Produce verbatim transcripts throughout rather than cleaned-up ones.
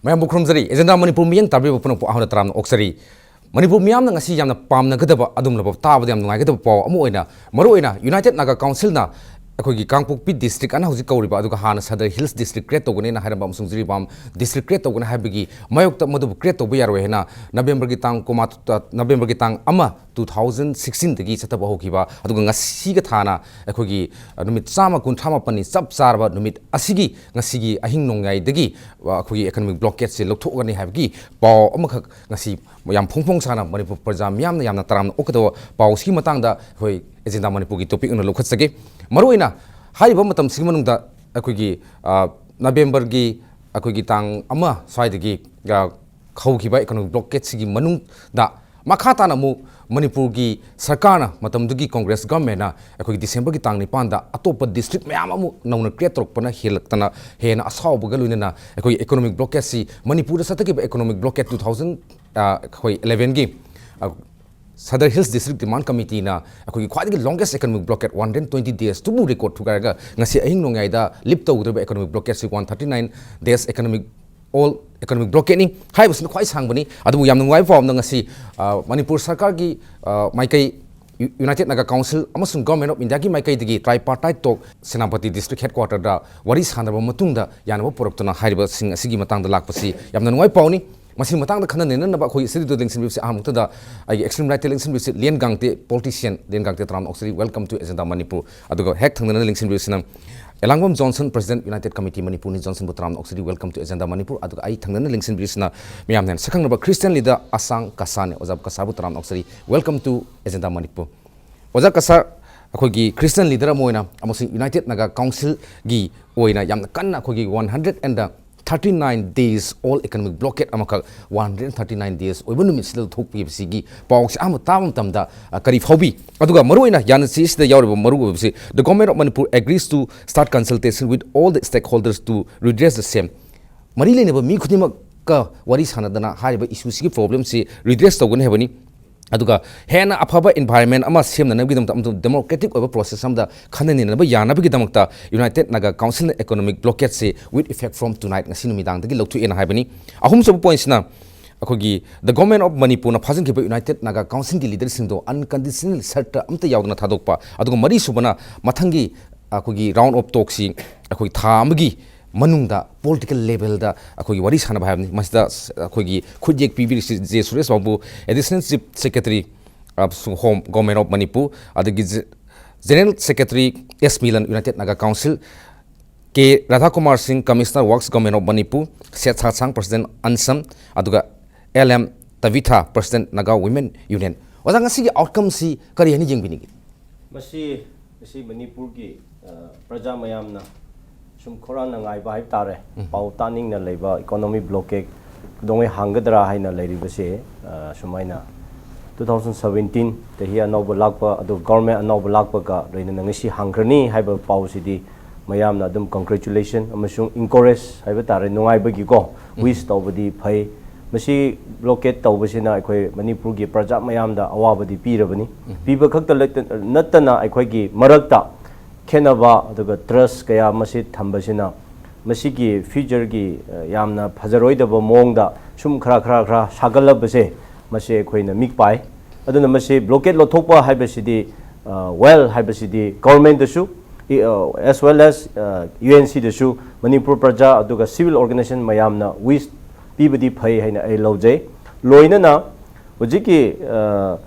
ꯃꯌꯥꯝꯕꯨ ꯈꯨꯔꯨꯝꯖꯔꯤ꯫ ꯑꯦꯖꯦꯟꯗꯥ ꯃꯅꯤꯄꯨꯔ ꯃꯤꯠꯌꯦꯡ ꯇꯥꯕꯤꯔꯤꯕ ꯄꯨꯝꯅꯃꯛꯄꯨ ꯑꯍꯥꯟꯕꯗ ꯇꯔꯥꯝꯅ ꯑꯣꯛꯆꯔꯤ꯫ ꯃꯅꯤꯄꯨꯔ ꯃꯤꯌꯥꯝꯅ ꯉꯁꯤ ꯌꯥꯝꯅ ꯄꯥꯝꯅꯒꯗꯕ, ꯑꯗꯨꯒꯨꯝꯂꯕ, ꯇꯥꯕꯗ ꯌꯥꯝ ꯅꯨꯡꯉꯥꯏꯒꯗꯕ ꯄꯥꯎ ꯑꯃ ꯑꯣꯏꯅ, ꯃꯔꯨꯑꯣꯏꯅ United Naga Councilꯅ ꯑꯩꯈꯣꯏꯒꯤ ꯀꯥꯡꯄꯣꯛꯄꯤ district ꯑꯅ ꯍꯧꯖꯤꯛ ꯀꯧꯔꯤꯕ, ꯑꯗꯨꯒ ꯍꯥꯟꯅ Sadar Hills District create ꯇꯧꯒꯅꯦꯅ ꯍꯥꯏꯔꯝꯕ ꯑꯃꯁꯨꯡ ꯖꯤꯔꯤꯕꯥꯝ district create ꯇꯧꯒꯅꯤ ꯍꯥꯏꯕꯒꯤ ꯃꯥꯌꯣꯛꯇ ꯃꯗꯨꯕꯨ create ꯇꯧꯕ ꯌꯥꯔꯣꯏ ꯍꯥꯏꯅ Novemberꯒꯤ ꯇꯥꯡ ꯀꯨꯟꯃꯥꯊꯣꯏ, Novemberꯒꯤ ꯇꯥꯡ ꯑꯃ, two thousand sixteenꯗꯒꯤ ꯆꯠꯊꯕ ꯍꯧꯈꯤꯕ, ꯑꯗꯨꯒ ꯉꯁꯤꯒ ꯊꯥꯅ ꯑꯩꯈꯣꯏꯒꯤ, ꯑ, ꯅꯨꯃꯤꯠ ꯆꯥꯝꯃ ꯀꯨꯟꯊ꯭ꯔꯥ ꯃꯥꯄꯟꯅꯤ ꯆꯞ ꯆꯥꯔꯕ ꯅꯨꯃꯤꯠ ꯑꯁꯤꯒꯤ, ꯉꯁꯤꯒꯤ ꯑꯍꯤꯡ ꯅꯣꯡꯌꯥꯏꯗꯒꯤ, ꯑ, ꯑꯩꯈꯣꯏꯒꯤ economic blockadeꯁꯦ ꯂꯧꯊꯣꯛꯀꯅꯤ ꯍꯥꯏꯕꯒꯤ ꯄꯥꯎ ꯑꯃꯈꯛ ꯉꯁꯤ ꯌꯥꯝ ꯐꯣꯡ ꯐꯣꯡ ꯁꯥꯅ ꯃꯅꯤꯄꯨꯔ ꯄ꯭ꯔꯖꯥ ꯃꯤꯌꯥꯝꯅ ꯌꯥꯝꯅ ꯇꯔꯥꯝꯅ ꯑꯣꯛꯀꯗꯕ ꯄꯥꯎꯁꯤꯒꯤ ꯃꯇꯥꯡꯗ ꯑꯩꯈꯣꯏ ꯑꯦꯖꯦꯟꯗꯥ ꯃꯅꯤꯄꯨꯔꯒꯤ topic ꯑꯣꯏꯅ ꯂꯧꯈꯠꯆꯒꯦ꯫ ꯃꯔꯨꯑꯣꯏꯅ ꯍꯥꯏꯔꯤꯕ ꯃꯇꯝꯁꯤꯒꯤ ꯃꯅꯨꯡꯗ ꯑꯩꯈꯣꯏꯒꯤ, ꯑ, Novemberꯒꯤ ꯑꯩꯈꯣꯏꯒꯤ ꯇꯥꯡ ꯑꯃ ꯁ꯭ꯋꯥꯏꯗꯒꯤ, ꯑ, ꯍꯧꯈꯤꯕ economic blockadeꯁꯤꯒꯤ ꯃꯅꯨꯡꯗ ꯃꯈꯥ ꯇꯥꯅ ꯑꯃꯨꯛ ꯃꯅꯤꯄꯨꯔꯒꯤ ꯁꯔꯀꯥꯔꯅ, ꯃꯇꯝꯗꯨꯒꯤ Congress governmentꯅ ꯑꯩꯈꯣꯏꯒꯤ Decemberꯒꯤ ꯇꯥꯡ ꯅꯤꯄꯥꯟꯗ ꯑꯇꯣꯞꯄ district ꯃꯌꯥꯝ ꯑꯃꯨꯛ ꯅꯧꯅ create ꯇꯧꯔꯛꯄꯅ ꯍꯦꯜꯂꯛꯇꯅ ꯍꯦꯟꯅ ꯑꯁꯥꯎꯕꯒ ꯂꯣꯏꯅꯅ ꯑꯩꯈꯣꯏꯒꯤ economic blockadeꯁꯤ, ꯃꯅꯤꯄꯨꯔꯗ ꯆꯠꯊꯈꯤꯕ economic blockade two thousand, ꯑ, ꯑꯩꯈꯣꯏ elevenꯒꯤ, ꯑ, Sadar Hills District Demand Committeeꯅ ꯑꯩꯈꯣꯏꯒꯤ ꯈ꯭ꯋꯥꯏꯗꯒꯤ longest economic blockade one hundred twenty days ꯇꯨꯕꯨ record ꯊꯨꯒꯥꯏꯔꯒ ꯉꯁꯤ ꯑꯍꯤꯡ ꯅꯣꯡꯌꯥꯏꯗ lift ꯇꯧꯒꯗꯧꯔꯤꯕ economic blockadeꯁꯤ one thirty nine days economic, all economic blockadeꯅꯤ꯫ ꯍꯥꯏꯔꯤꯕꯁꯤꯅ ꯈ꯭ꯋꯥꯏ ꯁꯥꯡꯕꯅꯤ꯫ ꯑꯗꯨꯕꯨ ꯌꯥꯝꯅ ꯅꯨꯡꯉꯥꯏꯕ ꯄꯥꯎ ꯑꯃꯅ ꯉꯁꯤ, ꯑ, ꯃꯅꯤꯄꯨꯔ ꯁꯔꯀꯥꯔꯒꯤ, ꯑ, ꯃꯥꯏꯀꯩ, United Naga Council ꯑꯃꯁꯨꯡ Government of Indiaꯒꯤ ꯃꯥꯏꯀꯩꯗꯒꯤ tripartite talk ꯁꯦꯅꯥꯄꯇꯤ district headquarterꯗ ꯋꯥꯔꯤ ꯁꯥꯟꯅꯔꯕ ꯃꯇꯨꯡꯗ ꯌꯥꯅꯕ ꯄꯨꯔꯛꯇꯨꯅ ꯍꯥꯏꯔꯤꯕꯁꯤꯡ ꯑꯁꯤꯒꯤ ꯃꯇꯥꯡꯗ ꯂꯥꯛꯄꯁꯤ ꯌꯥꯝꯅ ꯅꯨꯡꯉꯥꯏꯕ ꯄꯥꯎꯅꯤ꯫ ꯃꯁꯤꯒꯤ ꯃꯇꯥꯡꯗ ꯈꯟꯅ ꯅꯩꯅꯅꯕ ꯑꯩꯈꯣꯏ studioꯗ ꯂꯦꯡꯁꯤꯟꯕꯤꯕꯁꯤ ꯑꯍꯥꯟꯕꯃꯛꯇꯗ ꯑꯩꯒꯤ extreme rightꯇ ꯂꯦꯡꯁꯤꯟꯕꯤꯕꯁꯤ ꯂꯦꯟ ꯒꯥꯡꯇꯦ, politician ꯂꯦꯟ ꯒꯥꯡꯇꯦ, ꯇꯔꯥꯝꯅ ꯑꯣꯛꯆꯔꯤ꯫ Welcome to agenda Manipur. ꯑꯗꯨꯒ ꯍꯦꯛ ꯊꯪꯅꯅ ꯂꯦꯡꯁꯤꯟꯕꯤꯕꯁꯤꯅ ꯑꯦꯂꯥꯡꯕꯝ ꯖꯣꯟꯁꯟ, President United Committee ꯃꯅꯤꯄꯨꯔꯅꯤ꯫ ꯖꯣꯟꯁꯟꯕꯨ ꯇꯔꯥꯝꯅ ꯑꯣꯛꯆꯔꯤ, welcome to ꯑꯦꯖꯦꯟꯗꯥ ꯃꯅꯤꯄꯨꯔ꯫ ꯑꯗꯨꯒ ꯑꯩ ꯊꯪꯅꯅ ꯂꯦꯡꯁꯤꯟꯕꯤꯔꯤꯁꯤꯅ ꯃꯤꯌꯥꯝꯅ ꯍꯦꯟꯅ ꯁꯛꯈꯪꯅꯕ Christian leader ꯑꯁꯥꯡ ꯀꯁꯥꯅꯤ꯫ ꯑꯣꯖꯥ ꯀꯁꯥꯕꯨ ꯇꯔꯥꯝꯅ ꯑꯣꯛꯆꯔꯤ, welcome to ꯑꯦꯖꯦꯟꯗꯥ ꯃꯅꯤꯄꯨꯔ꯫ ꯑꯣꯖꯥ ꯀꯁꯥ, ꯑꯩꯈꯣꯏꯒꯤ Christian leader ꯑꯃ ꯑꯣꯏꯅ ꯑꯃꯁꯨꯡ United Naga Councilꯒꯤ ꯑꯣꯏꯅ ꯌꯥꯝꯅ ꯀꯟꯅ ꯑꯩꯈꯣꯏꯒꯤ one hundred and thirty nine days all economic blockade ꯑꯃꯈꯛ one hundred thirty nine days ꯑꯣꯏꯕ ꯅꯨꯃꯤꯠꯁꯤꯗ ꯊꯣꯛꯈꯤꯕꯁꯤꯒꯤ ꯄꯥꯎꯁꯦ ꯑꯍꯥꯟꯕ ꯇꯥꯕ ꯃꯇꯝꯗ, ꯑ, ꯀꯔꯤ ꯐꯥꯎꯕꯤ? ꯑꯗꯨꯒ ꯃꯔꯨꯑꯣꯏꯅ ꯌꯥꯅꯁꯤ ꯑꯁꯤꯗ ꯌꯥꯎꯔꯤꯕ ꯃꯔꯨꯑꯣꯏꯕꯁꯤ, "The Government of Manipur agrees to start consultation with all the stakeholders to redress the same." ꯃꯔꯤ ꯂꯩꯅꯕ ꯃꯤ ꯈꯨꯗꯤꯡꯃꯛꯀ ꯋꯥꯔꯤ ꯁꯥꯟꯅꯗꯅ ꯍꯥꯏꯔꯤꯕ issueꯁꯤꯒꯤ problemꯁꯤ redress ꯇꯧꯒꯅꯤ ꯍꯥꯏꯕꯅꯤ꯫ ꯑꯗꯨꯒ ꯍꯦꯟꯅ ꯑꯐꯕ environment ꯑꯃ ꯁꯦꯝꯅꯅꯕꯒꯤꯗꯃꯛꯇ ꯑꯃꯁꯨꯡ democratic ꯑꯣꯏꯕ process ꯑꯃꯗ ꯈꯟꯅ ꯅꯩꯅꯕ ꯌꯥꯅꯕꯒꯤꯗꯃꯛꯇ United Naga Councilꯅ economic blockade ꯁꯤ with effect from tonight, ꯉꯁꯤ ꯅꯨꯃꯤꯗꯥꯡꯗꯒꯤ ꯂꯧꯊꯣꯛꯑꯦꯅ ꯍꯥꯏꯕꯅꯤ꯫ ꯑꯍꯨꯝꯁꯨꯕ pointꯁꯤꯅ ꯑꯩꯈꯣꯏꯒꯤ the Government of Manipurꯅ ꯐꯥꯖꯤꯟꯈꯤꯕ United Naga Councilꯒꯤ leaderꯁꯤꯡꯗꯣ unconditional ꯁꯔꯠꯇ ꯑꯝꯇ ꯌꯥꯎꯗꯅ ꯊꯥꯗꯣꯛꯄ, ꯑꯗꯨꯒ ꯃꯔꯤꯁꯨꯕꯅ ꯃꯊꯪꯒꯤ ꯑꯩꯈꯣꯏꯒꯤ round of talkꯁꯤ ꯑꯩꯈꯣꯏ ꯊꯥ ꯑꯃꯒꯤ ꯃꯅꯨꯡꯗ political levelꯗ ꯑꯩꯈꯣꯏꯒꯤ ꯋꯥꯔꯤ ꯁꯥꯟꯅꯕ ꯍꯥꯏꯕꯅꯤ꯫ ꯃꯁꯤꯗ ꯑꯩꯈꯣꯏꯒꯤ ꯈꯨꯠꯌꯦꯛ ꯄꯤꯕꯤꯔꯤꯁꯤ J Suresh Babu, Additional Chief Secretary of Home, Government of Manipur, ꯑꯗꯒꯤ General Secretary S Milan, United Naga Council, K Radhakumar Singh, Commissioner Works, Government of Manipur, Seth Sashang, President ꯑꯟꯁꯝ, ꯑꯗꯨꯒ L M Tabitha, President Naga Women Union꯫ ꯑꯣꯖꯥ, ꯉꯁꯤꯒꯤ outcomeꯁꯤ ꯀꯔꯤ ꯍꯥꯏꯅ ꯌꯦꯡꯕꯤꯅꯤꯡꯏ? ꯃꯁꯤ ꯃꯁꯤ ꯃꯅꯤꯄꯨꯔꯒꯤ ꯑ, ꯄ꯭ꯔꯖꯥ ꯃꯌꯥꯝꯅ ꯁꯨꯝ ꯈꯧꯔꯥꯡꯅ ꯉꯥꯏꯕ ꯍꯥꯏꯕ ꯇꯥꯔꯦ꯫ ꯄꯥꯎ ꯇꯥꯅꯤꯡꯅ ꯂꯩꯕ economic blockade ꯀꯩꯗꯧꯉꯩ ꯍꯥꯡꯒꯗ꯭ꯔꯥ ꯍꯥꯏꯅ ꯂꯩꯔꯤꯕꯁꯦ, ꯑ, ꯁꯨꯃꯥꯏꯅ two thousand seventeen ꯆꯍꯤ ꯑꯅꯧꯕ ꯂꯥꯛꯄ, ꯑꯗꯨ government ꯑꯅꯧꯕ ꯂꯥꯛꯄꯒ ꯂꯣꯏꯅꯅ ꯉꯁꯤ ꯍꯥꯡꯈ꯭ꯔꯅꯤ ꯍꯥꯏꯕ ꯄꯥꯎꯁꯤꯗꯤ ꯃꯌꯥꯝꯅ ꯑꯗꯨꯝ congratulation ꯑꯃꯁꯨꯡ encourage ꯍꯥꯏꯕ ꯇꯥꯔꯦ, ꯅꯨꯡꯉꯥꯏꯕꯒꯤꯀꯣ, wish ꯇꯧꯕꯗꯤ ꯐꯩ꯫ ꯃꯁꯤ blockade ꯇꯧꯕꯁꯤꯅ ꯑꯩꯈꯣꯏ ꯃꯅꯤꯄꯨꯔꯒꯤ ꯄ꯭ꯔꯖꯥ ꯃꯌꯥꯝꯗ ꯑꯋꯥꯕꯗꯤ ꯄꯤꯔꯕꯅꯤ꯫ ꯄꯤꯕ ꯈꯛꯇ ꯂꯩꯇ-, ꯅꯠꯇꯅ ꯑꯩꯈꯣꯏꯒꯤ ꯃꯔꯛꯇ ꯈꯦꯠꯅꯕ ꯑꯗꯨꯒ trust ꯀꯌꯥ ꯑꯃꯁꯤ ꯊꯝꯕꯁꯤꯅ ꯃꯁꯤꯒꯤ futureꯒꯤ, ꯑ, ꯌꯥꯝꯅ ꯐꯖꯔꯣꯏꯗꯕ ꯃꯑꯣꯡꯗ ꯁꯨꯝ ꯈꯔ, ꯈꯔ, ꯈꯔ ꯁꯥꯒꯠꯂꯕꯁꯦ, ꯃꯁꯤ ꯑꯩꯈꯣꯏꯅ ꯃꯤꯠ ꯄꯥꯏ꯫ ꯑꯗꯨꯅ ꯃꯁꯤ blockade ꯂꯧꯊꯣꯛꯄ ꯍꯥꯏꯕꯁꯤꯗꯤ, ꯑ, well ꯍꯥꯏꯕꯁꯤꯗꯤ governmentꯗꯁꯨ, ꯏ-, ꯑ, as well as, ꯑ, UNCꯗꯁꯨ ꯃꯅꯤꯄꯨꯔ ꯄ꯭ꯔꯖꯥ ꯑꯗꯨꯒ civil organization ꯃꯌꯥꯝꯅ wish ꯄꯤꯕꯗꯤ ꯐꯩ ꯍꯥꯏꯅ ꯑꯩ ꯂꯧꯖꯩ꯫ ꯂꯣꯏꯅꯅ ꯍꯧꯖꯤꯛꯀꯤ, ꯑ,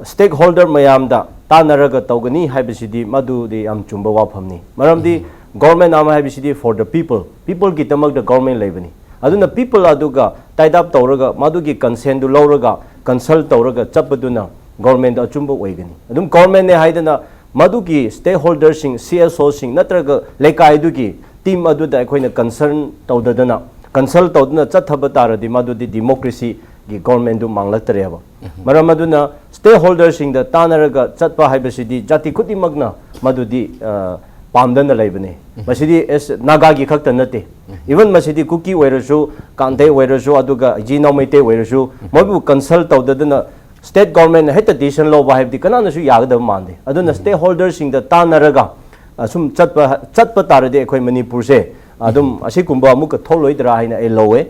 stakeholder ꯃꯌꯥꯝꯗ ꯇꯥꯟꯅꯔꯒ ꯇꯧꯒꯅꯤ ꯍꯥꯏꯕꯁꯤꯗꯤ ꯃꯗꯨꯗꯤ ꯌꯥꯝ ꯆꯨꯝꯕ ꯋꯥꯐꯝꯅꯤ꯫ ꯃꯔꯝꯗꯤ government ꯑꯃ ꯍꯥꯏꯕꯁꯤꯗꯤ for the people, peopleꯒꯤꯗꯃꯛꯇ government ꯂꯩꯕꯅꯤ꯫ ꯑꯗꯨꯅ people ꯑꯗꯨꯒ tied up ꯇꯧꯔꯒ ꯃꯗꯨꯒꯤ consentꯗꯨ ꯂꯧꯔꯒ consult ꯇꯧꯔꯒ ꯆꯠꯄꯗꯨꯅ governmentꯗ ꯑꯆꯨꯝꯕ ꯑꯣꯏꯒꯅꯤ꯫ ꯑꯗꯨꯝ governmentꯅꯦ ꯍꯥꯏꯗꯅ ꯃꯗꯨꯒꯤ stakeholderꯁꯤꯡ, CSOꯁꯤꯡ ꯅꯠꯇ꯭ꯔꯒ ꯂꯩꯀꯥꯏꯗꯨꯒꯤ team ꯑꯗꯨꯗ ꯑꯩꯈꯣꯏꯅ concern ꯇꯧꯗꯗꯅ, consult ꯇꯧꯗꯨꯅ ꯆꯠꯊꯕ ꯇꯥꯔꯗꯤ ꯃꯗꯨꯗꯤ democracyꯒꯤ governmentꯗꯨ ꯃꯥꯡꯂꯛꯇꯔꯦꯕ꯫ ꯃꯔꯝ ꯑꯗꯨꯅ stakeholderꯁꯤꯡꯗ ꯇꯥꯟꯅꯔꯒ ꯆꯠꯄ ꯍꯥꯏꯕꯁꯤꯗꯤ ꯖꯥꯇꯤ ꯈꯨꯗꯤꯡꯃꯛꯅ ꯃꯗꯨꯗꯤ, ꯑ, ꯄꯥꯝꯗꯅ ꯂꯩꯕꯅꯤ꯫ ꯃꯁꯤꯗꯤ ꯑꯦꯁ ꯅꯥꯒꯥꯒꯤ ꯈꯛꯇ ꯅꯠꯇꯦ꯫ Even ꯃꯁꯤꯗꯤ ꯀꯨꯀꯤ ꯑꯣꯏꯔꯁꯨ, ꯀꯥꯟꯇꯦ ꯑꯣꯏꯔꯁꯨ, ꯑꯗꯨꯒ ꯏꯆꯤꯟ ꯏꯅꯥꯎ ꯃꯩꯇꯩ ꯑꯣꯏꯔꯁꯨ, ꯃꯣꯏꯕꯨ consult ꯇꯧꯗꯗꯅ ꯁ꯭ꯇꯦꯠ ꯒꯣꯔꯃꯦꯟꯅ ꯍꯦꯛꯇ ꯗꯤꯁꯤꯖꯟ ꯂꯧꯕ ꯍꯥꯏꯕꯗꯤ ꯀꯅꯥꯅꯁꯨ ꯌꯥꯒꯗꯕ ꯃꯥꯟꯗꯦ꯫ ꯑꯗꯨꯅ ꯁ꯭ꯇꯦꯛ ꯍꯣꯜꯗꯔꯁꯤꯡꯗ ꯇꯥꯟꯅꯔꯒ ꯑꯁꯨꯝ ꯆꯠꯄ ꯆꯠꯄ ꯇꯥꯔꯗꯤ ꯑꯩꯈꯣꯏ ꯃꯅꯤꯄꯨꯔꯁꯦ ꯑꯗꯨꯝ ꯑꯁꯤꯒꯨꯝꯕ ꯑꯃꯨꯛꯀ ꯊꯣꯛꯂꯣꯏꯗ꯭ꯔꯥ ꯍꯥꯏꯅ ꯑꯩ ꯂꯧꯋꯦ꯫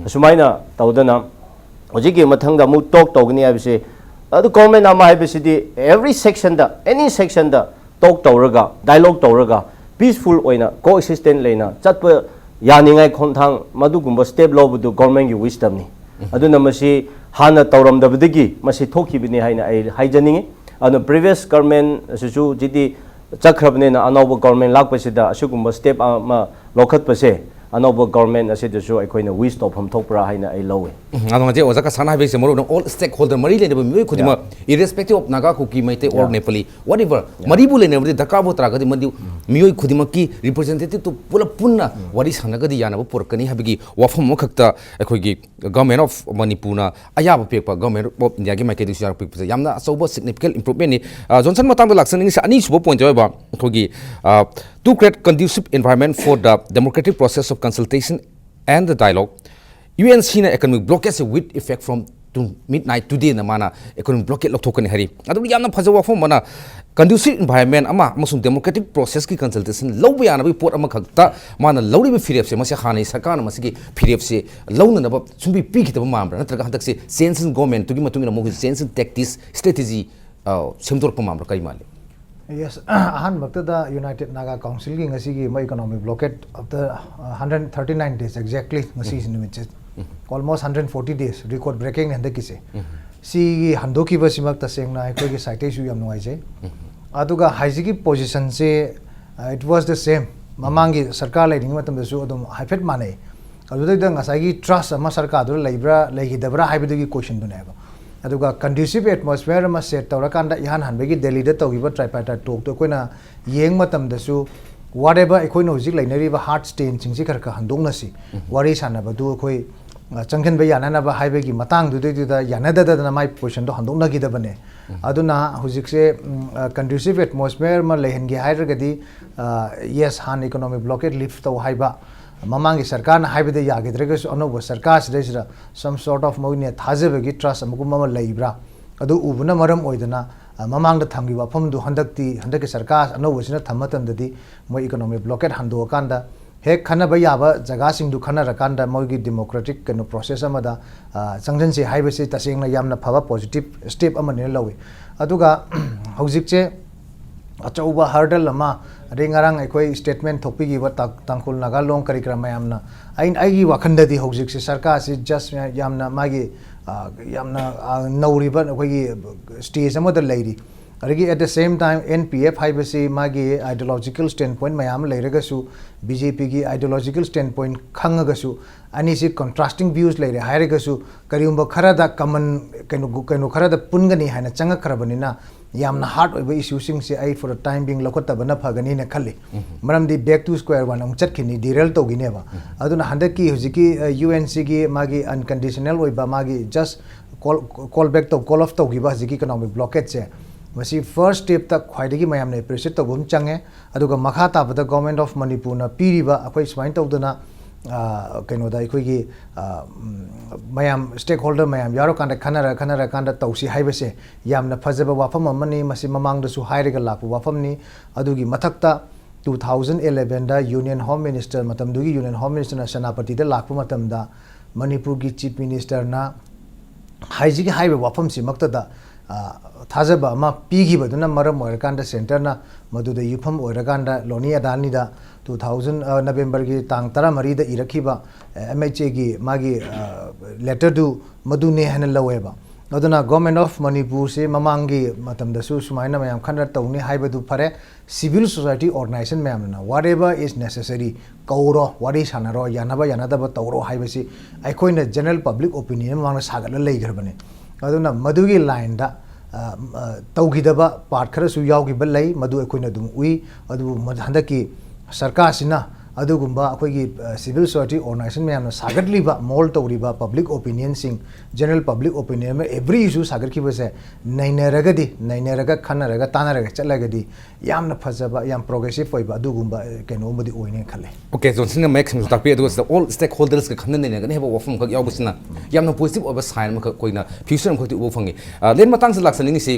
ꯑꯁꯨꯃꯥꯏꯅ ꯇꯧꯗꯅ ꯍꯧꯖꯤꯛꯀꯤ ꯃꯊꯪꯗ ꯑꯃꯨꯛ ꯇꯣꯛ ꯇꯧꯒꯅꯤ ꯍꯥꯏꯕꯁꯤ, ꯑꯗꯨ ꯒꯣꯔꯃꯦꯟ ꯑꯃ ꯍꯥꯏꯕꯁꯤꯗꯤ ꯑꯦꯚ꯭ꯔꯤ ꯁꯦꯛꯁꯟꯗ, ꯑꯦꯅꯤ ꯁꯦꯛꯁꯟꯗ ꯇꯣꯛ ꯇꯧꯔꯒ, ꯗꯥꯏꯂꯣꯛ ꯇꯧꯔꯒ, ꯄꯤꯁꯐꯨꯜ ꯑꯣꯏꯅ ꯀꯣ ꯑꯦꯛꯁꯤꯁꯇꯦꯟ ꯂꯩꯅ ꯆꯠꯄ ꯌꯥꯅꯤꯡꯉꯥꯏ ꯈꯣꯡꯊꯥꯡ ꯃꯗꯨꯒꯨꯝꯕ ꯁ꯭ꯇꯦꯞ ꯂꯧꯕꯗꯨ ꯒꯣꯔꯃꯦꯟꯒꯤ ꯋꯤꯁꯇꯝꯅꯤ꯫ ꯑꯗꯨꯅ ꯃꯁꯤ ꯍꯥꯟꯅ ꯇꯧꯔꯝꯗꯕꯗꯒꯤ ꯃꯁꯤ ꯊꯣꯛꯈꯤꯕꯅꯤ ꯍꯥꯏꯅ ꯑꯩ ꯍꯥꯏꯖꯅꯤꯡꯉꯤ꯫ ꯑꯗꯨꯅ ꯄ꯭ꯔꯤꯚꯤꯌꯁ ꯒꯣꯔꯃꯦꯟ ꯑꯁꯤꯁꯨ ꯍꯧꯖꯤꯛꯇꯤ ꯆꯠꯈ꯭ꯔꯕꯅꯤꯅ, ꯑꯅꯧꯕ ꯒꯣꯔꯃꯦꯟ ꯂꯥꯛꯄꯁꯤꯗ ꯑꯁꯤꯒꯨꯝꯕ ꯁ꯭ꯇꯦꯞ ꯑꯃ ꯂꯧꯈꯠꯄꯁꯦ ꯑꯅꯧꯕ ꯒꯣꯔꯃꯦꯟ ꯑꯁꯤꯗꯁꯨ ꯑꯩꯈꯣꯏꯅ ꯋꯤꯁ ꯇꯧꯐꯝ ꯊꯣꯛꯄ꯭ꯔꯥ ꯍꯥꯏꯅ ꯑꯩ ꯂꯧꯋꯤ꯫ ꯎꯝ, ꯑꯗꯣ ꯉꯁꯤ ꯑꯣꯖꯥ ꯀꯁꯥꯅ ꯍꯥꯏꯕꯤꯔꯤꯁꯦ ꯃꯔꯨ ꯑꯣꯏꯅ ꯑꯣꯜ ꯁ꯭ꯇꯦꯛ ꯍꯣꯜꯗꯔ ꯃꯔꯤ ꯂꯩꯅꯕ ꯃꯤꯑꯣꯏ ꯈꯨꯗꯤꯡꯃꯛ, irrespective of Naga, Kuki, Meitei or Nepali, whatever, ꯃꯔꯤꯕꯨ ꯂꯩꯅꯕꯗꯤ ꯗꯔꯀꯥꯔ ꯑꯣꯏ ꯇꯥꯔꯒꯗꯤ ꯃꯗꯨ ꯃꯤꯑꯣꯏ ꯈꯨꯗꯤꯡꯃꯛꯀꯤ ꯔꯤꯄ꯭ꯔꯖꯦꯟꯇꯦꯇꯤꯞꯇꯨ ꯄꯨꯂꯞ ꯄꯨꯟꯅ ꯋꯥꯔꯤ ꯁꯥꯟꯅꯒꯗꯤ ꯌꯥꯅꯕ ꯄꯨꯔꯛꯀꯅꯤ ꯍꯥꯏꯕꯒꯤ ꯋꯥꯐꯝ ꯑꯃꯈꯛꯇ ꯑꯩꯈꯣꯏꯒꯤ ꯒꯚꯔꯟꯃꯦꯟꯠ ꯑꯣꯐ ꯃꯅꯤꯄꯨꯔꯅ ꯑꯌꯥꯕ ꯄꯤꯔꯛꯄ, ꯒꯚꯔꯟꯃꯦꯟꯠ ꯑꯣꯐ ꯏꯟꯗꯤꯌꯥꯒꯤ ꯃꯥꯏꯀꯩꯗꯒꯤꯁꯨ ꯌꯥꯔꯛꯄ ꯄꯤꯔꯛꯄꯁꯦ ꯌꯥꯝꯅ ꯑꯆꯧꯕ ꯁꯤꯒꯅꯤꯐꯤꯀꯦꯟ ꯏꯝꯄ꯭ꯔꯨꯚꯃꯦꯟꯠꯅꯤ꯫ ꯑ, ꯖꯣꯟꯁꯟ, ꯃꯇꯥꯡꯗ ꯂꯥꯛꯆꯅꯤꯡꯉꯤꯁꯦ ꯑꯅꯤꯁꯨꯕ ꯄꯣꯏꯟꯠ ꯑꯣꯏꯕ ꯑꯩꯈꯣꯏꯒꯤ, ꯑ, to create conducive environment for the democratic process of consultation and the dialogue, U N ꯁꯤꯅ economic blockade ꯁꯦ with effect from to midnight today ꯅ ꯃꯥꯅ economic blockade ꯂꯧꯊꯣꯛꯀꯅꯤ ꯍꯥꯏꯔꯤ꯫ ꯑꯗꯨꯕꯨ ꯌꯥꯝꯅ ꯐꯖꯕ ꯋꯥꯐꯝ ꯑꯃꯅ, conducive environment ꯑꯃ ꯑꯃꯁꯨꯡ democratic process ꯀꯤ consultation ꯂꯧꯕ ꯌꯥꯅꯕꯒꯤ ꯄꯣꯠ ꯑꯃꯈꯛꯇ ꯃꯥꯅ ꯂꯧꯔꯤꯕ ꯐꯤꯔꯦꯞꯁꯦ, ꯃꯁꯤ ꯍꯥꯟꯅꯒꯤ ꯁꯔꯀꯥꯔꯅ ꯃꯁꯤꯒꯤ ꯐꯤꯔꯦꯞꯁꯦ ꯂꯧꯅꯅꯕ ꯁꯨꯝꯕꯤ ꯄꯤꯈꯤꯗꯕ ꯃꯥꯟꯕ꯭ꯔꯥ? ꯅꯠꯇ꯭ꯔꯒ ꯍꯟꯗꯛꯁꯦ change in government ꯇꯨꯒꯤ ꯃꯇꯨꯡ ꯏꯟꯅ ꯃꯈꯣꯏꯁꯦ change in tactics, strategy, ꯑ, ꯁꯦꯝꯗꯣꯔꯛꯄ ꯃꯥꯟꯕ꯭ꯔꯥ? ꯀꯔꯤ ꯃꯥꯜꯂꯤ? Yes, ꯑꯍꯥꯟꯕꯃꯛꯇꯗ United Naga Council ꯒꯤ ꯉꯁꯤꯒꯤ ꯃꯣꯏ economic blockade of the, uh, hundred thirty nine days exactly, ꯉꯁꯤꯒꯤ ꯅꯨꯃꯤꯠꯁꯦ almost hundred forty days, record breaking ꯅꯤ ꯍꯟꯗꯛꯀꯤꯁꯦ꯫ ꯁꯤꯒꯤ ꯍꯟꯗꯣꯛꯈꯤꯕꯁꯤꯃꯛ ꯇꯁꯦꯡꯅ ꯑꯩꯈꯣꯏꯒꯤ ꯁꯥꯏꯠꯇꯩꯁꯨ ꯌꯥꯝ ꯅꯨꯡꯉꯥꯏꯖꯩ꯫ ꯑꯗꯨꯒ ꯍꯧꯖꯤꯛꯀꯤ position say, uh, it was the same, ꯃꯃꯥꯡꯒꯤ ꯁꯔꯀꯥꯔ ꯂꯩꯔꯤꯉꯩ ꯃꯇꯝꯗꯁꯨ ꯑꯗꯨꯝ ꯍꯥꯏꯐꯦꯠ ꯃꯥꯟꯅꯩ꯫ ꯑꯗꯨꯗꯩꯗ ꯉꯁꯥꯏꯒꯤ trust ꯑꯃ ꯁꯔꯀꯥꯔꯗꯨꯗ ꯂꯩꯕ꯭ꯔꯥ ꯂꯩꯈꯤꯗꯕ꯭ꯔꯥ ꯍꯥꯏꯕꯗꯨꯒꯤ question ꯗꯨꯅꯦꯕ꯫ ꯑꯗꯨꯒ conducive atmosphere ꯑꯃ set ꯇꯧꯔꯀꯥꯟꯗ ꯏꯍꯥꯟ ꯍꯥꯟꯕꯒꯤ ꯗꯦꯜꯂꯤꯗ ꯇꯧꯈꯤꯕ tripartite talk ꯇꯣ ꯑꯩꯈꯣꯏꯅ ꯌꯦꯡꯕ ꯃꯇꯝꯗꯁꯨ, whatever ꯑꯩꯈꯣꯏꯅ ꯍꯧꯖꯤꯛ ꯂꯩꯅꯔꯤꯕ hard stance ꯁꯤꯡꯁꯤ ꯈꯔ ꯈꯔ ꯍꯟꯗꯣꯛꯅꯁꯤ, ꯋꯥꯔꯤ ꯁꯥꯟꯅꯕꯗꯨ ꯑꯩꯈꯣꯏ, ꯑ, ꯆꯪꯁꯤꯟꯕ ꯌꯥꯅꯅꯕ ꯍꯥꯏꯕꯒꯤ ꯃꯇꯥꯡꯗꯨꯗꯩꯗꯨꯗ ꯌꯥꯅꯗꯗꯅ ꯃꯥꯏ position ꯗꯣ ꯍꯟꯗꯣꯛꯅꯈꯤꯗꯕꯅꯦ꯫ ꯑꯗꯨꯅ ꯍꯧꯖꯤꯛꯁꯦ, ꯎꯝ, ꯑ, conducive atmosphere ꯑꯃ ꯂꯩꯍꯟꯒꯦ ꯍꯥꯏꯔꯒꯗꯤ, ꯑ, yes, ꯍꯥꯟꯅ economic blockade lift ꯇꯧ ꯍꯥꯏꯕ ꯃꯃꯥꯡꯒꯤ ꯁꯔꯀꯥꯔꯅ ꯍꯥꯏꯕꯗ ꯌꯥꯈꯤꯗ꯭ꯔꯒꯁꯨ, ꯑꯅꯧꯕ ꯁꯔꯀꯥꯔꯁꯤꯗꯩꯁꯤꯗ some sort of ꯃꯣꯏꯅ ꯊꯥꯖꯕꯒꯤ trust ꯑꯃꯒꯨꯝꯕ ꯑꯃ ꯂꯩꯕ꯭ꯔꯥ? ꯑꯗꯨ ꯎꯕꯅ ꯃꯔꯝ ꯑꯣꯏꯗꯅ, ꯑ, ꯃꯃꯥꯡꯗ ꯊꯝꯈꯤꯕ ꯋꯥꯐꯝꯗꯨ ꯍꯟꯗꯛꯇꯤ, ꯍꯟꯗꯛꯀꯤ ꯁꯔꯀꯥꯔ ꯑꯅꯧꯕꯁꯤꯅ ꯊꯝꯕ ꯃꯇꯝꯗꯗꯤ ꯃꯣꯏ economic blockade ꯍꯟꯗꯣꯛꯑꯀꯥꯟꯗ ꯍꯦꯛ ꯈꯟꯅꯕ ꯌꯥꯕ ꯖꯒꯥꯁꯤꯡꯗꯨ ꯈꯟꯅꯔꯀꯥꯟꯗ ꯃꯣꯏꯒꯤ democratic ꯀꯩꯅꯣ process ꯑꯃꯗ, ꯑ, ꯆꯪꯁꯤꯟꯁꯤ ꯍꯥꯏꯕꯁꯤ ꯇꯁꯦꯡꯅ ꯌꯥꯝꯅ ꯐꯕ positive step ꯑꯃꯅꯤꯅ ꯂꯧꯏ꯫ ꯑꯗꯨꯒ ꯍꯧꯖꯤꯛꯁꯦ ꯑꯆꯧꯕ hurdle ꯑꯃ, ꯑꯗꯩ ꯉꯔꯥꯡ ꯑꯩꯈꯣꯏ statement ꯊꯣꯛꯄꯤꯈꯤꯕ ꯇꯥ-, ꯇꯥꯡꯈꯨꯜ ꯅꯥꯒꯥ ꯂꯣꯟ ꯀꯔꯤ ꯀꯔꯥ ꯃꯌꯥꯝꯅ, ꯑꯩ, ꯑꯩꯒꯤ ꯋꯥꯈꯜꯗꯗꯤ ꯍꯧꯖꯤꯛꯁꯦ ꯁꯔꯀꯥꯔꯁꯤ just ꯌꯥꯝꯅ ꯃꯥꯒꯤ, ꯑ, ꯌꯥꯝꯅ, ꯑ, ꯅꯧꯔꯤꯕ ꯑꯩꯈꯣꯏꯒꯤ stage ꯑꯃꯗ ꯂꯩꯔꯤ꯫ ꯑꯗꯒꯤ at the same time N P F ꯍꯥꯏꯕꯁꯤ ꯃꯥꯒꯤ ideological standpoint ꯃꯌꯥꯝ ꯑꯃ ꯂꯩꯔꯒꯁꯨ, B J P ꯒꯤ ideological standpoint ꯈꯪꯉꯒꯁꯨ, ꯑꯅꯤꯁꯤ contrasting views ꯂꯩꯔꯦ ꯍꯥꯏꯔꯒꯁꯨ, ꯀꯔꯤꯒꯨꯝꯕ ꯈꯔꯗ common ꯀꯩꯅꯣ, ꯀꯩꯅꯣ ꯈꯔꯗ ꯄꯨꯟꯒꯅꯤ ꯍꯥꯏꯅ ꯆꯪꯉꯛꯈ꯭ꯔꯕꯅꯤꯅ, ꯌꯥꯝꯅ hard ꯑꯣꯏꯕ issue ꯁꯤꯡꯁꯦ ꯑꯩ for the time being ꯂꯧꯈꯠꯇꯕꯅ ꯐꯒꯅꯤꯅ ꯈꯜꯂꯤ꯫ ꯃꯔꯝꯗꯤ back to square one ꯑꯃꯨꯛ ꯆꯠꯈꯤꯅꯤ, derail ꯇꯧꯈꯤꯅꯦꯕ꯫ ꯑꯗꯨꯅ ꯍꯟꯗꯛꯀꯤ ꯍꯧꯖꯤꯛꯀꯤ, ꯑ, U N C ꯒꯤ ꯃꯥꯒꯤ unconditional ꯑꯣꯏꯕ ꯃꯥꯒꯤ just call, call back ꯇꯧ, call off ꯇꯧꯈꯤꯕ ꯍꯧꯖꯤꯛꯀꯤ economic blockade ꯁꯦ, ꯃꯁꯤ first step ꯇ ꯈ꯭ꯋꯥꯏꯗꯒꯤ ꯃꯌꯥꯝꯅ appreciate ꯇꯧꯕ ꯑꯃ ꯆꯪꯉꯦ꯫ ꯑꯗꯨꯒ ꯃꯈꯥ ꯇꯥꯕꯗ Government of ꯃꯅꯤꯄꯨꯔꯅ ꯄꯤꯔꯤꯕ ꯑꯩꯈꯣꯏ ꯁꯨꯃꯥꯏꯅ ꯇꯧꯗꯅ, ꯑ, ꯀꯩꯅꯣꯗ ꯑꯩꯈꯣꯏꯒꯤ, ꯑ, ꯎꯝ, ꯃꯌꯥꯝ stakeholder ꯃꯌꯥꯝ ꯌꯥꯎꯔꯀꯥꯟꯗ ꯈꯟꯅꯔ, ꯈꯟꯅꯔꯀꯥꯟꯗ ꯇꯧꯁꯤ ꯍꯥꯏꯕꯁꯦ ꯌꯥꯝꯅ ꯐꯖꯕ ꯋꯥꯐꯝ ꯑꯃꯅꯤ꯫ ꯃꯁꯤ ꯃꯃꯥꯡꯗꯁꯨ ꯍꯥꯏꯔꯒ ꯂꯥꯛꯄ ꯋꯥꯐꯝꯅꯤ꯫ ꯑꯗꯨꯒꯤ ꯃꯊꯛꯇ two thousand eleven ꯗ Union Home Minister, ꯃꯇꯝꯗꯨꯒꯤ Union Home Minister ꯅ ꯁꯦꯅꯥꯄꯇꯤꯗ ꯂꯥꯛꯄ ꯃꯇꯝꯗ ꯃꯅꯤꯄꯨꯔꯒꯤ Chief Minister ꯅ ꯍꯥꯏꯖꯤꯒꯤ ꯍꯥꯏꯔꯤꯕ ꯋꯥꯐꯝꯁꯤꯃꯛꯇꯗ, ꯑ, ꯊꯥꯖꯕ ꯑꯃ ꯄꯤꯈꯤꯕꯗꯨꯅ ꯃꯔꯝ ꯑꯣꯏꯔꯀꯥꯟꯗ centre ꯅ ꯃꯗꯨꯗ ꯌꯨꯝꯐꯝ ꯑꯣꯏꯔꯀꯥꯟꯗ ꯂꯣꯅꯤ ꯑꯗꯥꯅꯤꯗ two thousand, ꯑ, November ꯒꯤ ꯇꯥꯡ ꯇꯔꯥꯃꯔꯤꯗ ꯏꯔꯛꯈꯤꯕ, ꯑ, M H A ꯒꯤ ꯃꯥꯒꯤ, ꯑ, letter ꯗꯨ ꯃꯗꯨꯅꯦ ꯍꯥꯏꯅ ꯂꯧꯋꯦꯕ꯫ ꯑꯗꯨꯅ Government of ꯃꯅꯤꯄꯨꯔꯁꯤ ꯃꯃꯥꯡꯒꯤ ꯃꯇꯝꯗꯁꯨ ꯁꯨꯃꯥꯏꯅ ꯃꯌꯥꯝ ꯈꯟꯅ ꯇꯧꯅꯤ ꯍꯥꯏꯕꯗꯨ ꯐꯔꯦ, civil society organization ꯃꯌꯥꯝꯅ whatever is necessary ꯀꯧꯔꯣ, ꯋꯥꯔꯤ ꯁꯥꯟꯅꯔꯣ, ꯌꯥꯅꯕ ꯌꯥꯅꯗꯕ ꯇꯧꯔꯣ ꯍꯥꯏꯕꯁꯤ ꯑꯩꯈꯣꯏꯅ general public opinion ꯃꯃꯥꯡꯗ ꯁꯥꯒꯠꯂ ꯂꯩꯈ꯭ꯔꯕꯅꯤ꯫ ꯑꯗꯨꯅ ꯃꯗꯨꯒꯤ line ꯗ, ꯑ, ꯑ, ꯇꯧꯈꯤꯗꯕ part ꯈꯔꯁꯨ ꯌꯥꯎꯈꯤꯕ ꯂꯩ, ꯃꯗꯨ ꯑꯩꯈꯣꯏꯅ ꯑꯗꯨꯝ ꯎꯏ꯫ ꯑꯗꯨꯕꯨ ꯃ-, ꯍꯟꯗꯛꯀꯤ ꯁꯔꯀꯥꯔꯁꯤꯅ, ꯑꯗꯨꯒꯨꯝꯕ ꯑꯩꯈꯣꯏꯒꯤ ꯁꯤꯚꯤꯜ ꯁꯣꯁꯥꯏꯇꯤ ꯑꯣꯔꯒꯅꯥꯏꯖꯦꯁꯟ ꯃꯌꯥꯝꯅ ꯁꯥꯒꯠꯂꯤꯕ, ꯃꯣꯜ ꯇꯧꯔꯤꯕ ꯄꯕ꯭ꯂꯤꯛ ꯑꯣꯄꯤꯅꯤꯌꯟꯁꯤꯡ, ꯖꯦꯅꯔꯦꯜ ꯄꯕ꯭ꯂꯤꯛ ꯑꯣꯄꯤꯅꯤꯌꯟ ꯑꯃ ꯑꯦꯕ꯭ꯔꯤ ꯏꯁꯨ ꯁꯥꯒꯠꯈꯤꯕꯁꯦ ꯅꯩꯅꯔꯒꯗꯤ, ꯅꯩꯅꯔꯒ ꯈꯟꯅꯔꯒ ꯇꯥꯟꯅꯔꯒ ꯆꯠꯂꯒꯗꯤ ꯌꯥꯝꯅ ꯐꯖꯕ, ꯌꯥꯝ ꯄ꯭ꯔꯣꯒ꯭ꯔꯦꯁꯤꯞ ꯑꯣꯏꯕ ꯑꯗꯨꯒꯨꯝꯕ ꯀꯩꯅꯣ ꯑꯃꯗꯤ ꯑꯣꯏꯅꯤ ꯈꯜꯂꯦ꯫ ꯑꯣꯀꯦ, ꯖꯣꯟꯁꯟꯅ ꯃꯌꯦꯛ ꯁꯦꯡꯅꯁꯨ ꯇꯥꯛꯄꯤ꯫ ꯑꯗꯨꯒ ꯁꯤꯗ ꯑꯣꯜ ꯁ꯭ꯇꯦꯛ ꯍꯣꯜꯗꯔꯁꯀ ꯈꯟꯅ ꯅꯩꯅꯒꯅꯤ ꯍꯥꯏꯕ ꯋꯥꯐꯝ ꯑꯃꯈꯛ ꯌꯥꯎꯕꯁꯤꯅ ꯌꯥꯝꯅ ꯄꯣꯖꯤꯇꯤꯚ ꯑꯣꯏꯕ ꯁꯥꯏꯟ ꯑꯃꯈꯛ ꯑꯩꯈꯣꯏꯅ ꯐ꯭ꯌꯨꯆꯔ ꯑꯃꯈꯛꯇꯤ ꯎꯕ ꯐꯪꯉꯤ꯫ ꯂꯦꯟ, ꯃꯇꯥꯡꯁꯤꯗ ꯂꯥꯛꯆꯅꯤꯡꯉꯤꯁꯤ,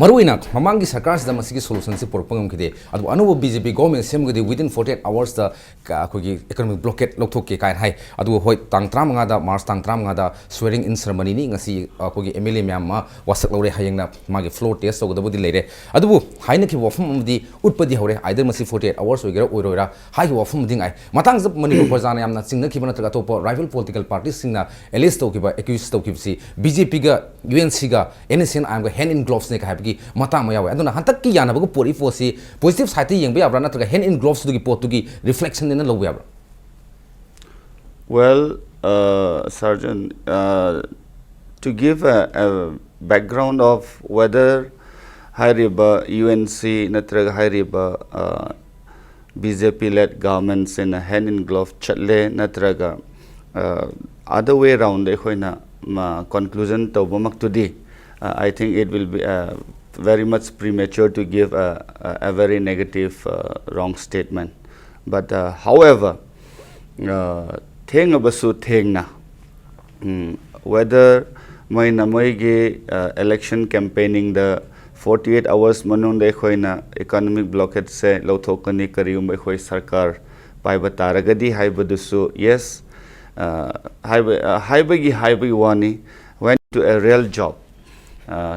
ꯃꯔꯨꯑꯣꯏꯅ ꯃꯃꯥꯡꯒꯤ ꯁꯔꯀꯥꯔꯁꯤꯗ ꯃꯁꯤꯒꯤ ꯁꯣꯂꯨꯁꯟꯁꯤ ꯄꯨꯔꯛꯄ ꯉꯝꯈꯤꯗꯦ꯫ ꯑꯗꯨꯕꯨ ꯑꯅꯧꯕ ꯕꯤ ꯖꯦ ꯄꯤ ꯒꯣꯔꯃꯦꯟ ꯁꯦꯝꯃꯒꯗꯤ within forty eight hours ꯑꯩꯈꯣꯏꯒꯤ ꯏꯀꯣꯅꯣꯃꯤꯛ ꯕ꯭ꯂꯣꯀꯦꯠ ꯂꯧꯊꯣꯛꯀꯦ ꯀꯥꯏꯅ ꯍꯥꯏ꯫ ꯑꯗꯨꯕꯨ ꯍꯣꯏ, ꯇꯥꯡ ꯇꯔꯥꯃꯉꯥꯗ, ꯃꯥꯔꯆ ꯇꯥꯡ ꯇꯔꯥꯃꯉꯥꯗ swearing in ceremony ꯅꯤ꯫ ꯉꯁꯤ ꯑꯩꯈꯣꯏꯒꯤ ꯑꯦꯝ ꯑꯦꯜ ꯑꯦ ꯃꯌꯥꯝ ꯑꯃ ꯋꯥꯁꯛ ꯂꯧꯔꯦ꯫ ꯍꯌꯦꯡꯅ ꯃꯥꯒꯤ floor test ꯇꯧꯒꯗꯕꯨꯗꯤ ꯂꯩꯔꯦ꯫ ꯑꯗꯨꯕꯨ ꯍꯥꯏꯅꯈꯤꯕ ꯋꯥꯐꯝ ꯑꯃꯗꯤ ꯎꯠꯄꯗꯤ ꯍꯧꯔꯦ꯫ Either ꯃꯁꯤ forty eight hours ꯑꯣꯏꯒꯦꯔꯥ ꯑꯣꯏꯔꯣꯏꯔꯥ ꯍꯥꯏꯈꯤꯕ ꯋꯥꯐꯝ ꯑꯃꯗꯤ ꯉꯥꯏ꯫ ꯃꯇꯥꯡꯁꯤꯗ ꯃꯅꯤꯄꯨꯔ ꯄ꯭ꯔꯖꯥꯅ ꯌꯥꯝꯅ ꯆꯤꯡꯅꯈꯤꯕ ꯅꯠꯇ꯭ꯔꯒ ꯑꯇꯣꯞꯄ rival political party ꯁꯤꯡꯅ ꯑꯦꯂꯦꯖ ꯇꯧꯈꯤꯕ, ꯑꯦꯀ꯭ꯌꯨꯁ ꯇꯧꯈꯤꯕꯁꯤ ꯕꯤ ꯖꯦ ꯄꯤꯒ ꯌꯨ ꯑꯦꯟ ꯁꯤꯒ ꯑꯦꯟ ꯑꯦꯁ ꯑꯦꯟ ꯑꯥꯏ ꯑꯦꯝꯒ hand in gloves ꯅꯦ ꯍꯥꯏꯕꯒꯤ ꯃꯇꯥꯡ ꯑꯃ ꯌꯥꯎꯋꯦ꯫ ꯑꯗꯨꯅ ꯍꯟꯗꯛꯀꯤ ꯌꯥꯅꯕꯒ ꯄꯣꯔꯛꯏ ꯄꯣꯠꯁꯤ ꯄꯣꯖꯤꯇꯤꯚ ꯁꯥꯏꯠꯇ ꯌꯦꯡꯕ ꯌꯥꯕ꯭ꯔꯥ, ꯅꯠꯇ꯭ꯔꯒ hand in gloves ꯇꯨꯒꯤ ꯄꯣꯠꯇꯨꯒꯤ ꯔꯤꯐ꯭ꯂꯦꯛꯁꯟ ꯅꯦꯅ ꯂꯧꯕ ꯌꯥꯕ꯭ꯔꯥ? Well, uh, Sergeant, uh, to give a, a background of whether ꯍꯥꯏꯔꯤꯕ ꯌꯨ ꯑꯦꯟ ꯁꯤ ꯅꯠꯇ꯭ꯔꯒ ꯍꯥꯏꯔꯤꯕ ꯕꯤ ꯖꯦ ꯄꯤ led government ꯁꯤꯅ hand in glove ꯆꯠꯂꯦ ꯅꯠꯇ꯭ꯔꯒ other way round ꯑꯩꯈꯣꯏꯅ conclusion ꯇꯧꯕꯃꯛꯇꯨꯗꯤ, uh, I think it will be uh, very much premature to give a, a, a very negative, uh, wrong statement. But uh, however, uh, ꯊꯦꯡꯉꯕꯁꯨ ꯊꯦꯡꯅ, ꯎꯝ, whether ꯃꯣꯏꯅ ꯃꯣꯏꯒꯤ election campaigning ꯗ forty eight hours ꯃꯅꯨꯡꯗ ꯑꯩꯈꯣꯏꯅ economic blockade ꯁꯦ ꯂꯧꯊꯣꯛꯀꯅꯤ ꯀꯔꯤꯒꯨꯝꯕ ꯑꯩꯈꯣꯏ ꯁꯔꯀꯥꯔ ꯄꯥꯏꯕ ꯇꯥꯔꯒꯗꯤ ꯍꯥꯏꯕꯗꯨꯁꯨ, yes, ꯍꯥꯏꯕ ꯍꯥꯏꯕꯒꯤ ꯍꯥꯏꯕꯒꯤ ꯋꯥꯅꯤ, when to a real job,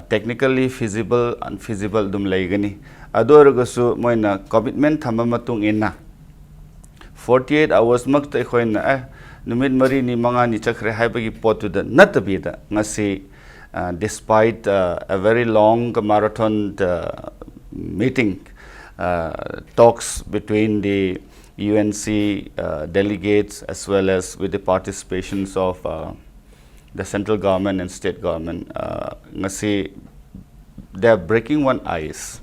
technically feasible unfeasible ꯑꯗꯨꯝ ꯂꯩꯒꯅꯤ꯫ ꯑꯗꯨ ꯑꯣꯏꯔꯒꯁꯨ ꯃꯣꯏꯅ commitment ꯊꯝꯕ ꯃꯇꯨꯡ ꯏꯟꯅ forty eight hours ꯃꯛꯇ ꯑꯩꯈꯣꯏꯅ ꯑꯦ ꯅꯨꯃꯤꯠ ꯃꯔꯤꯅꯤ ꯃꯉꯥꯅꯤ ꯆꯠꯈ꯭ꯔꯦ ꯍꯥꯏꯕꯒꯤ ꯄꯣꯠꯇꯨꯗ ꯅꯠꯇꯕꯤꯗ, ꯉꯁꯤ, uh, despite uh, a very long marathon uh, meeting, uh, talks between the U N C uh, delegates as well as with the participations of uh, the central government and state government, uh, ꯉꯁꯤ they are breaking one ice.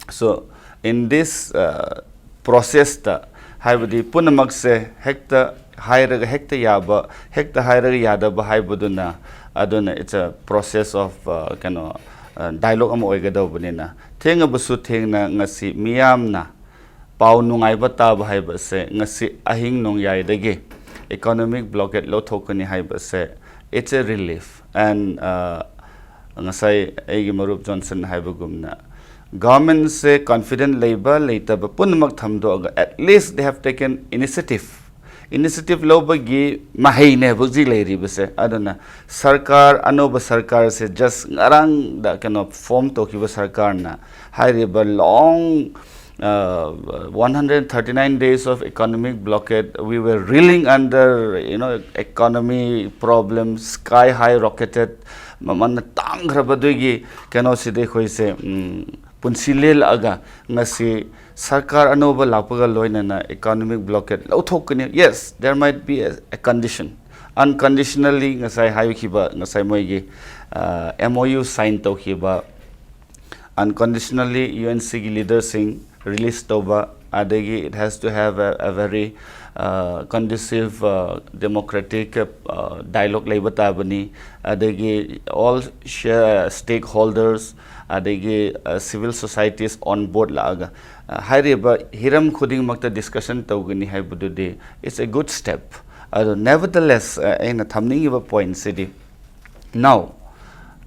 So in this uh, process ꯇ ꯍꯥꯏꯕꯗꯤ ꯄꯨꯝꯅꯃꯛꯁꯦ ꯍꯦꯛꯇ ꯍꯥꯏꯔꯒ ꯍꯦꯛꯇ ꯌꯥꯕ, ꯍꯦꯛꯇ ꯍꯥꯏꯔꯒ ꯌꯥꯗꯕ ꯍꯥꯏꯕꯗꯨꯅ, ꯑꯗꯨꯅ it's a process of, uh, ꯀꯩꯅꯣ, uh, dialogue ꯑꯃ ꯑꯣꯏꯒꯗꯧꯕꯅꯤꯅ, ꯊꯦꯡꯉꯕꯁꯨ ꯊꯦꯡꯅ ꯉꯁꯤ ꯃꯤꯌꯥꯝꯅ ꯄꯥꯎ ꯅꯨꯡꯉꯥꯏꯕ ꯇꯥꯕ ꯍꯥꯏꯕꯁꯦ, ꯉꯁꯤ ꯑꯍꯤꯡ ꯅꯣꯡꯌꯥꯏꯗꯒꯤ economic blockade ꯂꯧꯊꯣꯛꯀꯅꯤ ꯍꯥꯏꯕꯁꯦ, it's a relief. And, uh, ꯉꯁꯥꯏ ꯑꯩꯒꯤ ꯃꯔꯨꯞ ꯖꯣꯟꯁꯟ ꯍꯥꯏꯕꯒꯨꯝꯅ, ꯒꯚꯔꯟꯃꯦꯟꯁꯦ ꯀꯣꯟꯐꯤꯗꯦꯟ ꯂꯩꯕ ꯂꯩꯇꯕ ꯄꯨꯝꯅꯃꯛ ꯊꯝꯗꯣꯛꯑꯒ, at least they have taken initiative. Initiative ꯂꯧꯕꯒꯤ ꯃꯍꯩꯅꯦꯕ ꯍꯧꯖꯤꯛ ꯂꯩꯔꯤꯕꯁꯦ꯫ ꯑꯗꯨꯅ ꯁꯔꯀꯥꯔ, ꯑꯅꯧꯕ ꯁꯔꯀꯥꯔꯁꯦ just ꯉꯔꯥꯡꯗ ꯀꯩꯅꯣ ꯐꯣꯝ ꯇꯧꯈꯤꯕ ꯁꯔꯀꯥꯔꯅ ꯍꯥꯏꯔꯤꯕ long, uh, one hundred thirty-nine days of economic blockade, we were reeling under, you know, economy problems, sky high rocketed, ꯃꯃꯜꯅ ꯇꯥꯡꯈ꯭ꯔꯕꯗꯨꯒꯤ ꯀꯩꯅꯣꯁꯤꯗ ꯑꯩꯈꯣꯏꯁꯦ, ꯎꯝ, ꯄꯨꯟꯁꯤ ꯂꯦꯜꯂꯛꯑꯒ ꯉꯁꯤ ꯁꯔꯀꯥꯔ ꯑꯅꯧꯕ ꯂꯥꯛꯄꯒ ꯂꯣꯏꯅꯅ economic blockade ꯂꯧꯊꯣꯛꯀꯅꯤ꯫ Yes, there might be a, a condition. Unconditionally ꯉꯁꯥꯏ ꯍꯥꯏꯈꯤꯕ, ꯉꯁꯥꯏ ꯃꯣꯏꯒꯤ, ꯑ, M O U sign ꯇꯧꯈꯤꯕ, unconditionally U N C ꯒꯤ ꯂꯤꯗꯔꯁꯤꯡ ꯔꯤꯂꯤꯁ ꯇꯧꯕ, ꯑꯗꯒꯤ it has to have a, a very, uh, conducive, uh, democratic, uh, dialogue ꯂꯩꯕ ꯇꯥꯕꯅꯤ, ꯑꯗꯒꯤ all share, stakeholders, ꯑꯗꯒꯤ, uh, civil societies on board ꯂꯥꯛꯑꯒ, uh, ꯍꯥꯏꯔꯤꯕ ꯍꯤꯔꯝ ꯈꯨꯗꯤꯡꯃꯛꯇ discussion ꯇꯧꯒꯅꯤ ꯍꯥꯏꯕꯗꯨꯗꯤ it's a good step. ꯑꯗꯣ nevertheless, uh, ꯑꯩꯅ ꯊꯝꯅꯤꯡꯉꯤꯕ ꯄꯣꯏꯟꯁꯤꯗꯤ, now,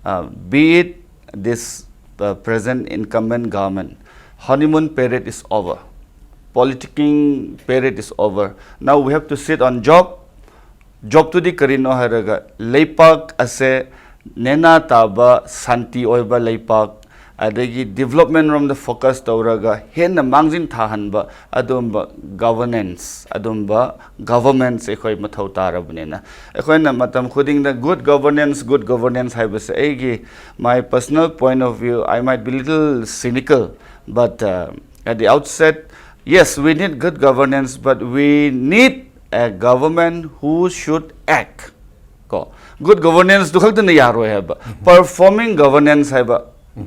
uh, be it this, uh, present incumbent government, honeymoon period is over, politicking period is over, now we have to sit on job. ꯖꯣꯕꯇꯨꯗꯤ ꯀꯔꯤꯅꯣ ꯍꯥꯏꯔꯒ, ꯂꯩꯄꯥꯛ ꯑꯁꯦ ꯅꯦꯅꯥ ꯇꯥꯕ, ꯁꯥꯟꯇꯤ ꯑꯣꯏꯕ ꯂꯩꯄꯥꯛ, ꯑꯗꯒꯤ ꯗꯤꯕꯂꯞꯃꯦꯟ ꯔꯣꯝꯗ ꯐꯣꯀꯁ ꯇꯧꯔꯒ ꯍꯦꯟꯅ ꯃꯥꯡꯖꯤꯟ ꯊꯥꯍꯟꯕ ꯑꯗꯨꯒꯨꯝꯕ ꯒꯚꯔꯅꯦꯟꯁ, ꯑꯗꯨꯒꯨꯝꯕ ꯒꯚꯔꯟꯃꯦꯟꯁ ꯑꯩꯈꯣꯏ ꯃꯊꯧ ꯇꯥꯔꯕꯅꯤꯅ, ꯑꯩꯈꯣꯏꯅ ꯃꯇꯝ ꯈꯨꯗꯤꯡꯗ good governance, good governance ꯍꯥꯏꯕꯁꯦ, ꯑꯩꯒꯤ, my personal point of view, I might be little cynical, but, uh, at the outset, yes, we need good governance, but we need a government who should act. ꯀꯣ, good ꯒꯚꯔꯅꯦꯟꯁꯇꯨ ꯈꯛꯇꯅ ꯌꯥꯔꯣꯏ ꯍꯥꯏꯕ, performing governance ꯍꯥꯏꯕ,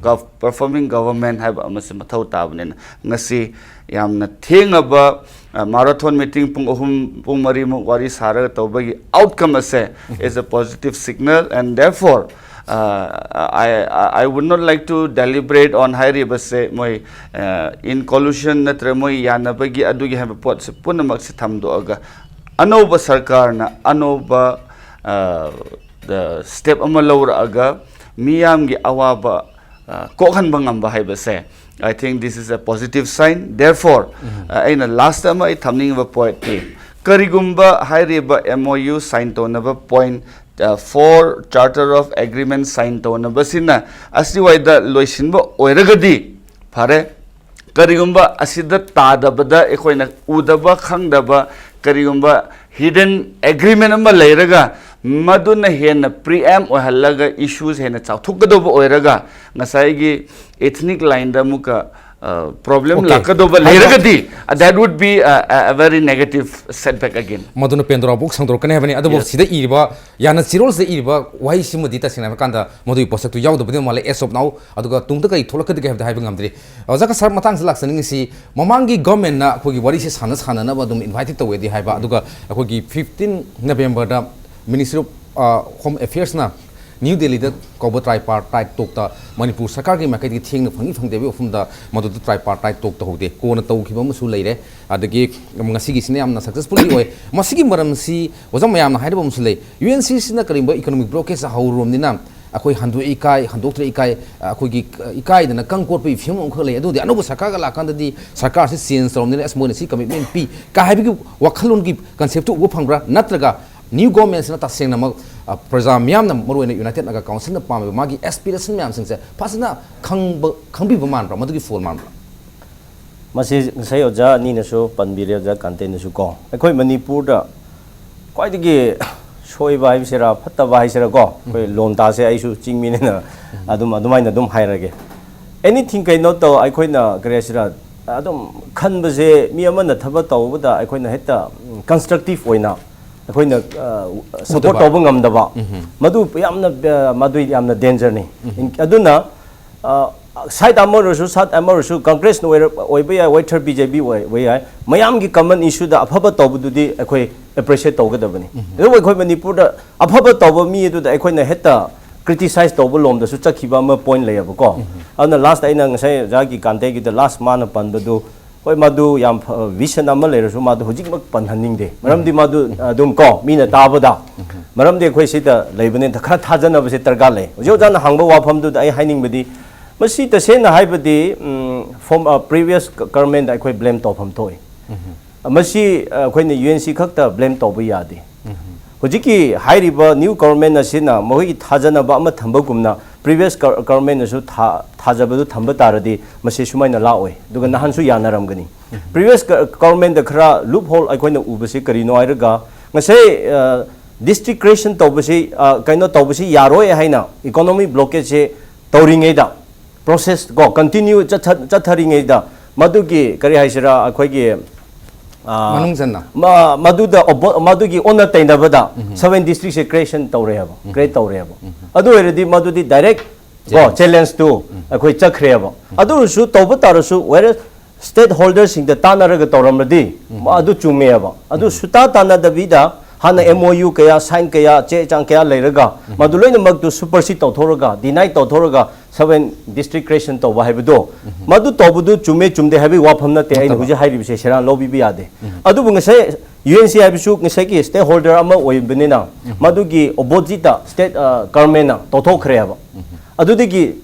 ꯒꯚ-, performing government ꯍꯥꯏꯕ ꯑꯃꯁꯤ ꯃꯊꯧ ꯇꯥꯕꯅꯤꯅ, ꯉꯁꯤ ꯌꯥꯝꯅ ꯊꯦꯡꯉꯕ ꯃꯥꯔꯥꯊꯣꯟ ꯃꯤꯇꯤꯡ ꯄꯨꯡ ꯑꯍꯨꯝ, ꯄꯨꯡ ꯃꯔꯤꯃꯨꯛ ꯋꯥꯔꯤ ꯁꯥꯔꯒ ꯇꯧꯕꯒꯤ ꯑꯥꯎꯠꯀꯝ ꯑꯁꯦ is a positive signal, and therefore I, I would not like to deliberate on ꯍꯥꯏꯔꯤꯕꯁꯦ ꯃꯣꯏ in collusion ꯅꯠꯇ꯭ꯔꯒ ꯃꯣꯏ ꯌꯥꯅꯕꯒꯤ ꯑꯗꯨꯒꯤ ꯍꯥꯏꯕ ꯄꯣꯠꯁꯦ ꯄꯨꯝꯅꯃꯛꯁꯦ ꯊꯝꯗꯣꯛꯑꯒ ꯑꯅꯧꯕ ꯁꯔꯀꯥꯔꯅ ꯑꯅꯧꯕ ꯁ꯭ꯇꯦꯞ ꯑꯃ ꯂꯧꯔꯛꯑꯒ ꯃꯤꯌꯥꯝꯒꯤ ꯑꯋꯥꯕ ꯀꯣꯛꯍꯟꯕ ꯉꯝꯕ ꯍꯥꯏꯕꯁꯦ, I think this is a positive sign. Therefore ꯑꯩꯅ ꯂꯥꯁꯇ ꯑꯃ ꯑꯩ ꯊꯝꯅꯤꯡꯉꯤꯕ ꯄꯣꯏꯟꯠꯇꯤ, ꯀꯔꯤꯒꯨꯝꯕ ꯍꯥꯏꯔꯤꯕ M O U sign ꯇꯧꯅꯕ point four Charter of Agreement sign ꯇꯧꯅꯕꯁꯤꯅ ꯑꯁꯤꯋꯥꯏꯗ ꯂꯣꯏꯁꯤꯟꯕ ꯑꯣꯏꯔꯒꯗꯤ ꯐꯔꯦ꯫ ꯀꯔꯤꯒꯨꯝꯕ ꯑꯁꯤꯗ ꯇꯥꯗꯕꯗ ꯑꯩꯈꯣꯏꯅ ꯎꯗꯕ ꯈꯪꯗꯕ ꯀꯔꯤꯒꯨꯝꯕ hidden agreement ꯑꯃ ꯂꯩꯔꯒ ꯃꯗꯨꯅ ꯍꯦꯟꯅ preempt ꯑꯣꯏꯍꯜꯂꯒ issues ꯍꯦꯟꯅ ꯆꯥꯎꯊꯣꯛꯀꯗꯧꯕ ꯑꯣꯏꯔꯒ ꯉꯁꯥꯏꯒꯤ ethnic lineꯗ ꯑꯃꯨꯛꯀ problem ꯂꯥꯛꯀꯗꯧꯕ ꯂꯩꯔꯒꯗꯤ, that would be a, a very negative setback again. ꯃꯗꯨꯅ ꯄꯦꯟꯗꯣꯔꯥꯕꯨ ꯁꯥꯡꯗꯣꯔꯛꯀꯅꯤ ꯍꯥꯏꯕꯅꯤ꯫ ꯑꯗꯨꯕꯨ ꯁꯤꯗ ꯏꯔꯤꯕ, ꯌꯥꯅ ꯆꯤꯔꯣꯜꯁꯤꯗ ꯏꯔꯤꯕ ꯋꯥꯍꯩꯁꯤꯃꯗꯤ ꯇꯁꯦꯡꯅ ꯍꯥꯏꯔꯀꯥꯟꯗ ꯃꯗꯨꯒꯤ ꯄꯣꯠꯁꯛꯇꯨ ꯌꯥꯎꯗꯕꯗꯤ ꯃꯥꯜꯂꯦ as of now꯫ ꯑꯗꯨꯒ ꯇꯨꯡꯗ ꯀꯔꯤ ꯊꯣꯛꯂꯛꯀꯗꯒꯦ ꯍꯥꯏꯕꯗꯤ ꯍꯥꯏꯕ ꯉꯝꯗ꯭ꯔꯤ꯫ ꯑꯣꯖꯥ ꯀꯁꯥꯔ, ꯃꯇꯥꯡꯁꯤꯗ ꯂꯥꯛꯆꯅꯤꯡꯉꯤꯁꯤ, ꯃꯃꯥꯡꯒꯤ ꯒꯣꯔꯃꯦꯟꯅ ꯑꯩꯈꯣꯏꯒꯤ ꯋꯥꯔꯤꯁꯦ ꯁꯥꯟꯅ ꯁꯥꯟꯅꯅꯕ ꯑꯗꯨꯝ ꯏꯟꯚꯥꯏꯠꯇꯤ ꯇꯧꯋꯦꯗꯤ ꯍꯥꯏꯕ, ꯑꯗꯨꯒ ꯑꯩꯈꯣꯏꯒꯤ ꯐꯤꯐꯇꯤꯟ ꯅꯕꯦꯝꯕꯔꯗ Ministry of Home Affairsꯅ ꯅ꯭ꯌꯨ ꯗꯦꯜꯂꯤꯗ ꯀꯧꯕ tripartite talkꯇ ꯃꯅꯤꯄꯨꯔ ꯁꯔꯀꯥꯔꯒꯤ ꯃꯥꯏꯀꯩꯗꯒꯤ ꯊꯦꯡꯅ ꯐꯪꯏ ꯐꯪꯗꯦ ꯍꯥꯏꯕꯒꯤ ꯋꯥꯐꯝꯗ ꯃꯗꯨꯗ tripartite talk ꯇꯧꯍꯧꯗꯦ꯫ ꯀꯣꯟꯅ ꯇꯧꯈꯤꯕ ꯑꯃꯁꯨ ꯂꯩꯔꯦ꯫ ꯑꯗꯒꯤ ꯉꯁꯤꯒꯤꯁꯤꯅ ꯌꯥꯝꯅ successfulꯗꯤ ꯑꯣꯏ꯫ ꯃꯁꯤꯒꯤ ꯃꯔꯝꯁꯤ ꯑꯣꯖꯥ ꯃꯌꯥꯝꯅ ꯍꯥꯏꯅꯕ ꯑꯃꯁꯨ ꯂꯩ, UNCCꯅ ꯀꯔꯤꯒꯨꯝꯕ economic blockade ꯍꯧꯔꯨꯔꯕꯅꯤꯅ ꯑꯩꯈꯣꯏ ꯍꯟꯗꯣꯛꯏ ꯀꯥꯏ, ꯍꯟꯗꯣꯛꯇ꯭ꯔꯦ ꯏꯀꯥꯏ, ꯑꯩꯈꯣꯏꯒꯤ ꯏꯀꯥꯏꯗꯅ ꯀꯪ ꯀꯣꯠꯄꯒꯤ ꯐꯤꯕꯝ ꯑꯃꯈꯛ ꯂꯩ꯫ ꯑꯗꯨꯗꯤ ꯑꯅꯧꯕ ꯁꯔꯀꯥꯔꯒ ꯂꯥꯛꯀꯥꯟꯗꯗꯤ ꯁꯔꯀꯥꯔꯁꯤ change ꯇꯧꯔꯕꯅꯤꯅ ꯑꯁ ꯃꯣꯏꯅ ꯁꯤ commitment ꯄꯤ ꯀꯥꯏ ꯍꯥꯏꯕꯒꯤ ꯋꯥꯈꯜꯂꯣꯟꯒꯤ conceptꯇꯨ ꯎꯕ ꯐꯪꯕ꯭ꯔꯥ? ꯅꯠꯇ꯭ꯔꯒ new governmentꯁꯤꯅ ꯇꯁꯦꯡꯅꯃꯛ, ꯑ, ꯄ꯭ꯔꯖꯥ ꯃꯤꯌꯥꯝꯅ, ꯃꯔꯨꯑꯣꯏꯅ United Naga Councilꯅ ꯄꯥꯝꯃꯤꯕ ꯃꯥꯒꯤ aspiration ꯃꯌꯥꯝꯁꯤꯡꯁꯦ ꯐꯖꯅ ꯈꯪꯕ, ꯈꯪꯕꯤꯕ ꯃꯥꯟꯕ꯭ꯔꯥ? ꯃꯗꯨꯒꯤ ꯐꯣꯜ ꯃꯥꯟꯕ꯭ꯔꯥ? ꯃꯁꯤ ꯉꯁꯥꯏ ꯑꯣꯖꯥ ꯑꯅꯤꯅꯁꯨ ꯄꯟꯕꯤꯔꯦ, ꯑꯣꯖꯥ ꯀꯥꯟꯇꯦꯅꯁꯨ ꯀꯣ, ꯑꯩꯈꯣꯏ ꯃꯅꯤꯄꯨꯔꯗ ꯈ꯭ꯋꯥꯏꯗꯒꯤ ꯁꯣꯏꯕ ꯍꯥꯏꯁꯤꯔꯥ, ꯐꯠꯇꯕ ꯍꯥꯏꯁꯤꯔꯥ ꯀꯣ, ꯑꯩꯈꯣꯏ ꯎꯝ꯫ ꯂꯣꯟꯗꯥꯁꯦ ꯑꯩꯁꯨ ꯆꯤꯡꯃꯤꯅꯤꯅ ꯎꯝ꯫ ꯑꯗꯨꯝ, ꯑꯗꯨꯃꯥꯏꯅ ꯑꯗꯨꯝ ꯍꯥꯏꯔꯒꯦ꯫ Anything ꯀꯩꯅꯣ ꯇꯧ, ꯑꯩꯈꯣꯏꯅ ꯀꯔꯤ ꯍꯥꯏꯁꯤꯔꯥ, ꯑꯗꯨꯝ ꯈꯟꯕꯁꯦ, ꯃꯤ ꯑꯃꯅ ꯊꯕꯛ ꯇꯧꯕꯗ ꯑꯩꯈꯣꯏꯅ ꯍꯦꯛꯇ, ꯎꯝ, constructive ꯑꯣꯏꯅ ꯑꯩꯈꯣꯏꯅ, ꯑ, support ꯎꯗꯕ꯫ ꯇꯧꯕ ꯉꯝꯗꯕ, ꯎꯝ꯫ ꯃꯗꯨ ꯌꯥꯝꯅ, ꯑ, ꯃꯗꯨ ꯌꯥꯝꯅ dangerꯅꯤ꯫ ꯎꯝ꯫ ꯑꯗꯨꯅ, ꯑ, ꯁꯥꯏꯠ ꯑꯃ ꯑꯣꯏꯔꯁꯨ, ꯁꯥꯏꯠ ꯑꯃ ꯑꯣꯏꯔꯁꯨ, ꯀꯪꯒ꯭ꯔꯦꯁꯅ ꯑꯣꯏꯔ-, ꯑꯣꯏꯕ ꯌꯥꯏ, ꯋꯥꯏꯊꯔ ꯕꯤ ꯖꯦ ꯄꯤ ꯑꯣꯏ-, ꯑꯣꯏꯕ ꯌꯥꯏ, ꯃꯌꯥꯝꯒꯤ ꯀꯃꯟ ꯏꯁꯨꯗ ꯑꯐꯕ ꯇꯧꯕꯗꯨꯗꯤ ꯑꯩꯈꯣꯏ ꯑꯦꯄ꯭ꯔꯤꯁꯤꯌꯦꯠ ꯇꯧꯒꯗꯕꯅꯤ꯫ ꯑꯗꯨꯕꯨ ꯑꯩꯈꯣꯏ ꯃꯅꯤꯄꯨꯔꯗ ꯑꯐꯕ ꯇꯧꯕ ꯃꯤ ꯑꯗꯨꯗ ꯑꯩꯈꯣꯏꯅ ꯍꯦꯛꯇ ꯀ꯭ꯔꯤꯇꯤꯁꯥꯏꯁ ꯇꯧꯕ ꯂꯣꯝꯗꯁꯨ ꯆꯠꯈꯤꯕ ꯑꯃ ꯄꯣꯏꯟ ꯂꯩꯌꯦꯕꯀꯣ꯫ ꯑꯗꯨꯅ ꯂꯥꯁꯇ ꯑꯩꯅ ꯉꯁꯥꯏ ꯑꯣꯖꯥꯒꯤ ꯀꯥꯟꯇꯦꯒꯤꯗ ꯂꯥꯁ ꯃꯥꯅ ꯄꯟꯕꯗꯨ, ꯍꯣꯏ, ꯃꯗꯨ ꯌꯥꯝ ꯚꯤꯖꯟ ꯑꯃ ꯂꯩꯔꯁꯨ ꯃꯥꯗꯨ ꯍꯧꯖꯤꯛꯃꯛ ꯄꯟꯍꯟꯅꯤꯡꯗꯦ꯫ ꯃꯔꯝꯗꯤ ꯃꯥꯗꯨ ꯑꯗꯨꯝ ꯀꯣ, ꯃꯤꯅ ꯇꯥꯕꯗ, ꯃꯔꯝꯗꯤ ꯑꯩꯈꯣꯏ ꯁꯤꯗ ꯂꯩꯕꯅꯤꯅ ꯈꯔ ꯊꯥꯖꯅꯕꯁꯦ ꯗꯔꯀꯥꯔ ꯂꯩ꯫ ꯍꯧꯖꯤꯛ ꯑꯣꯖꯥꯅ ꯍꯪꯕ ꯋꯥꯐꯝꯗꯨꯗ ꯑꯩ ꯍꯥꯏꯅꯤꯡꯕꯗꯤ, ꯃꯁꯤ ꯇꯁꯦꯡꯅ ꯍꯥꯏꯕꯗꯤ, ꯎꯝ, ꯐꯣꯝ, ꯑ, ꯄ꯭ꯔꯤꯚꯤꯌꯁ ꯒ-, ꯒꯚꯔꯟꯃꯦꯟꯗ ꯑꯩꯈꯣꯏ ꯕ꯭ꯂꯦꯝ ꯇꯧꯐꯝ ꯊꯣꯛꯏ꯫ ꯃꯁꯤ, ꯑ, ꯑꯩꯈꯣꯏꯅ ꯌꯨ ꯑꯦꯟ ꯁꯤ ꯈꯛꯇ ꯕ꯭ꯂꯦꯝ ꯇꯧꯕ ꯌꯥꯗꯦ꯫ ꯍꯧꯖꯤꯛꯀꯤ ꯍꯥꯏꯔꯤꯕ ꯅ꯭ꯌꯨ ꯒꯚꯔꯟꯃꯦꯟ ꯑꯁꯤꯅ ꯃꯈꯣꯏꯒꯤ ꯊꯥꯖꯅꯕ ꯑꯃ ꯊꯝꯕꯒꯨꯝꯅ ꯄ꯭ꯔꯤꯚꯤꯌꯁ ꯒ-, ꯒꯚꯔꯟꯃꯦꯟꯅꯁꯨ ꯊꯥ-, ꯊꯥꯖꯕꯗꯨ ꯊꯝꯕ ꯇꯥꯔꯗꯤ ꯃꯁꯤ ꯁꯨꯃꯥꯏꯅ ꯂꯥꯛꯑꯣꯏ, ꯑꯗꯨꯒ ꯅꯍꯥꯟꯁꯨ ꯌꯥꯅꯔꯝꯒꯅꯤ꯫ ꯄ꯭ꯔꯤꯚꯤꯌꯁ ꯒ-, ꯒꯚꯔꯟꯃꯦꯟꯗ ꯈꯔ ꯂꯨꯞ ꯍꯣꯜ ꯑꯩꯈꯣꯏꯅ ꯎꯕꯁꯤ ꯀꯔꯤꯅꯣ ꯍꯥꯏꯔꯒ, ꯉꯁꯥꯏ, ꯑ, ꯗꯤꯁꯇ꯭ꯔꯤꯛ ꯀ꯭ꯔꯤꯌꯦꯁꯟ ꯇꯧꯕꯁꯤ, ꯑ, ꯀꯩꯅꯣ ꯇꯧꯕꯁꯤ ꯌꯥꯔꯣꯏ ꯍꯥꯏꯅ ꯏꯀꯣꯅꯣꯃꯤꯛ ꯕ꯭ꯂꯣꯀꯦꯖꯁꯦ ꯇꯧꯔꯤꯉꯩꯗ, ꯄ꯭ꯔꯣꯁꯦꯁ ꯀꯣ, ꯀꯟꯇꯤꯅ꯭ꯌꯨ ꯆꯠꯊ-, ꯆꯠꯊꯔꯤꯉꯩꯗ, ꯃꯗꯨꯒꯤ ꯀꯔꯤ ꯍꯥꯏꯁꯤꯔꯥ, ꯑꯩꯈꯣꯏꯒꯤ, ꯑ, ꯃꯅꯨꯡ ꯆꯟꯅ꯫ ꯃ-, ꯃꯗꯨꯗ ꯑꯣꯕꯣ-, ꯃꯗꯨꯒꯤ ꯑꯣꯟꯅ ꯇꯩꯅꯕꯗ ꯁꯚꯦꯟ ꯗꯤꯁꯇ꯭ꯔꯤꯛꯁꯦ ꯀ꯭ꯔꯤꯌꯦꯁꯟ ꯇꯧꯔꯦꯕ, ꯀ꯭ꯔꯤꯌꯦꯠ ꯇꯧꯔꯦꯕ꯫ ꯑꯗꯨ ꯑꯣꯏꯔꯗꯤ ꯃꯗꯨꯗꯤ ꯗꯥꯏꯔꯦꯛ ꯀꯣ, ꯆꯦꯂꯦꯟꯖꯇꯨ ꯑꯩꯈꯣꯏ ꯆꯠꯈ꯭ꯔꯦꯕ꯫ ꯑꯗꯨ ꯑꯣꯏꯔꯁꯨ ꯇꯧꯕ ꯇꯥꯔꯁꯨ, ꯋꯦꯔ ꯁ꯭ꯇꯦꯛ ꯍꯣꯜꯗꯔꯁꯤꯡꯗ ꯇꯥꯟꯅꯔꯒ ꯇꯧꯔꯝꯂꯗꯤ, ꯑꯗꯨ ꯆꯨꯝꯃꯦꯕ꯫ ꯑꯗꯨ ꯁꯨꯇꯥ ꯇꯥꯟꯅꯗꯕꯤꯗ ꯍꯥꯟꯅ ꯑꯦꯝ ꯑꯣ ꯌꯨ ꯀꯌꯥ ꯁꯥꯏꯟ, ꯀꯌꯥ ꯆꯦ ꯆꯥꯡ ꯀꯌꯥ ꯂꯩꯔꯒ, ꯃꯗꯨ ꯂꯣꯏꯅꯃꯛꯇꯨ ꯁꯨꯄꯔꯁꯤꯠ ꯇꯧꯊꯣꯛꯔꯒ, ꯗꯤꯅꯥꯏ ꯇꯧꯊꯣꯛꯔꯒ, ꯁꯚꯦꯟ ꯗꯤꯁꯇ꯭ꯔꯤꯛ ꯀ꯭ꯔꯤꯌꯦꯁꯟ ꯇꯧꯕ ꯍꯥꯏꯕꯗꯣ, ꯃꯗꯨ ꯇꯧꯕꯗꯨ ꯆꯨꯝꯃꯦ ꯆꯨꯝꯗꯦ ꯍꯥꯏꯕꯒꯤ ꯋꯥꯐꯝ ꯅꯠꯇꯦ ꯑꯩꯅ ꯍꯧꯖꯤꯛ ꯍꯥꯏꯔꯤꯕꯁꯦ, ꯁꯦꯔꯥꯟ ꯂꯧꯕꯤꯕ ꯌꯥꯗꯦ꯫ ꯑꯗꯨꯕꯨ ꯉꯁꯥꯏ ꯌꯨ ꯑꯦꯟ ꯁꯤ ꯍꯥꯏꯕꯁꯨ ꯉꯁꯥꯏꯒꯤ ꯁ꯭ꯇꯦꯛ ꯍꯣꯜꯗꯔ ꯑꯃ ꯑꯣꯏꯕꯅꯤꯅ, ꯃꯗꯨꯒꯤ ꯑꯣꯄꯣꯖꯤꯠꯇ ꯁ꯭ꯇꯦꯠ, ꯑ, ꯒꯚꯔꯟꯃꯦꯟꯅ ꯇꯧꯊꯣꯛꯈ꯭ꯔꯦꯕ꯫ ꯑꯗꯨꯗꯒꯤ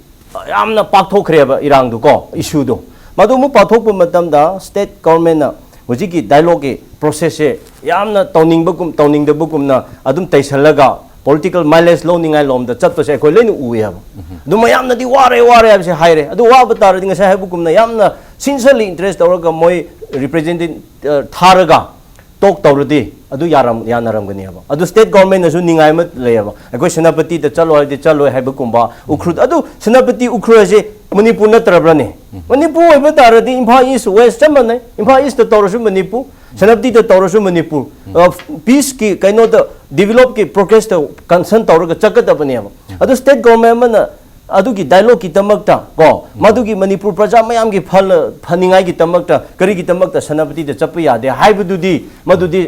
ꯌꯥꯝꯅ ꯄꯥꯛꯊꯣꯛꯈ꯭ꯔꯦꯕ ꯏꯔꯥꯡꯗꯨ ꯀꯣ, ꯏꯁꯨꯗꯨ꯫ ꯃꯗꯨ ꯑꯃꯨꯛ ꯄꯥꯛꯊꯣꯛꯄ ꯃꯇꯝꯗ ꯁ꯭ꯇꯦꯠ ꯒꯚꯔꯟꯃꯦꯟꯅ ꯍꯧꯖꯤꯛꯀꯤ ꯗꯥꯏꯂꯣꯒꯀꯤ ꯄ꯭ꯔꯣꯁꯦꯁꯁꯦ ꯌꯥꯝꯅ ꯇꯧꯅꯤꯡꯕꯒꯨꯝ ꯇꯧꯅꯤꯡꯗꯕꯒꯨꯝꯅ ꯑꯗꯨꯝ ꯇꯩꯁꯜꯂꯒ ꯄꯣꯂꯤꯇꯤꯀꯦꯜ ꯃꯥꯏꯂꯦꯖ ꯂꯧꯅꯤꯡꯉꯥꯏ ꯂꯣꯝꯗ ꯆꯠꯄꯁꯦ ꯑꯩꯈꯣꯏ ꯂꯣꯏꯅ ꯎꯏ ꯍꯥꯏꯕ꯫ ꯑꯗꯨ ꯃꯌꯥꯝꯅꯗꯤ ꯋꯥꯔꯦ, ꯋꯥꯔꯦ ꯍꯥꯏꯕꯁꯦ ꯍꯥꯏꯔꯦ꯫ ꯑꯗꯨ ꯋꯥꯕ ꯇꯥꯔꯗꯤ ꯉꯁꯥꯏ ꯍꯥꯏꯕꯒꯨꯝꯅ ꯌꯥꯝꯅ ꯁꯤꯟꯁꯔꯂꯤ ꯏꯟꯇꯔꯦꯁ ꯇꯧꯔꯒ ꯃꯣꯏ ꯔꯤꯄ꯭ꯔꯖꯦꯟꯇꯦꯇꯤꯚ ꯊꯥꯔꯒ ꯇꯣꯛ ꯇꯧꯔꯗꯤ ꯑꯗꯨ ꯌꯥꯔꯝ-, ꯌꯥꯅꯔꯝꯒꯅꯦꯕ꯫ ꯑꯗꯨ ꯁ꯭ꯇꯦꯠ ꯒꯚꯔꯟꯃꯦꯟꯅꯁꯨ ꯅꯤꯡꯉꯥꯏ ꯑꯃ ꯂꯩꯌꯦꯕ, ꯑꯩꯈꯣꯏ ꯁꯦꯅꯥꯄꯇꯤꯗ ꯆꯠꯂꯣ ꯍꯥꯏꯔꯗꯤ ꯆꯠꯂꯣꯏ ꯍꯥꯏꯕꯒꯨꯝꯕ, ꯎꯈ꯭ꯔꯨꯜ, ꯑꯗꯨ ꯁꯦꯅꯥꯄꯇꯤ ꯎꯈ꯭ꯔꯨꯜ ꯍꯥꯏꯁꯦ ꯃꯅꯤꯄꯨꯔ ꯅꯠꯇ꯭ꯔꯕ꯭ꯔꯅꯦ? ꯃꯅꯤꯄꯨꯔ ꯑꯣꯏꯕ ꯇꯥꯔꯗꯤ ꯏꯝꯐꯥꯜ ꯏꯁ ꯋꯦꯁ ꯆꯞ ꯃꯥꯟꯅꯩ, ꯏꯝꯐꯥꯜ ꯏꯁꯇ ꯇꯧꯔꯁꯨ ꯃꯅꯤꯄꯨꯔ, ꯁꯦꯅꯥꯄꯇꯤꯗ ꯇꯧꯔꯁꯨ ꯃꯅꯤꯄꯨꯔ꯫ ꯑ, ꯄꯤꯁꯀꯤ ꯀꯩꯅꯣꯗ, ꯗꯤꯕꯦꯂꯞꯀꯤ ꯄ꯭ꯔꯣꯒ꯭ꯔꯦꯁꯇ ꯀꯟꯁꯔꯟ ꯇꯧꯔꯒ ꯆꯠꯀꯗꯕꯅꯦꯕ꯫ ꯑꯗꯨ ꯁ꯭ꯇꯦꯠ ꯒꯚꯔꯟꯃꯦꯟ ꯑꯃꯅ ꯑꯗꯨꯒꯤ ꯗꯥꯏꯂꯣꯒꯀꯤꯗꯃꯛꯇ ꯀꯣ, ꯃꯗꯨꯒꯤ ꯃꯅꯤꯄꯨꯔ ꯄ꯭ꯔꯖꯥ ꯃꯌꯥꯝꯒꯤ ꯐꯜ ꯐꯅꯤꯡꯉꯥꯏꯒꯤꯗꯃꯛꯇ ꯀꯔꯤꯒꯤꯗꯃꯛꯇ ꯁꯦꯅꯥꯄꯇꯤꯗ ꯆꯠꯄ ꯌꯥꯗꯦ ꯍꯥꯏꯕꯗꯨꯗꯤ, ꯃꯗꯨꯗꯤ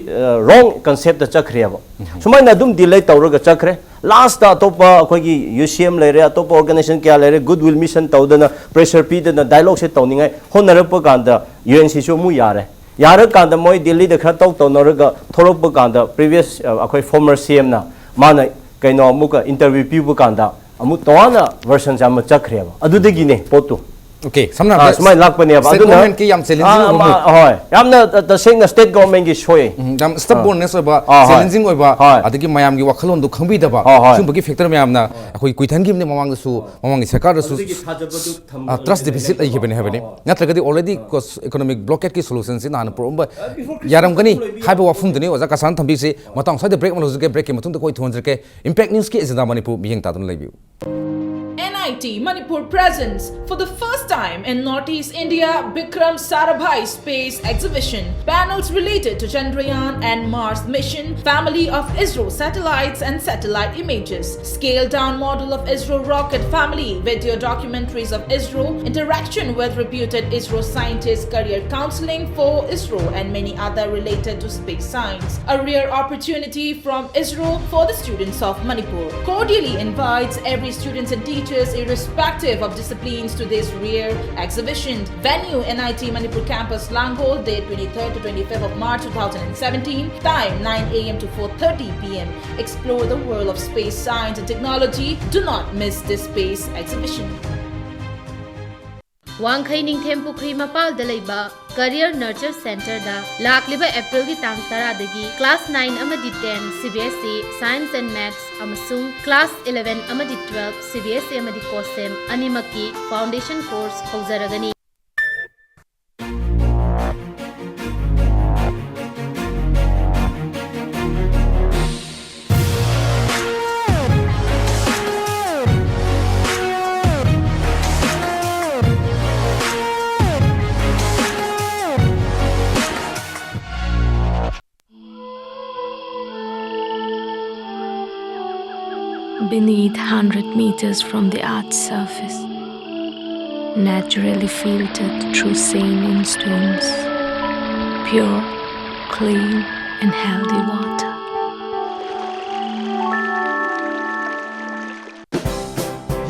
ꯔꯣꯡ ꯀꯟꯁꯦꯞꯇ ꯆꯠꯈ꯭ꯔꯦꯕ꯫ ꯁꯨꯃꯥꯏꯅ ꯑꯗꯨꯝ ꯗꯤꯂꯦ ꯇꯧꯔꯒ ꯆꯠꯈ꯭ꯔꯦ꯫ ꯂꯥꯁꯇ ꯑꯇꯣꯞꯄ ꯑꯩꯈꯣꯏꯒꯤ ꯌꯨ ꯁꯤ ꯑꯦꯝ ꯂꯩꯔꯦ, ꯑꯇꯣꯞꯄ ꯑꯣꯔꯒꯅꯥꯏꯖꯦꯁꯟ ꯀꯌꯥ ꯂꯩꯔꯦ, ꯒꯨꯗ ꯋꯤꯜ ꯃꯤꯁꯟ ꯇꯧꯗꯅ, ꯄ꯭ꯔꯦꯁꯔ ꯄꯤꯗꯅ, ꯗꯥꯏꯂꯣꯒꯁꯦ ꯇꯧꯅꯤꯡꯉꯥꯏ ꯍꯣꯠꯅꯔꯛꯄ ꯀꯥꯟꯗ ꯌꯨ ꯑꯦꯟ ꯁꯤꯁꯨ ꯑꯃꯨꯛ ꯌꯥꯔꯦ꯫ ꯌꯥꯔꯀꯥꯟꯗ ꯃꯣꯏ ꯗꯤꯜꯂꯤꯗ ꯈꯔ ꯇꯧ ꯇꯧꯅꯔꯒ ꯊꯣꯛꯂꯛꯄ ꯀꯥꯟꯗ, ꯄ꯭ꯔꯤꯚꯤꯌꯁ ꯑꯩꯈꯣꯏ ꯐꯣꯔꯃꯔ ꯁꯤ ꯑꯦꯝꯅ ꯃꯥꯅ ꯀꯩꯅꯣ ꯑꯃꯨꯛꯀ ꯏꯟꯇꯔꯚ꯭ꯌꯨ ꯄꯤꯕ ꯀꯥꯟꯗ ꯑꯃꯨꯛ ꯇꯣꯉꯥꯟꯅ ꯚꯔꯁꯟꯁꯦ ꯑꯃ ꯆꯠꯈ꯭ꯔꯦꯕ꯫ ꯑꯗꯨꯗꯒꯤꯅꯦ ꯄꯣꯠꯇꯨ꯫ ꯑꯣꯀꯦ, ꯁꯝꯅ ꯑꯥ, ꯍꯥꯏꯔꯕꯗ ꯁꯨꯃꯥꯏꯅ ꯂꯥꯛꯄꯅꯦꯕ꯫ state ꯑꯗꯨꯅ government ꯀꯤ ꯌꯥꯝ challenging ꯑꯥ, ꯑꯣꯏꯕ ꯑꯃ, move꯫ ꯍꯣꯏ, ꯌꯥꯝꯅ ꯇ- ꯇꯁꯦꯡꯅ ꯁ꯭ꯇꯦꯠ ꯒꯣꯚꯔꯟꯃꯦꯟꯠꯀꯤ ꯁꯣꯏ꯫ ꯎꯝ, ꯌꯥꯝ stubbornness ꯑꯣꯏꯕ, ꯑꯥ, ꯍꯣꯏ꯫ ꯆꯦꯂꯦꯟꯖꯤꯡ ꯑꯣꯏꯕ, ꯍꯣꯏ꯫ ꯑꯗꯒꯤ ꯃꯌꯥꯝꯒꯤ ꯋꯥꯈꯜꯂꯣꯟꯗꯣ ꯈꯪꯕꯤꯗꯕ, ꯍꯣꯏ, ꯍꯣꯏ꯫ ꯁꯤꯒꯨꯝꯕꯒꯤ ꯐꯦꯛꯇꯔ ꯃꯌꯥꯝꯅ ꯑꯩꯈꯣꯏ ꯀꯨꯏꯊꯟꯈꯤꯕꯅꯤ꯫ ꯃꯃꯥꯡꯗꯁꯨ, ꯃꯃꯥꯡꯒꯤ ꯁꯔꯀꯥꯔꯗꯁꯨ ꯑꯗꯨꯗꯒꯤ ꯊꯥꯖꯕꯗꯨ ꯊꯝꯕ ꯇ꯭ꯔꯁ ꯗꯤꯐꯤꯁꯤꯠ ꯂꯩꯈꯤꯕꯅꯦ ꯍꯥꯏꯕꯅꯤ꯫ ꯅꯠꯇ꯭ꯔꯒꯗꯤ ꯑꯣꯜꯔꯦꯗꯤ ꯏꯀꯣꯅꯣꯃꯤꯛ ꯕ꯭ꯂꯣꯀꯦꯠꯀꯤ ꯁꯣꯂꯨꯁꯟꯁꯤ ꯅꯍꯥꯟꯅ ꯄꯨꯔꯛꯑꯝꯕ ꯌꯥꯔꯝꯒꯅꯤ ꯍꯥꯏꯕ ꯋꯥꯐꯝꯗꯨꯅꯤ ꯑꯣꯖꯥ ꯀꯁꯥꯟ ꯊꯝꯕꯤꯁꯦ꯫ ꯃꯇꯥꯡ ꯁ꯭ꯋꯥꯏꯗ ꯕ꯭ꯔꯦꯛ ꯑꯃ ꯂꯧꯖꯒꯦ꯫ ꯕ꯭ꯔꯦꯛꯀꯤ ꯃꯇꯨꯡꯗ ꯑꯩꯈꯣꯏ ꯊꯣꯟꯖꯔꯛꯀꯦ꯫ ꯏꯝꯄꯦꯛ ꯅ꯭ꯌꯨꯁꯀꯤ ꯑꯦꯖꯦꯟꯗꯥ ꯃꯅꯤꯄꯨꯔ ꯃꯤꯠꯌꯦꯡ ꯇꯥꯗꯨꯅ ꯂꯩꯕꯤꯌꯨ꯫ N I T Manipur presents, for the first time in Northeast India, Bikram Sarabhai Space Exhibition. Panels related to Chandrayaan and Mars mission, family of ISRO satellites and satellite images, scaled down model of ISRO rocket family, video documentaries of ISRO, interaction with reputed ISRO scientists, career counseling for ISRO, and many other related to space science. A rare opportunity from ISRO for the students of Manipur. Cordially invites every students and teachers, irrespective of disciplines, to this rare exhibition. Venue: N I T Manipur Campus, Langol, date twenty-third to twenty-fifth of March two thousand seventeen. Time: nine a m to four thirty p m. Explore the world of space science and technology. Do not miss this space exhibition. ꯋꯥꯡꯈꯩ ꯅꯤꯡꯊꯦꯝ ꯄꯨꯈ꯭ꯔꯤ ꯃꯄꯥꯜꯗ ꯂꯩꯕ Career Nurture Centreꯗ ꯂꯥꯛꯂꯤꯕ ꯑꯦꯄ꯭ꯔꯤꯜꯒꯤ ꯇꯥꯡ ꯇꯔꯥꯗꯒꯤ class nine ꯑꯃꯗꯤ ten C B S E Science and Maths ꯑꯃꯁꯨꯡ class eleven ꯑꯃꯗꯤ twelve C B S E ꯑꯃꯗꯤ COSEM ꯑꯅꯤꯃꯛꯀꯤ foundation course ꯍꯧꯖꯔꯒꯅꯤ꯫ Beneath, hundred meters from the earth's surface, naturally filtered through sandstone stones, pure, clean, and healthy water.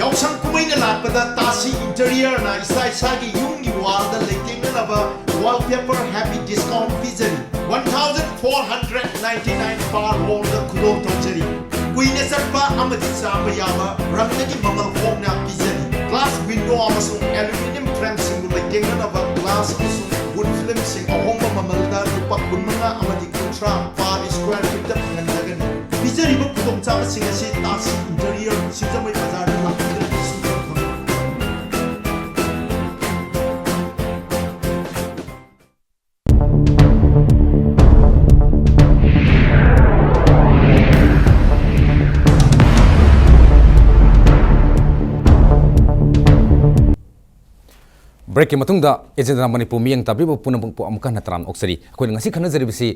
ꯌꯥꯎꯁꯪ ꯀꯨꯝꯍꯩꯅ ꯂꯥꯛꯄꯗ ꯇꯥꯁꯤ ꯏꯟꯇꯤꯔꯤꯌꯔꯅ ꯏꯁꯥ ꯏꯁꯥꯒꯤ ꯌꯨꯝꯒꯤ ꯋꯥꯜꯗ ꯂꯩꯇꯦꯡꯅꯅꯕ ꯋꯥꯜꯄꯦꯄꯔ ꯍꯦꯄꯤ ꯗꯤꯁꯀꯥꯎꯟ ꯄꯤꯖꯔꯤ꯫ One thousand four hundred ninety nine per rollꯗ ꯈꯨꯗꯣꯜ ꯇꯧꯖꯔꯤ꯫ ꯀꯨꯏꯅ ꯆꯠꯄ ꯑꯃꯗꯤ ꯆꯥꯝꯕ ꯌꯥꯕ ꯔꯪꯗꯒꯤ ꯃꯃꯜ ꯍꯣꯡꯅ ꯄꯤꯖꯔꯤ꯫ ꯒ꯭ꯂꯥꯁ ꯋꯤꯟꯗꯣ ꯑꯃꯁꯨꯡ ꯑꯦꯂꯨꯃꯤꯅꯤꯌꯝ ꯐ꯭ꯔꯦꯝꯁꯤꯡꯕꯨ ꯂꯩꯇꯦꯡꯅꯅꯕ ꯒ꯭ꯂꯥꯁ ꯑꯃꯁꯨꯡ ꯋꯨꯗ ꯐꯤꯜꯝꯁꯤꯡ ꯑꯍꯣꯡꯕ ꯃꯃꯜꯗ ꯂꯨꯄꯥ ꯀꯨꯟꯃꯉꯥ ꯑꯃꯗꯤ ꯀꯨꯟꯊ꯭ꯔꯥ per square feetꯇ ꯐꯪꯍꯟꯖꯒꯅꯤ꯫ ꯄꯤꯖꯔꯤꯕ ꯈꯨꯗꯣꯡꯆꯥꯕꯁꯤꯡ ꯑꯁꯤ ꯇꯥꯁꯤ ꯏꯟꯇꯤꯔꯤꯌꯔ, ꯁꯤꯡꯖꯃꯩ ꯕꯖꯥꯔꯗ ꯂꯥꯛꯄꯤꯗꯨꯅ ꯁꯤꯡꯗꯣꯛꯐꯝ꯫ ꯕ꯭ꯔꯦꯛꯀꯤ ꯃꯇꯨꯡꯗ ꯑꯦꯖꯦꯟꯗꯅ ꯃꯅꯤꯄꯨꯔ ꯃꯤꯠꯌꯦꯡ ꯇꯥꯕꯤꯕ ꯄꯨꯝꯅꯃꯛꯄꯨ ꯑꯃꯨꯛꯀ ꯍꯟꯅ ꯇꯔꯥꯝꯅ ꯑꯣꯛꯆꯔꯤ꯫ ꯑꯩꯈꯣꯏꯅ ꯉꯁꯤ ꯈꯟꯅꯖꯔꯤꯕꯁꯤ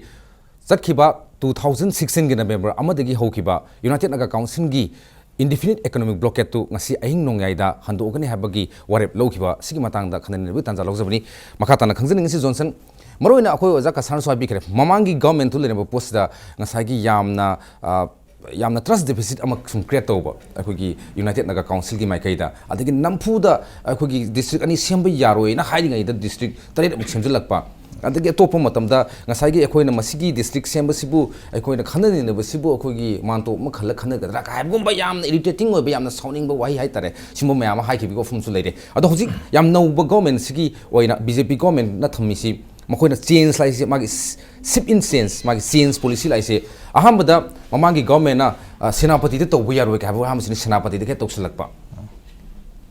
ꯆꯠꯈꯤꯕ two thousand sixteenꯒꯤ November ꯑꯃꯗꯒꯤ ꯍꯧꯈꯤꯕ United Naga Councilꯒꯤ indefinite economic blockadeꯇꯨ ꯉꯁꯤ ꯑꯍꯤꯡ ꯅꯣꯡꯌꯥꯏꯗ ꯍꯟꯗꯣꯛꯀꯅꯤ ꯍꯥꯏꯕꯒꯤ ꯋꯥꯔꯦꯞ ꯂꯧꯈꯤꯕ ꯑꯁꯤꯒꯤ ꯃꯇꯥꯡꯗ ꯈꯟꯅꯅꯕꯒꯤ ꯇꯥꯟꯖꯥ ꯂꯧꯖꯕꯅꯤ꯫ ꯃꯈꯥ ꯇꯥꯅ ꯈꯪꯖꯅꯤꯡꯉꯤꯁꯤ ꯖꯣꯟꯁꯟ, ꯃꯔꯨꯑꯣꯏꯅ ꯑꯩꯈꯣꯏ ꯑꯣꯖꯥ ꯀꯁꯥꯔꯅꯁꯨ ꯍꯥꯏꯕꯤꯈ꯭ꯔꯦ, ꯃꯃꯥꯡꯒꯤ ꯒꯚꯔꯟꯃꯦꯟꯠꯇꯨ ꯂꯩꯔꯝꯕ ꯄꯣꯠꯁꯤꯗ ꯉꯁꯥꯏꯒꯤ ꯌꯥꯝꯅ, ꯑ, ꯌꯥꯝꯅ trust deficit ꯑꯃ ꯁꯨꯝ create ꯇꯧꯕ ꯑꯩꯈꯣꯏꯒꯤ United Naga Councilꯒꯤ ꯃꯥꯏꯀꯩꯗ, ꯑꯗꯒꯤ ꯅꯝꯐꯨꯗ ꯑꯩꯈꯣꯏꯒꯤ district ꯑꯅꯤ ꯁꯦꯝꯕ ꯌꯥꯔꯣꯏꯅ ꯍꯥꯏꯔꯤꯉꯩꯗ district ꯇꯔꯦꯠ ꯑꯃꯨꯛ ꯁꯦꯝꯖꯤꯜꯂꯛꯄ, ꯑꯗꯒꯤ ꯑꯇꯣꯞꯄ ꯃꯇꯝꯗ ꯉꯁꯥꯏꯒꯤ ꯑꯩꯈꯣꯏꯅ ꯃꯁꯤꯒꯤ district ꯁꯦꯝꯕꯁꯤꯕꯨ ꯑꯩꯈꯣꯏꯅ ꯈꯟꯅ ꯅꯩꯅꯕꯁꯤꯕꯨ ꯑꯩꯈꯣꯏꯒꯤ ꯃꯥꯟꯇꯣꯞ ꯑꯃ ꯈꯜꯂ ꯈꯟꯅꯒꯗ꯭ꯔꯥ ꯀꯥꯏ ꯍꯥꯏꯕꯒꯨꯝꯕ ꯌꯥꯝꯅ irritating ꯑꯣꯏꯕ, ꯌꯥꯝꯅ ꯁꯥꯎꯅꯤꯡꯕ ꯋꯥꯍꯩ ꯍꯥꯏꯇꯥꯔꯦ, ꯁꯤꯒꯨꯝꯕ ꯃꯌꯥꯝ ꯑꯃ ꯍꯥꯏꯈꯤꯕꯒꯤ ꯋꯥꯐꯝꯁꯨ ꯂꯩꯔꯦ꯫ ꯑꯗꯣ ꯍꯧꯖꯤꯛ ꯌꯥꯝ ꯅꯧꯕ ꯒꯚꯔꯟꯃꯦꯟꯠꯁꯤꯒꯤ ꯑꯣꯏꯅ BJP ꯒꯚꯔꯟꯃꯦꯟꯠꯅ ꯊꯝꯃꯤꯁꯤ ꯃꯈꯣꯏꯅ change ꯍꯥꯏꯁꯦ, ꯃꯥꯒꯤ shift in change, ꯃꯥꯒꯤ change policy ꯍꯥꯏꯁꯦ, ꯑꯍꯥꯟꯕꯗ ꯃꯃꯥꯡꯒꯤ ꯒꯚꯔꯟꯃꯦꯟꯠꯅ, ꯑ, ꯁꯦꯅꯥꯄꯇꯤꯗ ꯇꯧꯕ ꯌꯥꯔꯣꯏ ꯀꯥꯏ ꯍꯥꯏꯕ ꯑꯍꯥꯟꯕꯁꯤꯅ ꯁꯦꯅꯥꯄꯇꯤꯗ ꯍꯦꯛ ꯇꯧꯁꯤꯜꯂꯛꯄ꯫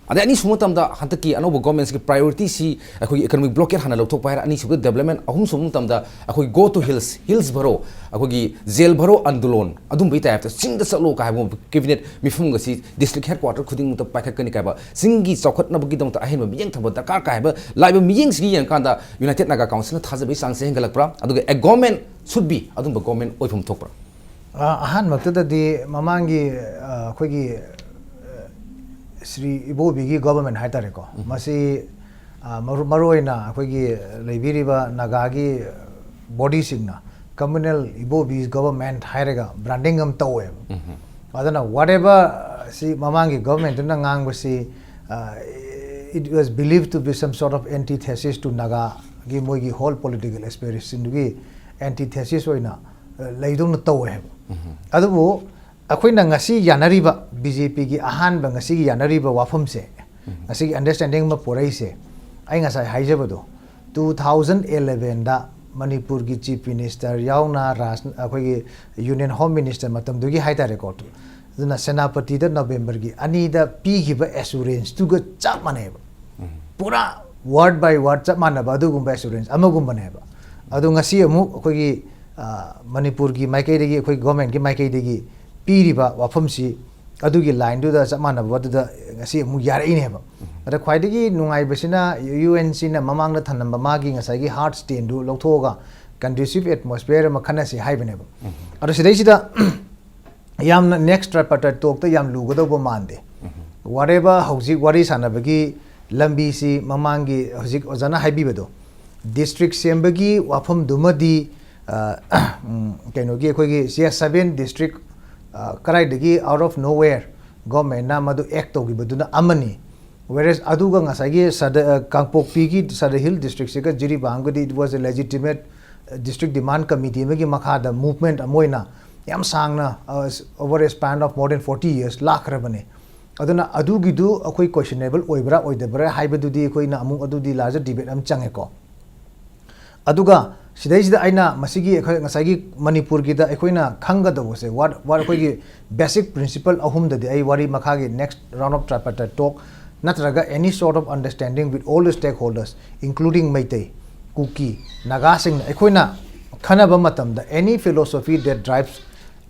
ꯑꯗꯩ ꯑꯅꯤꯁꯨꯕ ꯃꯇꯝꯗ ꯍꯟꯗꯛꯀꯤ ꯑꯅꯧꯕ ꯒꯚꯔꯟꯃꯦꯟꯠꯁꯤꯒꯤ priorityꯁꯤ ꯑꯩꯈꯣꯏꯒꯤ economic blockade ꯍꯥꯟꯅ ꯂꯧꯊꯣꯛꯄ ꯍꯥꯏꯔ, ꯑꯅꯤꯁꯨꯕꯗ development, ꯑꯍꯨꯝꯁꯨꯕ ꯃꯇꯝꯗ ꯑꯩꯈꯣꯏ go to hills, hills ꯚꯔꯣ, ꯑꯩꯈꯣꯏꯒꯤ ꯖꯦꯜ ꯚꯔꯣ ꯑꯟꯗꯣꯂꯣꯟ ꯑꯗꯨꯝꯕꯒꯤ typeꯇ ꯆꯤꯡꯗ ꯆꯠꯂꯣ ꯀꯥꯏ ꯍꯥꯏꯕ cabinet ꯃꯤꯐꯝꯒꯁꯤ district headquarter ꯈꯨꯗꯤꯡꯃꯛꯇ ꯄꯥꯏꯈꯠꯀꯅꯤ ꯀꯥꯏꯕ, ꯆꯤꯡꯒꯤ ꯆꯥꯎꯈꯠꯅꯕꯒꯤꯗꯃꯛꯇ ꯑꯍꯦꯟꯕ ꯃꯤꯠꯌꯦꯡ ꯊꯝꯕ ꯗꯔꯀꯥꯔ ꯀꯥꯏ ꯍꯥꯏꯕ ꯂꯥꯛꯏꯕ ꯃꯤꯠꯌꯦꯡꯁꯤꯒꯤ ꯌꯦꯡꯉꯀꯥꯟꯗ United Naga Councilꯅ ꯊꯥꯖꯕꯒꯤ ꯆꯥꯡꯁꯦ ꯍꯦꯟꯒꯠꯂꯛꯄ꯭ꯔꯥ? ꯑꯗꯨꯒ a government should be ꯑꯗꯨꯝꯕ ꯒꯚꯔꯟꯃꯦꯟꯠ ꯑꯣꯏꯐꯝ ꯊꯣꯛꯄ꯭ꯔꯥ? ꯑ, ꯑꯍꯥꯟꯕꯃꯛꯇꯗꯗꯤ ꯃꯃꯥꯡꯒꯤ, ꯑ, ꯑꯩꯈꯣꯏꯒꯤ ꯁ꯭ꯔꯤ ꯏꯕꯣꯕꯤꯒꯤ ꯒꯣꯕꯔꯃꯦꯟ ꯍꯥꯏꯇꯥꯔꯦꯀꯣ, ꯃꯁꯤ ꯃꯔꯨ ꯃꯔꯨꯑꯣꯏꯅ ꯑꯩꯈꯣꯏꯒꯤ ꯂꯩꯕꯤꯔꯤꯕ ꯅꯥꯒꯥꯒꯤ ꯕꯣꯗꯤꯁꯤꯡꯅ ꯀꯝꯃꯨꯅꯦꯜ ꯏꯕꯣꯕꯤ ꯒꯣꯕꯔꯃꯦꯟ ꯍꯥꯏꯔꯒ ꯕ꯭ꯔꯥꯟꯗꯤꯡ ꯑꯃ ꯇꯧꯋꯦꯕ꯫ ꯑꯗꯨꯅ whatever ꯁꯤ ꯃꯃꯥꯡꯒꯤ ꯒꯣꯕꯔꯃꯦꯟꯗꯨꯅ ꯉꯥꯡꯕꯁꯤ, it was believed to be some sort of antithesis to Nagaꯒꯤ ꯃꯣꯏꯒꯤ whole political aspirationꯗꯨꯒꯤ antithesis ꯑꯣꯏꯅ ꯂꯩꯗꯧꯅ ꯇꯧꯋꯦ ꯍꯥꯏꯕ꯫ ꯑꯗꯨꯕꯨ ꯑꯩꯈꯣꯏꯅ ꯉꯁꯤ ꯌꯥꯅꯔꯤꯕ, ꯕꯤ ꯖꯦ ꯄꯤꯒꯤ ꯑꯍꯥꯟꯕ ꯉꯁꯤꯒꯤ ꯌꯥꯅꯔꯤꯕ ꯋꯥꯐꯝꯁꯦ, ꯉꯁꯤꯒꯤ understanding ꯑꯃ ꯄꯨꯔꯛꯏꯁꯦ, ꯑꯩ ꯉꯁꯥꯏ ꯍꯥꯏꯖꯕꯗꯣ, two thousand elevenꯗ ꯃꯅꯤꯄꯨꯔꯒꯤ ꯆꯤꯐ ꯃꯤꯅꯤꯁꯇꯔ ꯌꯥꯎꯅ ꯔꯥꯖ-, ꯑꯩꯈꯣꯏꯒꯤ ꯌꯨꯅꯤꯌꯟ ꯍꯣꯝ ꯃꯤꯅꯤꯁꯇꯔ ꯃꯇꯝꯗꯨꯒꯤ ꯍꯥꯏꯇꯥꯔꯦꯀꯣ, ꯑꯗꯨꯅ ꯁꯦꯅꯥꯄꯇꯤꯗ ꯅꯕꯦꯝꯕꯔꯒꯤ ꯑꯅꯤꯗ ꯄꯤꯈꯤꯕ ꯑꯦꯁꯨꯔꯦꯟꯁꯇꯨꯒ ꯆꯞ ꯃꯥꯟꯅꯩꯕ꯫ ꯄꯨꯔꯥ word by word ꯆꯞ ꯃꯥꯟꯅꯕ ꯑꯗꯨꯒꯨꯝꯕ ꯑꯦꯁꯨꯔꯦꯟꯁ ꯑꯃꯒꯨꯝꯕꯅꯦꯕ꯫ ꯑꯗꯣ ꯉꯁꯤ ꯑꯃꯨꯛ ꯑꯩꯈꯣꯏꯒꯤ, ꯑ, ꯃꯅꯤꯄꯨꯔꯒꯤ ꯃꯥꯏꯀꯩꯗꯒꯤ, ꯑꯩꯈꯣꯏ ꯒꯣꯔꯃꯦꯟꯒꯤ ꯃꯥꯏꯀꯩꯗꯒꯤ ꯄꯤꯔꯤꯕ ꯋꯥꯐꯝꯁꯤ ꯑꯗꯨꯒꯤ ꯂꯥꯏꯟꯗꯨꯗ ꯆꯞ ꯃꯥꯟꯅꯕꯗꯨꯗ ꯉꯁꯤ ꯑꯃꯨꯛ ꯌꯥꯔꯛꯏꯅꯦꯕ꯫ ꯑꯗ ꯈ꯭ꯋꯥꯏꯗꯒꯤ ꯅꯨꯡꯉꯥꯏꯕꯁꯤꯅ ꯌꯨ ꯑꯦꯟ ꯁꯤꯅ ꯃꯃꯥꯡꯗ ꯊꯝꯂꯝꯕ ꯃꯥꯒꯤ ꯉꯁꯥꯏꯒꯤ ꯍꯥꯔꯠ ꯁ꯭ꯇꯦꯟꯗꯨ ꯂꯧꯊꯣꯛꯑꯒ conducive atmosphere ꯑꯃ ꯈꯟꯅꯁꯤ ꯍꯥꯏꯕꯅꯦꯕ꯫ ꯑꯗꯣ ꯁꯤꯗꯩꯁꯤꯗ ꯌꯥꯝꯅ next tripartite talkꯇ ꯌꯥꯝ ꯂꯨꯒꯗꯧꯕ ꯃꯥꯟꯗꯦ꯫ Whatever ꯍꯧꯖꯤꯛ ꯋꯥꯔꯤ ꯁꯥꯟꯅꯕꯒꯤ ꯂꯝꯕꯤꯁꯤ ꯃꯃꯥꯡꯒꯤ ꯍꯧꯖꯤꯛ ꯑꯣꯖꯥꯅ ꯍꯥꯏꯕꯤꯕꯗꯣ, ꯗꯤꯁꯇ꯭ꯔꯤꯛ ꯁꯦꯝꯕꯒꯤ ꯋꯥꯐꯝꯗꯨꯃꯗꯤ, ꯑ, ꯎꯝ, ꯀꯩꯅꯣꯒꯤ ꯑꯩꯈꯣꯏꯒꯤ ꯁꯤ ꯑꯦꯁ ꯁꯕꯦꯟ ꯗꯤꯁꯇ꯭ꯔꯤꯛ, ꯑ, ꯀꯗꯥꯏꯗꯒꯤ out of nowhere ꯒꯣꯔꯃꯦꯟꯅ ꯃꯗꯨ ꯑꯦꯛ ꯇꯧꯈꯤꯕꯗꯨꯅ ꯑꯃꯅꯤ꯫ Whereas ꯑꯗꯨꯒ ꯉꯁꯥꯏꯒꯤ ꯁꯗ-, ꯑ, ꯀꯥꯡꯄꯣꯛꯄꯤꯒꯤ Sadar hill ꯗꯤꯁꯇ꯭ꯔꯤꯛꯁꯤꯒ ꯖꯤꯔꯤꯕꯥꯝꯒꯗꯤ it was a legitimate, ꯑ, district demand committee ꯑꯃꯒꯤ ꯃꯈꯥꯗ movement ꯑꯃ ꯑꯣꯏꯅ ꯌꯥꯝ ꯁꯥꯡꯅ, ꯑ, over a span of more than forty years ꯂꯥꯛꯈ꯭ꯔꯕꯅꯦ꯫ ꯑꯗꯨꯅ ꯑꯗꯨꯒꯤꯗꯨ ꯑꯩꯈꯣꯏ questionable ꯑꯣꯏꯕ꯭ꯔꯥ ꯑꯣꯏꯗꯕ꯭ꯔꯥ ꯍꯥꯏꯕꯗꯨꯗꯤ ꯑꯩꯈꯣꯏꯅ ꯑꯃꯨꯛ ꯑꯗꯨꯗꯤ larger debate ꯑꯃ ꯆꯪꯉꯦꯀꯣ꯫ ꯑꯗꯨꯒ ꯁꯤꯗꯩꯁꯤꯗ ꯑꯩꯅ ꯃꯁꯤꯒꯤ ꯑꯩꯈꯣꯏ ꯉꯁꯥꯏꯒꯤ ꯃꯅꯤꯄꯨꯔꯒꯤꯗ ꯑꯩꯈꯣꯏꯅ ꯈꯪꯒꯗꯧꯕꯁꯦ, what, what ꯑꯩꯈꯣꯏꯒꯤ basic principle ꯑꯍꯨꯝꯗꯗꯤ ꯑꯩ ꯋꯥꯔꯤ ꯃꯈꯥꯒꯤ next round of tripartite talk ꯅꯠꯇ꯭ꯔꯒ any sort of understanding with all the stakeholders, including Meitei, ꯀꯨꯀꯤ, ꯅꯥꯒꯥꯁꯤꯡꯅ ꯑꯩꯈꯣꯏꯅ ꯈꯟꯅꯕ ꯃꯇꯝꯗ any philosophy that drives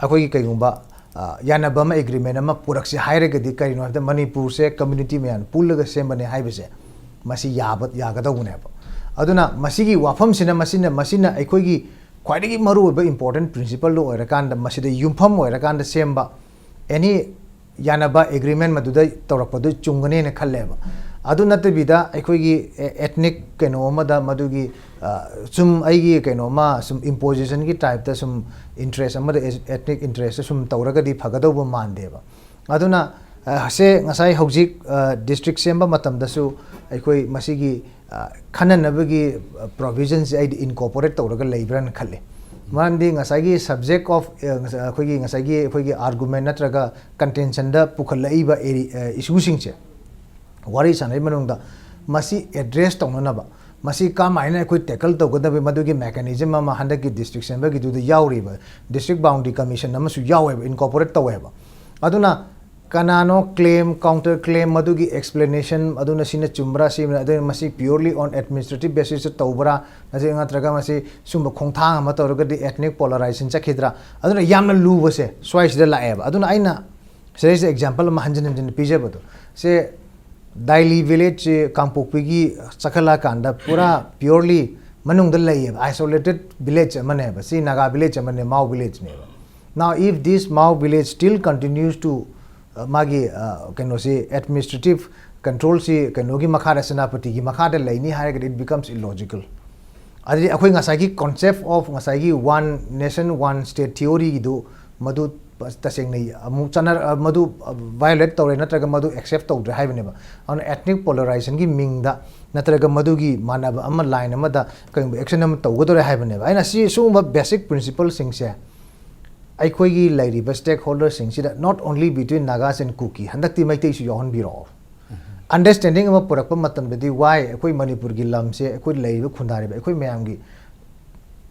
ꯑꯩꯈꯣꯏꯒꯤ ꯀꯩꯒꯨꯝꯕ, ꯑ, ꯌꯥꯅꯕ ꯑꯃ, ꯑꯦꯒ꯭ꯔꯤꯃꯦꯟ ꯑꯃ ꯄꯨꯔꯛꯁꯤ ꯍꯥꯏꯔꯒꯗꯤ ꯀꯔꯤꯅꯣ ꯍꯥꯏꯕꯗ ꯃꯅꯤꯄꯨꯔꯁꯦ ꯀꯝꯃ꯭ꯌꯨꯅꯤꯇꯤ ꯃꯌꯥꯝ ꯄꯨꯜꯂꯒ ꯁꯦꯝꯕꯅꯦ ꯍꯥꯏꯕꯁꯦ ꯃꯁꯤ ꯌꯥꯕ, ꯌꯥꯒꯗꯧꯕꯅꯦꯕ꯫ ꯑꯗꯨꯅ ꯃꯁꯤꯒꯤ ꯋꯥꯐꯝꯁꯤꯅ, ꯃꯁꯤꯅ, ꯃꯁꯤꯅ ꯑꯩꯈꯣꯏꯒꯤ ꯈ꯭ꯋꯥꯏꯗꯒꯤ ꯃꯔꯨꯑꯣꯏꯕ important principleꯗꯨ ꯑꯣꯏꯔꯀꯥꯟꯗ, ꯃꯁꯤꯗ ꯌꯨꯝꯐꯝ ꯑꯣꯏꯔꯀꯥꯟꯗ ꯁꯦꯝꯕ any ꯌꯥꯅꯕ ꯑꯦꯒ꯭ꯔꯤꯃꯦꯟ ꯃꯗꯨꯗ ꯇꯧꯔꯛꯄꯗꯨ ꯆꯨꯝꯒꯅꯦꯅ ꯈꯜꯂꯦꯕ꯫ ꯑꯗꯨ ꯅꯠꯇꯕꯤꯗ ꯑꯩꯈꯣꯏꯒꯤ ꯑꯦꯊꯅꯤꯛ ꯀꯩꯅꯣ ꯑꯃꯗ ꯃꯗꯨꯒꯤ ꯁꯨꯝ ꯑꯩꯒꯤ ꯀꯩꯅꯣꯃ ꯁꯨꯝ ꯏꯝꯄꯣꯖꯤꯁꯟꯒꯤ ꯇꯥꯏꯞꯇ ꯁꯨꯝ ꯏꯟꯇꯔꯦꯁ ꯑꯃꯗ, ꯑꯦꯊꯅꯤꯛ ꯏꯟꯇꯔꯦꯁꯇ ꯁꯨꯝ ꯇꯧꯔꯒꯗꯤ ꯐꯒꯗꯧꯕ ꯃꯥꯟꯗꯦꯕ꯫ ꯑꯗꯨꯅ ꯁꯦ ꯉꯁꯥꯏ ꯍꯧꯖꯤꯛ ꯗꯤꯁꯇ꯭ꯔꯤꯛ ꯁꯦꯝꯕ ꯃꯇꯝꯗꯁꯨ ꯑꯩꯈꯣꯏ ꯃꯁꯤꯒꯤ ꯈꯟꯅꯅꯕꯒꯤ ꯄ꯭ꯔꯣꯚꯤꯖꯟꯁꯦ ꯑꯩꯗꯤ ꯏꯟꯀꯣꯄꯣꯔꯦꯠ ꯇꯧꯔꯒ ꯂꯩꯕ꯭ꯔꯥꯅ ꯈꯜꯂꯤ꯫ ꯃꯔꯝꯗꯤ ꯉꯁꯥꯏꯒꯤ ꯁꯕꯖꯦꯛ ꯑꯣꯐ ꯑꯩꯈꯣꯏꯒꯤ ꯉꯁꯥꯏꯒꯤ ꯑꯩꯈꯣꯏꯒꯤ ꯑꯥꯔꯒꯨꯃꯦꯟ ꯅꯠꯇ꯭ꯔꯒ ꯀꯟꯇꯦꯟꯁꯟꯗ ꯄꯨꯈꯠꯂꯛꯏꯕ ꯏꯁꯨꯁꯤꯡꯁꯦ ꯋꯥꯔꯤ ꯁꯥꯟꯅꯔꯤ ꯃꯅꯨꯡꯗ ꯃꯁꯤ ꯑꯦꯗ꯭ꯔꯦꯁ ꯇꯧꯅꯅꯕ, ꯃꯁꯤ ꯀꯃꯥꯏꯅ ꯑꯩꯈꯣꯏ ꯇꯦꯀꯜ ꯇꯧꯒꯗꯕ, ꯃꯗꯨꯒꯤ ꯃꯦꯀꯥꯅꯤꯖꯝ ꯑꯃ ꯍꯟꯗꯛꯀꯤ ꯗꯤꯁꯇ꯭ꯔꯤꯛ ꯁꯦꯝꯕꯒꯤꯗꯨꯗ ꯌꯥꯎꯔꯤꯕ ꯗꯤꯁꯇ꯭ꯔꯤꯛ ꯕꯥꯎꯟꯗ꯭ꯔꯤ ꯀꯃꯤꯁꯟ ꯑꯃꯁꯨ ꯌꯥꯎꯋꯦꯕ, ꯏꯟꯀꯣꯄꯣꯔꯦꯠ ꯇꯧꯋꯦꯕ꯫ ꯑꯗꯨꯅ ꯀꯅꯥꯅꯣ ꯀ꯭ꯂꯦꯝ, ꯀꯥꯎꯟꯇꯔ ꯀ꯭ꯂꯦꯝ, ꯃꯗꯨꯒꯤ ꯑꯦꯛꯁꯄ꯭ꯂꯦꯅꯦꯁꯟ, ꯑꯗꯨꯅ ꯁꯤꯅ ꯆꯨꯝꯕ꯭ꯔꯥ, ꯁꯤꯅ, ꯑꯗꯨꯅ ꯃꯁꯤ purely on administrative basis ꯇꯧꯕ꯭ꯔꯥ, ꯅꯠꯇ꯭ꯔꯒ ꯃꯁꯤ ꯁꯨꯝꯕ ꯈꯣꯡꯊꯥꯡ ꯑꯃ ꯇꯧꯔꯒꯗꯤ ꯑꯦꯊꯅꯤꯛ ꯄꯣꯂꯔꯥꯏꯖꯦꯁꯟ ꯆꯠꯈꯤꯗ꯭ꯔꯥ? ꯑꯗꯨꯅ ꯌꯥꯝꯅ ꯂꯨꯕꯁꯦ ꯁ꯭ꯋꯥꯏꯁꯤꯗ ꯂꯥꯛꯑꯦꯕ꯫ ꯑꯗꯨꯅ ꯑꯩꯅ ꯁꯤꯗꯩꯁꯤꯗ ꯑꯦꯛꯖꯥꯝꯄꯜ ꯑꯃ ꯍꯟꯖꯤꯟ ꯍꯟꯖꯤꯟ ꯄꯤꯖꯕꯗꯣ, ꯁꯦ ꯗꯥꯏꯂꯤ ꯚꯤꯂꯦꯖꯁꯤ ꯀꯥꯡꯄꯣꯛꯄꯤꯒꯤ ꯆꯈꯠꯂꯛꯑꯀꯥꯟꯗ ꯄꯨꯔꯥ purely ꯃꯅꯨꯡꯗ ꯂꯩꯌꯦꯕ, ꯑꯥꯏꯁꯣꯂꯦꯇꯦꯠ ꯚꯤꯂꯦꯖ ꯑꯃꯅꯦꯕ꯫ ꯁꯤ ꯅꯥꯒꯥ ꯚꯤꯂꯦꯖ ꯑꯃꯅꯦ, ꯃꯥꯎ ꯚꯤꯂꯦꯖꯅꯦꯕ꯫ Now if this Mao village still continues to, uh, ꯃꯥꯒꯤ ꯀꯩꯅꯣꯁꯤ, ꯑꯦꯗꯃꯤꯅꯤꯁꯇ꯭ꯔꯦꯇꯤꯚ ꯀꯟꯇ꯭ꯔꯣꯜꯁꯤ ꯀꯩꯅꯣꯒꯤ ꯃꯈꯥꯗ, ꯁꯦꯅꯥꯄꯇꯤꯒꯤ ꯃꯈꯥꯗ ꯂꯩꯅꯤ ꯍꯥꯏꯔꯒꯗꯤ it becomes illogical꯫ ꯑꯗꯨꯗꯤ ꯑꯩꯈꯣꯏ ꯉꯁꯥꯏꯒꯤ concept of ꯉꯁꯥꯏꯒꯤ one nation one state theoryꯒꯤꯗꯨ ꯃꯗꯨ ꯇꯁꯦꯡꯅ ꯑꯃꯨꯛ ꯆꯠꯅ ꯃꯗꯨ ꯚꯥꯏꯑꯣꯂꯦꯠ ꯇꯧꯔꯦ ꯅꯠꯇ꯭ꯔꯒ ꯃꯗꯨ ꯑꯦꯛꯁꯦꯞ ꯇꯧꯗ꯭ꯔꯦ ꯍꯥꯏꯕꯅꯦꯕ꯫ ꯑꯗꯨꯅ ꯑꯦꯊꯅꯤꯛ ꯄꯣꯂꯔꯥꯏꯖꯦꯁꯟꯒꯤ ꯃꯤꯡꯗ ꯅꯠꯇ꯭ꯔꯒ ꯃꯗꯨꯒꯤ ꯃꯥꯟꯅꯕ ꯑꯃ, ꯂꯥꯏꯟ ꯑꯃꯗ ꯀꯔꯤꯒꯨꯝꯕ ꯑꯦꯛꯁꯟ ꯑꯃ ꯇꯧꯒꯗꯧꯔꯦ ꯍꯥꯏꯕꯅꯦꯕ꯫ ꯑꯩꯅ ꯁꯤ ꯁꯤꯒꯨꯝꯕ ꯕꯦꯁꯤꯛ ꯄ꯭ꯔꯤꯟꯁꯤꯄꯜꯁꯤꯡꯁꯦ ꯑꯩꯈꯣꯏꯒꯤ ꯂꯩꯔꯤꯕ ꯁ꯭ꯇꯦꯛ ꯍꯣꯜꯗꯔꯁꯤꯡꯁꯤꯗ, not only between Nagas and Kuki, ꯍꯟꯗꯛꯇꯤ ꯃꯩꯇꯩꯁꯨ ꯌꯥꯎꯍꯟꯕꯤꯔꯛꯑꯣ꯫ ꯑꯟꯗꯔꯁ꯭ꯇꯦꯟꯗꯤꯡ ꯑꯃ ꯄꯨꯔꯛꯄ ꯃꯇꯝꯗꯗꯤ ꯋꯥꯏ ꯑꯩꯈꯣꯏ ꯃꯅꯤꯄꯨꯔꯒꯤ ꯂꯝꯁꯦ, ꯑꯩꯈꯣꯏ ꯂꯩꯔꯤꯕ ꯈꯨꯟꯗꯥꯔꯤꯕ ꯑꯩꯈꯣꯏ ꯃꯌꯥꯝꯒꯤ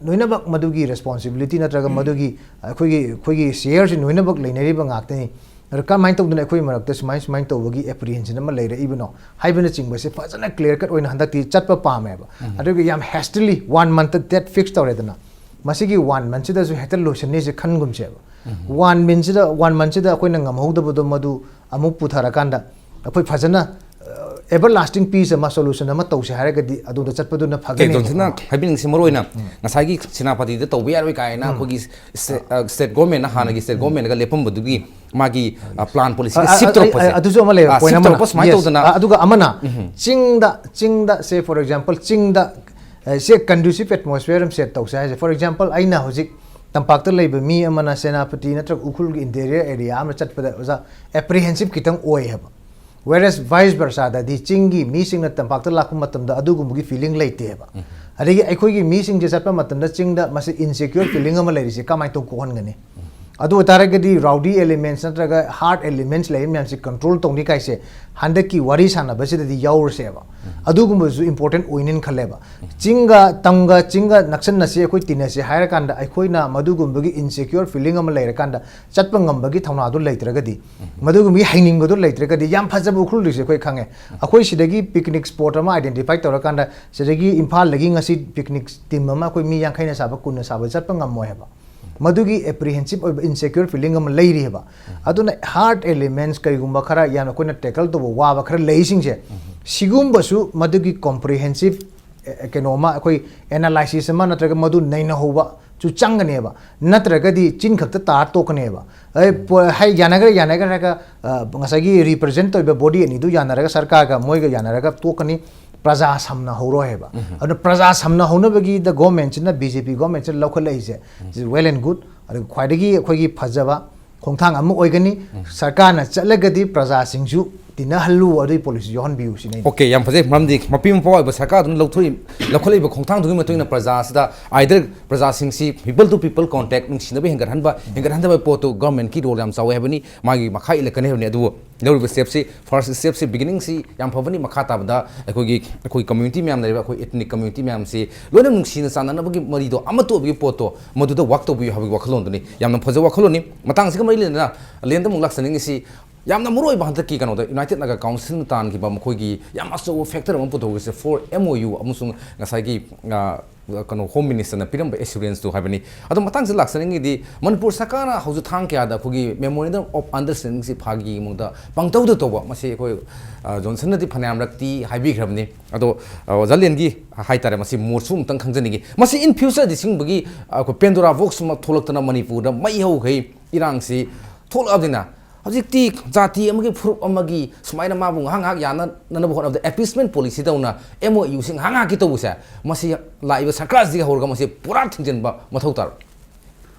ꯂꯣꯏꯅꯃꯛ ꯃꯗꯨꯒꯤ ꯔꯦꯁꯄꯣꯟꯁꯤꯕꯤꯂꯤꯇꯤ ꯅꯠꯇ꯭ꯔꯒ ꯃꯗꯨꯒꯤ ꯑꯩꯈꯣꯏꯒꯤ, ꯑꯩꯈꯣꯏꯒꯤ ꯁꯤꯌꯔꯁꯤ ꯂꯣꯏꯅꯃꯛ ꯂꯩꯅꯔꯤꯕ ꯉꯥꯛꯇꯅꯤ꯫ ꯑꯗꯣ ꯀꯔꯝꯍꯥꯏꯅ ꯇꯧꯗꯅ ꯑꯩꯈꯣꯏ ꯃꯔꯛꯇ ꯁꯨꯃꯥꯏ ꯁꯨꯃꯥꯏꯅ ꯇꯧꯕꯒꯤ ꯑꯦꯄ꯭ꯔꯤꯍꯦꯟꯁꯟ ꯑꯃ ꯂꯩꯔꯛꯏꯕꯅꯣ ꯍꯥꯏꯕꯅꯆꯤꯡꯕꯁꯦ ꯐꯖꯅ ꯀ꯭ꯂꯤꯌꯔ ꯀꯠ ꯑꯣꯏꯅ ꯍꯟꯗꯛꯇꯤ ꯆꯠꯄ ꯄꯥꯝꯃꯦꯕ꯫ ꯑꯗꯨꯒ ꯌꯥꯝ ꯍꯦꯁꯇꯤꯂꯤ ꯋꯥꯟ ꯃꯟꯠꯇ ꯗꯦꯠ ꯐꯤꯛꯁ ꯇꯧꯔꯦꯗꯅ, ꯃꯁꯤꯒꯤ ꯋꯥꯟ ꯃꯟꯠꯁꯤꯗꯁꯨ ꯍꯦꯛꯇ ꯂꯣꯏꯁꯤꯟꯅꯤꯁꯦ ꯈꯟꯒꯨꯝꯁꯦꯕ꯫ ꯋꯥꯟ ꯃꯟꯠꯁꯤꯗ, ꯋꯥꯟ ꯃꯟꯠꯁꯤꯗ ꯑꯩꯈꯣꯏꯅ ꯉꯝꯍꯧꯗꯕꯗꯣ ꯃꯗꯨ ꯑꯃꯨꯛ ꯄꯨꯊꯔꯀꯥꯟꯗ ꯑꯩꯈꯣꯏ ꯐꯖꯅ, ꯑ, ꯑꯦꯚꯔ ꯂꯥꯁꯇꯤꯡ ꯄꯤꯁ ꯑꯃ, ꯁꯣꯂꯨꯁꯟ ꯑꯃ ꯇꯧꯁꯦ ꯍꯥꯏꯔꯒꯗꯤ ꯑꯗꯨꯗ ꯆꯠꯄꯗꯨꯅ ꯐꯒꯅꯤ꯫ ꯖꯣꯟꯁꯟꯅ ꯍꯥꯏꯕꯤꯅꯤꯡꯁꯦ ꯃꯔꯨ ꯑꯣꯏꯅ ꯉꯁꯥꯏꯒꯤ ꯁꯦꯅꯥꯄꯇꯤꯗ ꯇꯧꯕ ꯌꯥꯔꯣꯏ ꯀꯥꯏꯅ ꯑꯩꯈꯣꯏꯒꯤ ꯁ꯭ꯇꯦꯠ ꯒꯣꯔꯃꯦꯟꯅ, ꯍꯥꯟꯅꯒꯤ ꯁ꯭ꯇꯦꯠ ꯒꯣꯔꯃꯦꯟꯅꯒ ꯂꯦꯞꯄꯝꯕꯗꯨꯒꯤ ꯃꯥꯒꯤ ꯄ꯭ꯂꯥꯟ ꯄꯣꯂꯤꯁꯤꯒ ꯑ, ꯁꯤꯞ ꯑ, ꯇꯧꯔꯛꯄꯁꯦ ꯑ, ꯑꯗꯨꯁꯨ ꯑꯃ ꯂꯩꯔꯦ, ꯑ, ꯄꯣꯏꯟ ꯁꯤꯞ ꯑꯃꯅ꯫ ꯇꯧꯔꯛꯄ ꯁꯨꯃꯥꯏꯅ Yes. ꯇꯧꯗꯅ ꯑ, ꯑꯗꯨꯒ ꯑꯃꯅ ꯆꯤꯡꯗ, ꯆꯤꯡꯗ, say for example, ꯆꯤꯡꯗ, ꯑ, ꯁꯦ ꯀꯟꯗ꯭ꯌꯨꯁꯤꯞ ꯑꯦꯠꯃꯣꯁꯐꯤꯌꯔ ꯑꯃ ꯁꯦꯠ ꯇꯧꯁꯦ ꯍꯥꯏꯁꯦ꯫ For example, ꯑꯩꯅ ꯍꯧꯖꯤꯛ ꯇꯝꯄꯥꯛꯇ ꯂꯩꯕ ꯃꯤ ꯑꯃꯅ ꯁꯦꯅꯥꯄꯇꯤ ꯅꯠꯇ꯭ꯔꯒ ꯎꯈ꯭ꯔꯨꯜꯒꯤ ꯏꯟꯇꯦꯔꯤꯌꯔ ꯑꯦꯔꯤꯌꯥ ꯑꯃ ꯆꯠꯄꯗ, ꯑꯣꯖꯥ, ꯑꯦꯄ꯭ꯔꯤꯍꯦꯟꯁꯤꯞ ꯈꯤꯇꯪ ꯑꯣꯏ ꯍꯥꯏꯕ꯫ Whereas vice versaꯗꯗꯤ ꯆꯤꯡꯒꯤ ꯃꯤꯁꯤꯡꯅ ꯇꯝꯄꯥꯛꯇ ꯂꯥꯛꯄ ꯃꯇꯝꯗ ꯑꯗꯨꯒꯨꯝꯕꯒꯤ ꯐꯤꯂꯤꯡ ꯂꯩꯇꯦꯕ꯫ ꯑꯗꯒꯤ ꯑꯩꯈꯣꯏꯒꯤ ꯃꯤꯁꯤꯡꯁꯦ ꯆꯠꯄ ꯃꯇꯝꯗ ꯆꯤꯡꯗ ꯃꯁꯤ ꯏꯟꯁꯦꯀ꯭ꯌꯣꯔ ꯐꯤꯂꯤꯡ ꯑꯃ ꯂꯩꯔꯤꯁꯦ ꯀꯃꯥꯏꯅ ꯇꯧ ꯀꯣꯛꯍꯟꯒꯅꯤ? ꯑꯗꯨ ꯑꯣꯏꯇꯥꯔꯒꯗꯤ ꯔꯥꯎꯗꯤ ꯑꯦꯂꯤꯃꯦꯟꯁ ꯅꯠꯇ꯭ꯔꯒ ꯍꯥꯔꯠ ꯑꯦꯂꯤꯃꯦꯟꯁ ꯂꯩꯕ ꯃꯌꯥꯝꯁꯤ ꯀꯟꯇ꯭ꯔꯣꯜ ꯇꯧꯅꯤ ꯀꯥꯏꯁꯦ ꯍꯟꯗꯛꯀꯤ ꯋꯥꯔꯤ ꯁꯥꯟꯅꯕꯁꯤꯗꯗꯤ ꯌꯥꯎꯔꯁꯦꯕ꯫ ꯑꯗꯨꯒꯨꯝꯕꯁꯨ ꯏꯝꯄꯣꯔꯇꯦꯟ ꯑꯣꯏꯅꯤꯅ ꯈꯜꯂꯦꯕ꯫ ꯆꯤꯡꯒ ꯇꯝꯒ ꯆꯤꯡꯒ ꯅꯛꯁꯟꯅꯁꯤ, ꯑꯩꯈꯣꯏ ꯇꯤꯟꯅꯁꯤ ꯍꯥꯏꯔꯀꯥꯟꯗ ꯑꯩꯈꯣꯏꯅ ꯃꯗꯨꯒꯨꯝꯕꯒꯤ ꯏꯟꯁꯦꯀ꯭ꯌꯣꯔ ꯐꯤꯂꯤꯡ ꯑꯃ ꯂꯩꯔꯀꯥꯟꯗ ꯆꯠꯄ ꯉꯝꯕꯒꯤ ꯊꯧꯅꯥꯗꯨ ꯂꯩꯇ꯭ꯔꯒꯗꯤ, ꯃꯗꯨꯒꯨꯝꯕꯒꯤ ꯍꯩꯅꯤꯡꯕꯗꯨ ꯂꯩꯇ꯭ꯔꯒꯗꯤ, ꯌꯥꯝ ꯐꯖꯕ ꯎꯈ꯭ꯔꯨꯜꯗꯨꯁꯦ ꯑꯩꯈꯣꯏ ꯈꯪꯉꯦ꯫ ꯑꯩꯈꯣꯏ ꯁꯤꯗꯒꯤ ꯄꯤꯛꯅꯤꯛ ꯁ꯭ꯄꯣꯠ ꯑꯃ ꯑꯥꯏꯗꯦꯟꯇꯤꯐꯥꯏ ꯇꯧꯔꯀꯥꯟꯗ ꯁꯤꯗꯒꯤ ꯏꯝꯐꯥꯜꯗꯒꯤ ꯉꯁꯤ ꯄꯤꯛꯅꯤꯛ ꯇꯤꯝ ꯑꯃ ꯑꯩꯈꯣꯏ ꯃꯤ ꯌꯥꯡꯈꯩꯅ ꯁꯥꯕ, ꯀꯨꯟꯅ ꯁꯥꯕ ꯆꯠꯄ ꯉꯝꯃꯣꯏ ꯍꯥꯏꯕ꯫ ꯃꯗꯨꯒꯤ ꯑꯦꯄ꯭ꯔꯤꯍꯦꯟꯁꯤꯞ ꯑꯣꯏꯕ, ꯏꯟꯁꯦꯀ꯭ꯌꯣꯔ ꯐꯤꯂꯤꯡ ꯑꯃ ꯂꯩꯔꯤꯑꯕ꯫ ꯑꯗꯨꯅ ꯍꯥꯔꯠ ꯑꯦꯂꯤꯃꯦꯟꯁ ꯀꯩꯒꯨꯝꯕ ꯈꯔ ꯌꯥꯝꯅ ꯑꯩꯈꯣꯏꯅ ꯇꯦꯀꯜ ꯇꯧꯕ ꯋꯥꯕ ꯈꯔ ꯂꯩꯁꯤꯡꯁꯦ, ꯁꯤꯒꯨꯝꯕꯁꯨ ꯃꯗꯨꯒꯤ ꯀꯣꯝꯄ꯭ꯔꯤꯍꯦꯟꯁꯤꯞ, ꯑꯦ, ꯀꯩꯅꯣ ꯑꯃ, ꯑꯩꯈꯣꯏ ꯑꯦꯅꯥꯂꯥꯏꯁꯤꯁ ꯑꯃ ꯅꯠꯇ꯭ꯔꯒ ꯃꯗꯨ ꯅꯩꯅꯍꯧꯕꯁꯨ ꯆꯪꯒꯅꯦꯕ꯫ ꯅꯠꯇ꯭ꯔꯒꯗꯤ ꯆꯤꯟ ꯈꯛꯇ ꯇꯥꯔ ꯇꯣꯛꯀꯅꯦꯕ꯫ ꯑꯩ ꯄꯣ-, ꯍꯥꯏ, ꯌꯥꯅꯈ꯭ꯔꯦ, ꯌꯥꯅꯈ꯭ꯔꯦ ꯍꯥꯏꯔꯒ, ꯑ, ꯉꯁꯥꯏꯒꯤ ꯔꯤꯄ꯭ꯔꯖꯦꯟ ꯇꯧꯔꯤꯕ ꯕꯣꯗꯤ ꯑꯅꯤꯗꯨ ꯌꯥꯅꯔꯒ, ꯁꯔꯀꯥꯔꯒ ꯃꯣꯏꯒ ꯌꯥꯅꯔꯒ ꯇꯣꯛꯀꯅꯤ꯫ ꯄ꯭ꯔꯖꯥ ꯁꯝꯅ ꯍꯧꯔꯣꯏ ꯍꯥꯏꯕ꯫ ꯑꯗꯨꯅ ꯄ꯭ꯔꯖꯥ ꯁꯝꯅ ꯍꯧꯅꯕꯒꯤꯗ ꯒꯣꯔꯃꯦꯟꯁꯤꯅ, ꯕꯤ ꯖꯦ ꯄꯤ ꯒꯣꯔꯃꯦꯟꯁꯤꯅ ꯂꯧꯈꯠꯂꯛꯏꯁꯦ, well and good꯫ ꯑꯗꯨꯒ ꯈ꯭ꯋꯥꯏꯗꯒꯤ ꯑꯩꯈꯣꯏꯒꯤ ꯐꯖꯕ ꯈꯣꯡꯊꯥꯡ ꯑꯃ ꯑꯣꯏꯒꯅꯤ꯫ ꯁꯔꯀꯥꯔꯅ ꯆꯠꯂꯒꯗꯤ ꯄ꯭ꯔꯖꯥꯁꯤꯡꯁꯨ ꯇꯤꯟꯅꯍꯜꯂꯨ, ꯑꯗꯨꯒꯤ ꯄꯣꯂꯤꯁꯤ ꯌꯥꯎꯍꯟꯕꯤꯌꯨ ꯁꯤꯅꯤ ꯑꯩꯅ꯫ ꯑꯣꯀꯦ, ꯌꯥꯝ ꯐꯖꯩ꯫ ꯃꯔꯝꯗꯤ ꯃꯄꯤ ꯃꯄꯥ ꯑꯣꯏꯕ ꯁꯔꯀꯥꯔꯗꯨꯅ ꯂꯧꯊꯣꯛꯏ-, ꯂꯧꯈꯠꯂꯛꯏꯕ ꯈꯣꯡꯊꯥꯡꯗꯨꯒꯤ ꯃꯇꯨꯡ ꯏꯟꯅ ꯄ꯭ꯔꯖꯥꯁꯤꯗ, either ꯄ꯭ꯔꯖꯥꯁꯤꯡꯁꯤ people to people contact, ꯅꯨꯡꯁꯤꯅꯕ ꯍꯦꯟꯒꯠꯍꯟꯕ, ꯍꯦꯟꯒꯠꯍꯟꯗꯕ ꯄꯣꯠꯇꯨ ꯒꯣꯔꯃꯦꯟꯀꯤ ꯔꯣꯜ ꯌꯥꯝ ꯆꯥꯎꯋꯦ ꯍꯥꯏꯕꯅꯤ, ꯃꯥꯒꯤ ꯃꯈꯥ ꯏꯜꯂꯛꯀꯅꯤ ꯍꯥꯏꯕꯅꯤ꯫ ꯑꯗꯨꯕꯨ ꯂꯧꯔꯤꯕ ꯁ꯭ꯇꯦꯞꯁꯤ, ꯐꯥꯔꯁ ꯁ꯭ꯇꯦꯞꯁꯤ, ꯕꯤꯒꯤꯅꯤꯡꯁꯤ ꯌꯥꯝ ꯐꯕꯅꯤ꯫ ꯃꯈꯥ ꯇꯥꯕꯗ ꯑꯩꯈꯣꯏꯒꯤ, ꯑꯩꯈꯣꯏ ꯀꯝꯃ꯭ꯌꯨꯅꯤꯇꯤ ꯃꯌꯥꯝ ꯂꯩꯔꯤꯕ, ꯑꯩꯈꯣꯏ ꯏꯊꯅꯤꯛ ꯀꯝꯃ꯭ꯌꯨꯅꯤꯇꯤ ꯃꯌꯥꯝꯁꯤ ꯂꯣꯏꯅ ꯅꯨꯡꯁꯤꯅ ꯆꯥꯟꯅꯅꯕꯒꯤ ꯃꯔꯤꯗꯣ ꯑꯃꯠꯇ ꯑꯣꯏꯕꯒꯤ ꯄꯣꯠꯇꯣ, ꯃꯗꯨꯗ ꯋꯥꯛ ꯇꯧꯕꯤꯌꯨ ꯍꯥꯏꯕꯒꯤ ꯋꯥꯈꯜꯂꯣꯟꯗꯨꯅꯤ꯫ ꯌꯥꯝꯅ ꯐꯖꯕ ꯋꯥꯈꯜꯂꯣꯟꯅꯤ꯫ ꯃꯇꯥꯡꯁꯤꯒ ꯃꯔꯤ ꯂꯩꯅꯅ ꯂꯦꯟꯗ ꯑꯃꯨꯛ ꯂꯥꯛꯆꯅꯤꯡꯉꯤꯁꯤ, ꯌꯥꯝꯅ ꯃꯔꯨ ꯑꯣꯏꯕ ꯍꯟꯗꯛꯀꯤ ꯀꯩꯅꯣꯗ United Naga Councilꯅ ꯇꯥꯟꯈꯤꯕ ꯃꯈꯣꯏꯒꯤ ꯌꯥꯝ ꯑꯆꯧꯕ factor ꯑꯃ ꯄꯨꯊꯣꯛꯈꯤꯁꯦ for MOU ꯑꯃꯁꯨꯡ ꯉꯁꯥꯏꯒꯤ, ꯑ, ꯀꯩꯅꯣ, Home Ministerꯅ ꯄꯤꯔꯝꯕ assuranceꯇꯨ ꯍꯥꯏꯕꯅꯤ꯫ ꯑꯗꯣ ꯃꯇꯥꯡꯁꯤꯗ ꯂꯥꯛꯆꯅꯤꯡꯉꯤꯗꯤ ꯃꯅꯤꯄꯨꯔ ꯁꯔꯀꯥꯔꯅ ꯍꯧꯖꯤꯛ ꯊꯥꯡ ꯀꯌꯥꯗ ꯑꯩꯈꯣꯏꯒꯤ Memorandum of Understandingꯁꯤ ꯐꯥꯒꯤꯒꯤ ꯃꯑꯣꯡꯗ ꯄꯪꯇꯧꯗ ꯇꯧꯕ, ꯃꯁꯤ ꯑꯩꯈꯣꯏ, ꯑ, ꯖꯣꯟꯁꯟꯅꯗꯤ ꯐꯅꯌꯥꯝꯔꯛꯇꯤ ꯍꯥꯏꯕꯤꯈ꯭ꯔꯕꯅꯤ꯫ ꯑꯗꯣ, ꯑ, ꯑꯣꯖꯥ ꯂꯦꯟꯒꯤ ꯍꯥꯏꯇꯥꯔꯦ, ꯃꯁꯤ ꯃꯣꯠꯁꯨ ꯑꯃꯇꯪ ꯈꯪꯖꯅꯤꯡꯉꯤ꯫ ꯃꯁꯤ in futureꯗꯤ ꯁꯤꯒꯨꯝꯕꯒꯤ, ꯑ, ꯑꯩꯈꯣꯏ Pandora box ꯑꯃ ꯊꯣꯛꯂꯛꯇꯅ ꯃꯅꯤꯄꯨꯔꯗ ꯃꯩ ꯍꯧꯈꯩ ꯏꯔꯥꯡꯁꯤ ꯊꯣꯛꯂꯛꯑꯕꯅꯤꯅ ꯍꯧꯖꯤꯛꯇꯤ ꯖꯥꯇꯤ ꯑꯃꯒꯤ ꯐꯨꯔꯨꯞ ꯑꯃꯒꯤ ꯁꯨꯃꯥꯏꯅ ꯃꯥꯕꯨ ꯉꯥꯏꯍꯥꯛ ꯉꯥꯏꯍꯥꯛ ꯌꯥꯅꯅꯕ ꯍꯣꯠꯅꯕꯗ appeasement policyꯗꯧꯅ MOUꯁꯤ ꯉꯥꯏꯍꯥꯛ ꯉꯥꯏꯍꯥꯛꯀꯤ ꯇꯧꯕꯁꯦ, ꯃꯁꯤ ꯂꯥꯛꯏꯕ ꯁꯔꯀꯥꯔꯁꯤꯗꯒꯤ ꯍꯧꯔꯒ ꯃꯁꯤ ꯄꯨꯔꯥ ꯊꯤꯡꯖꯤꯟꯕ ꯃꯊꯧ ꯇꯥꯔꯣꯏ꯫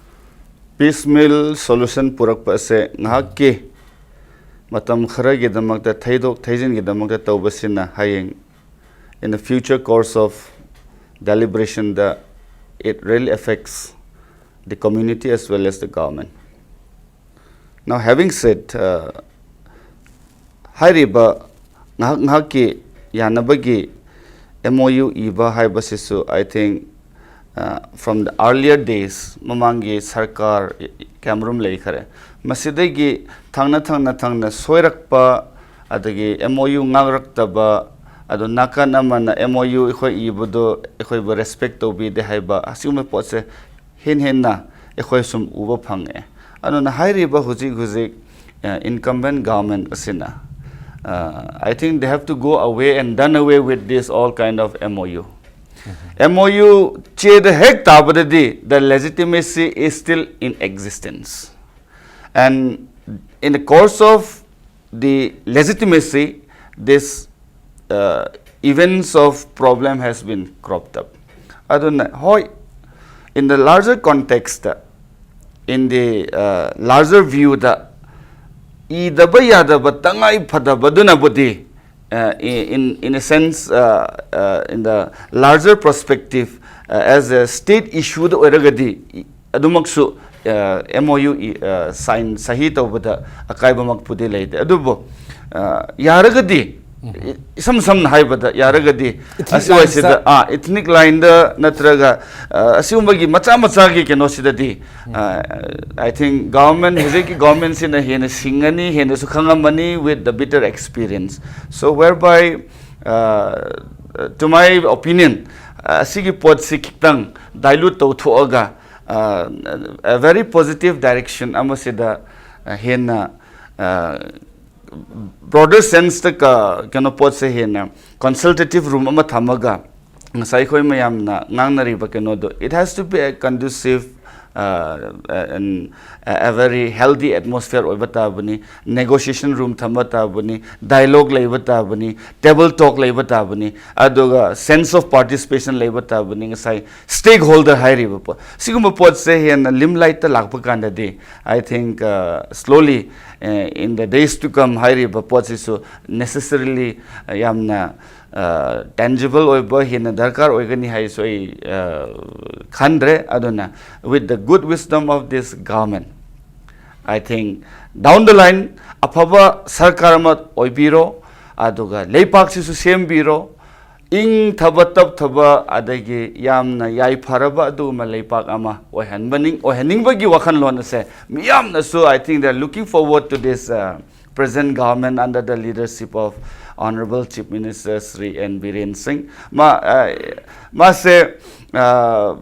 Piecemeal solution ꯄꯨꯔꯛꯄ ꯑꯁꯦ ꯉꯥꯏꯍꯥꯛꯀꯤ ꯃꯇꯝ ꯈꯔꯒꯤꯗꯃꯛꯇ, ꯊꯩꯗꯣꯛ ꯊꯩꯖꯤꯟꯒꯤꯗꯃꯛꯇ ꯇꯧꯕꯁꯤꯅ ꯍꯌꯦꯡ in the future course of deliberationꯗ it really affects the community as well as the government. Now, having said, uh, ꯍꯥꯏꯔꯤꯕ ꯉꯥꯏꯍꯥꯛ ꯉꯥꯏꯍꯥꯛꯀꯤ ꯌꯥꯅꯕꯒꯤ MOU ꯏꯕ ꯍꯥꯏꯕꯁꯤꯁꯨ, I think, uh, from the earlier days, ꯃꯃꯥꯡꯒꯤ ꯁꯔꯀꯥꯔ ꯀꯌꯥꯃꯔꯨꯝ ꯂꯩꯈꯔꯦ꯫ ꯃꯁꯤꯗꯒꯤ ꯊꯪꯅ ꯊꯪꯅ ꯊꯪꯅ ꯁꯣꯏꯔꯛꯄ, ꯑꯗꯒꯤ MOU ꯉꯥꯛꯂꯛꯇꯕ, ꯑꯗꯣ ꯅꯥꯀꯟ ꯑꯃꯅ MOU ꯑꯩꯈꯣꯏ ꯏꯕꯗꯣ ꯑꯩꯈꯣꯏꯕꯨ respect ꯇꯧꯕꯤꯗꯦ ꯍꯥꯏꯕ, ꯑꯁꯤꯒꯨꯝꯕ ꯄꯣꯠꯁꯦ ꯍꯦꯟ ꯍꯦꯟꯅ ꯑꯩꯈꯣꯏ ꯁꯨꯝ ꯎꯕ ꯐꯪꯉꯦ꯫ ꯑꯗꯨꯅ ꯍꯥꯏꯔꯤꯕ ꯍꯧꯖꯤꯛ ꯍꯧꯖꯤꯛ, uh, incumbent government ꯑꯁꯤꯅ, uh, I think they have to go away and done away with this all kind of MOU. MOU ꯆꯦꯗ ꯍꯦꯛ ꯇꯥꯕꯗꯗꯤ the legitimacy is still in existence. And in the course of the legitimacy, this, uh, events of problem has been cropped up. ꯑꯗꯨꯅ ꯍꯣꯏ, in the larger context, in the, uh, larger viewꯗ ꯏꯗꯕ ꯌꯥꯗꯕ ꯇꯉꯥꯏ ꯐꯗꯕꯗꯨꯅꯕꯨꯗꯤ, uh, in, in a sense, uh, uh, in the larger perspective, uh, as a state issueꯗ ꯑꯣꯏꯔꯒꯗꯤ ꯑꯗꯨꯃꯛꯁꯨ, uh, MOU E-, uh, sign, ꯁꯍꯤ ꯇꯧꯕꯗ ꯑꯀꯥꯏꯕꯃꯛꯄꯨꯗꯤ ꯂꯩꯇꯦ꯫ ꯑꯗꯨꯕꯨ, uh, ꯌꯥꯔꯒꯗꯤ E- ꯏꯁꯝ ꯁꯝꯅ ꯍꯥꯏꯕꯗ ꯌꯥꯔꯒꯗꯤ, Ethnic ꯑꯁꯤꯋꯥꯏꯁꯤꯗ lines-ꯇ꯫ ꯑꯥ ethnic line-ꯗ ꯅꯠꯇ꯭ꯔꯒ ꯑ, ꯑꯁꯤꯒꯨꯝꯕꯒꯤ ꯃꯆꯥ ꯃꯆꯥꯒꯤ ꯀꯩꯅꯣꯁꯤꯗꯗꯤ, I think government, ꯍꯧꯖꯤꯛꯀꯤ government-ꯁꯤꯅ ꯍꯦꯟꯅ ꯁꯤꯡꯉꯅꯤ, ꯍꯦꯟꯅꯁꯨ ꯈꯪꯉꯝꯃꯅꯤ with the bitter experience. So whereby, uh, to my opinion, ꯑꯁꯤꯒꯤ ꯄꯣꯠꯁꯤ ꯈꯤꯇꯪ dilute ꯇꯧꯊꯣꯛꯑꯒ, ꯑ, a very positive direction ꯑꯃꯁꯤꯗ, ꯑ, ꯍꯦꯟꯅ, ꯑ, broader sense-ꯇ ꯀ- ꯀꯩꯅꯣ ꯄꯣꯠꯁꯦ ꯍꯦꯟꯅ consultative room ꯑꯃ ꯊꯝꯃꯒ ꯉꯁꯥꯏ ꯑꯩꯈꯣꯏ ꯃꯌꯥꯝꯅ ꯉꯥꯡꯅꯔꯤꯕ ꯀꯩꯅꯣꯗꯣ, it has to be a conducive, uh, and a very healthy atmosphere ꯑꯣꯏꯕ ꯇꯥꯕꯅꯤ, negotiation room ꯊꯝꯕ ꯇꯥꯕꯅꯤ, dialogue ꯂꯩꯕ ꯇꯥꯕꯅꯤ, table talk ꯂꯩꯕ ꯇꯥꯕꯅꯤ, ꯑꯗꯨꯒ sense of participation ꯂꯩꯕ ꯇꯥꯕꯅꯤ꯫ ꯉꯁꯥꯏ stakeholder ꯍꯥꯏꯔꯤꯕ ꯄꯣꯠ, ꯁꯤꯒꯨꯝꯕ ꯄꯣꯠꯁꯦ ꯍꯦꯟꯅ limelight-ꯇ ꯂꯥꯛꯄ ꯀꯥꯟꯗꯗꯤ, I think, uh, slowly, uh, in the days to come ꯍꯥꯏꯔꯤꯕ ꯄꯣꯠꯁꯤꯁꯨ necessarily, uh, ꯌꯥꯝꯅ, uh, tangible ꯑꯣꯏꯕ ꯍꯦꯟꯅ ꯗꯔꯀꯥꯔ ꯑꯣꯏꯒꯅꯤ ꯍꯥꯏꯁꯨ ꯑꯩ, uh, ꯈꯟꯗ꯭ꯔꯦ꯫ ꯑꯗꯨꯅ with the good wisdom of this government, I think down the line ꯑꯐꯕ ꯁꯔꯀꯥꯔ ꯑꯃ ꯑꯣꯏꯕꯤꯔꯣ, ꯑꯗꯨꯒ ꯂꯩꯄꯥꯛꯁꯤꯁꯨ ꯁꯦꯝꯕꯤꯔꯣ, ꯏꯪꯊꯕ ꯇꯞꯊꯕ ꯑꯗꯒꯤ ꯌꯥꯝꯅ ꯌꯥꯏꯐꯔꯕ ꯑꯗꯨꯒꯨꯝꯕ ꯂꯩꯄꯥꯛ ꯑꯃ ꯑꯣꯏꯍꯟꯕꯅꯤꯡ ꯑꯣꯏꯍꯟꯅꯤꯡꯕꯒꯤ ꯋꯥꯈꯜꯂꯣꯟ ꯑꯁꯦ ꯃꯤꯌꯥꯝꯅꯁꯨ, I think they are looking forward to this, uh, present government under the leadership of Honorable Chief Minister Shri N Biren Singh. ꯃꯥ, uh, ꯃꯥꯁꯦ, uh,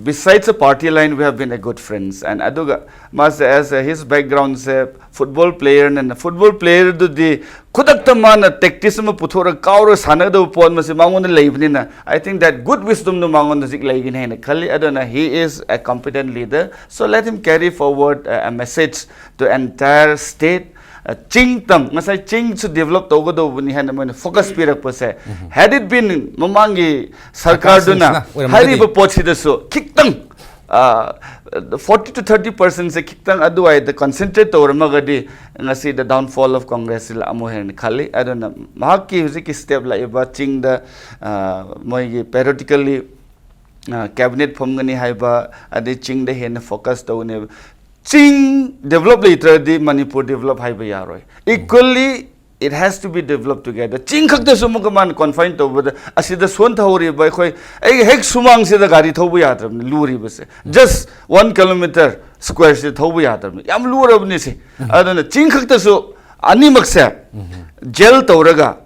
besides a party line, we have been a good friends, and ꯑꯗꯨꯒ ꯃꯥꯁꯦ as a, his background-ꯁꯦ football player-ꯅꯤꯅ, football player-ꯗꯨꯗꯤ ꯈꯨꯗꯛꯇ ꯃꯥꯅ tactics ꯑꯃ ꯄꯨꯊꯣꯛꯑꯒ ꯀꯥꯎꯔꯒ ꯁꯥꯟꯅꯒꯗꯕ ꯄꯣꯠ ꯑꯃꯁꯦ ꯃꯉꯣꯟꯗ ꯂꯩꯕꯅꯤꯅ, I think that good wisdom-ꯗꯨ ꯃꯉꯣꯟꯗ ꯍꯧꯖꯤꯛ ꯂꯩꯒꯅꯤ ꯍꯥꯏꯅ ꯈꯜꯂꯤ꯫ ꯑꯗꯨꯅ he is a competent leader, so let him carry forward a, a message to entire state. Uh, ꯆꯤꯡ ꯇꯝ, ꯉꯁꯥꯏ ꯆꯤꯡꯁꯨ develop ꯇꯧꯒꯗꯧꯕꯅꯤ ꯍꯥꯏꯅ ꯃꯣꯏꯅ focus ꯄꯤꯔꯛꯄꯁꯦ, had it been ꯃꯃꯥꯡꯒꯤ ꯁꯔꯀꯥꯔꯗꯨꯅ ꯁꯔꯀꯥꯔꯁꯤꯡꯁꯤꯅ ꯑꯣꯏꯔꯝꯃꯒꯗꯤ꯫ ꯍꯥꯏꯔꯤꯕ ꯄꯣꯠꯁꯤꯗꯁꯨ ꯈꯤꯇꯪ, uh, forty to thirty percent-ꯁꯦ ꯈꯤꯇꯪ ꯑꯗꯨꯋꯥꯏꯗ concentrate ꯇꯧꯔꯝꯃꯒꯗꯤ ꯉꯁꯤꯗ downfall of Congress-ꯁꯤ ꯂꯥꯛꯑꯝꯃꯣꯏ ꯍꯥꯏꯅ ꯈꯜꯂꯤ꯫ ꯑꯗꯨꯅ ꯃꯍꯥꯛꯀꯤ ꯍꯧꯖꯤꯛꯀꯤ step ꯂꯥꯛꯏꯕ ꯆꯤꯡꯗ, uh, ꯃꯣꯏꯒꯤ periodically, uh, cabinet ꯐꯝꯒꯅꯤ ꯍꯥꯏꯕ, ꯑꯗꯩ ꯆꯤꯡꯗ ꯍꯦꯟꯅ focus ꯇꯧꯒꯅꯤ ꯍꯥꯏꯕ, ꯆꯤꯡ develop ꯂꯩꯇ꯭ꯔꯗꯤ ꯃꯅꯤꯄꯨꯔ develop ꯍꯥꯏꯕ ꯌꯥꯔꯣꯏ꯫ Equally, It has to be developed together. ꯆꯤꯡ ꯈꯛꯇꯁꯨ ꯑꯃꯨꯛꯀ ꯃꯥꯅ confine ꯇꯧꯕꯗ, ꯑꯁꯤꯗ ꯁꯣꯟꯊꯍꯧꯔꯤꯕ ꯑꯩꯈꯣꯏ, ꯑꯩꯒꯤ ꯍꯦꯛ ꯁꯨꯃꯥꯡꯁꯤꯗ ꯒꯥꯔꯤ ꯊꯧꯕ ꯌꯥꯗ꯭ꯔꯕꯅꯤ, ꯂꯨꯔꯤꯕꯁꯦ꯫ Just one kilometer square ꯁꯤꯗ ꯊꯧꯕ ꯌꯥꯗ꯭ꯔꯕꯅꯤ, ꯌꯥꯝ ꯂꯨꯔꯕꯅꯤ ꯁꯤ꯫ ꯑꯗꯨꯅ ꯆꯤꯡ ꯈꯛꯇꯁꯨ ꯑꯅꯤꯃꯛꯁꯦ gel ꯇꯧꯔꯒ,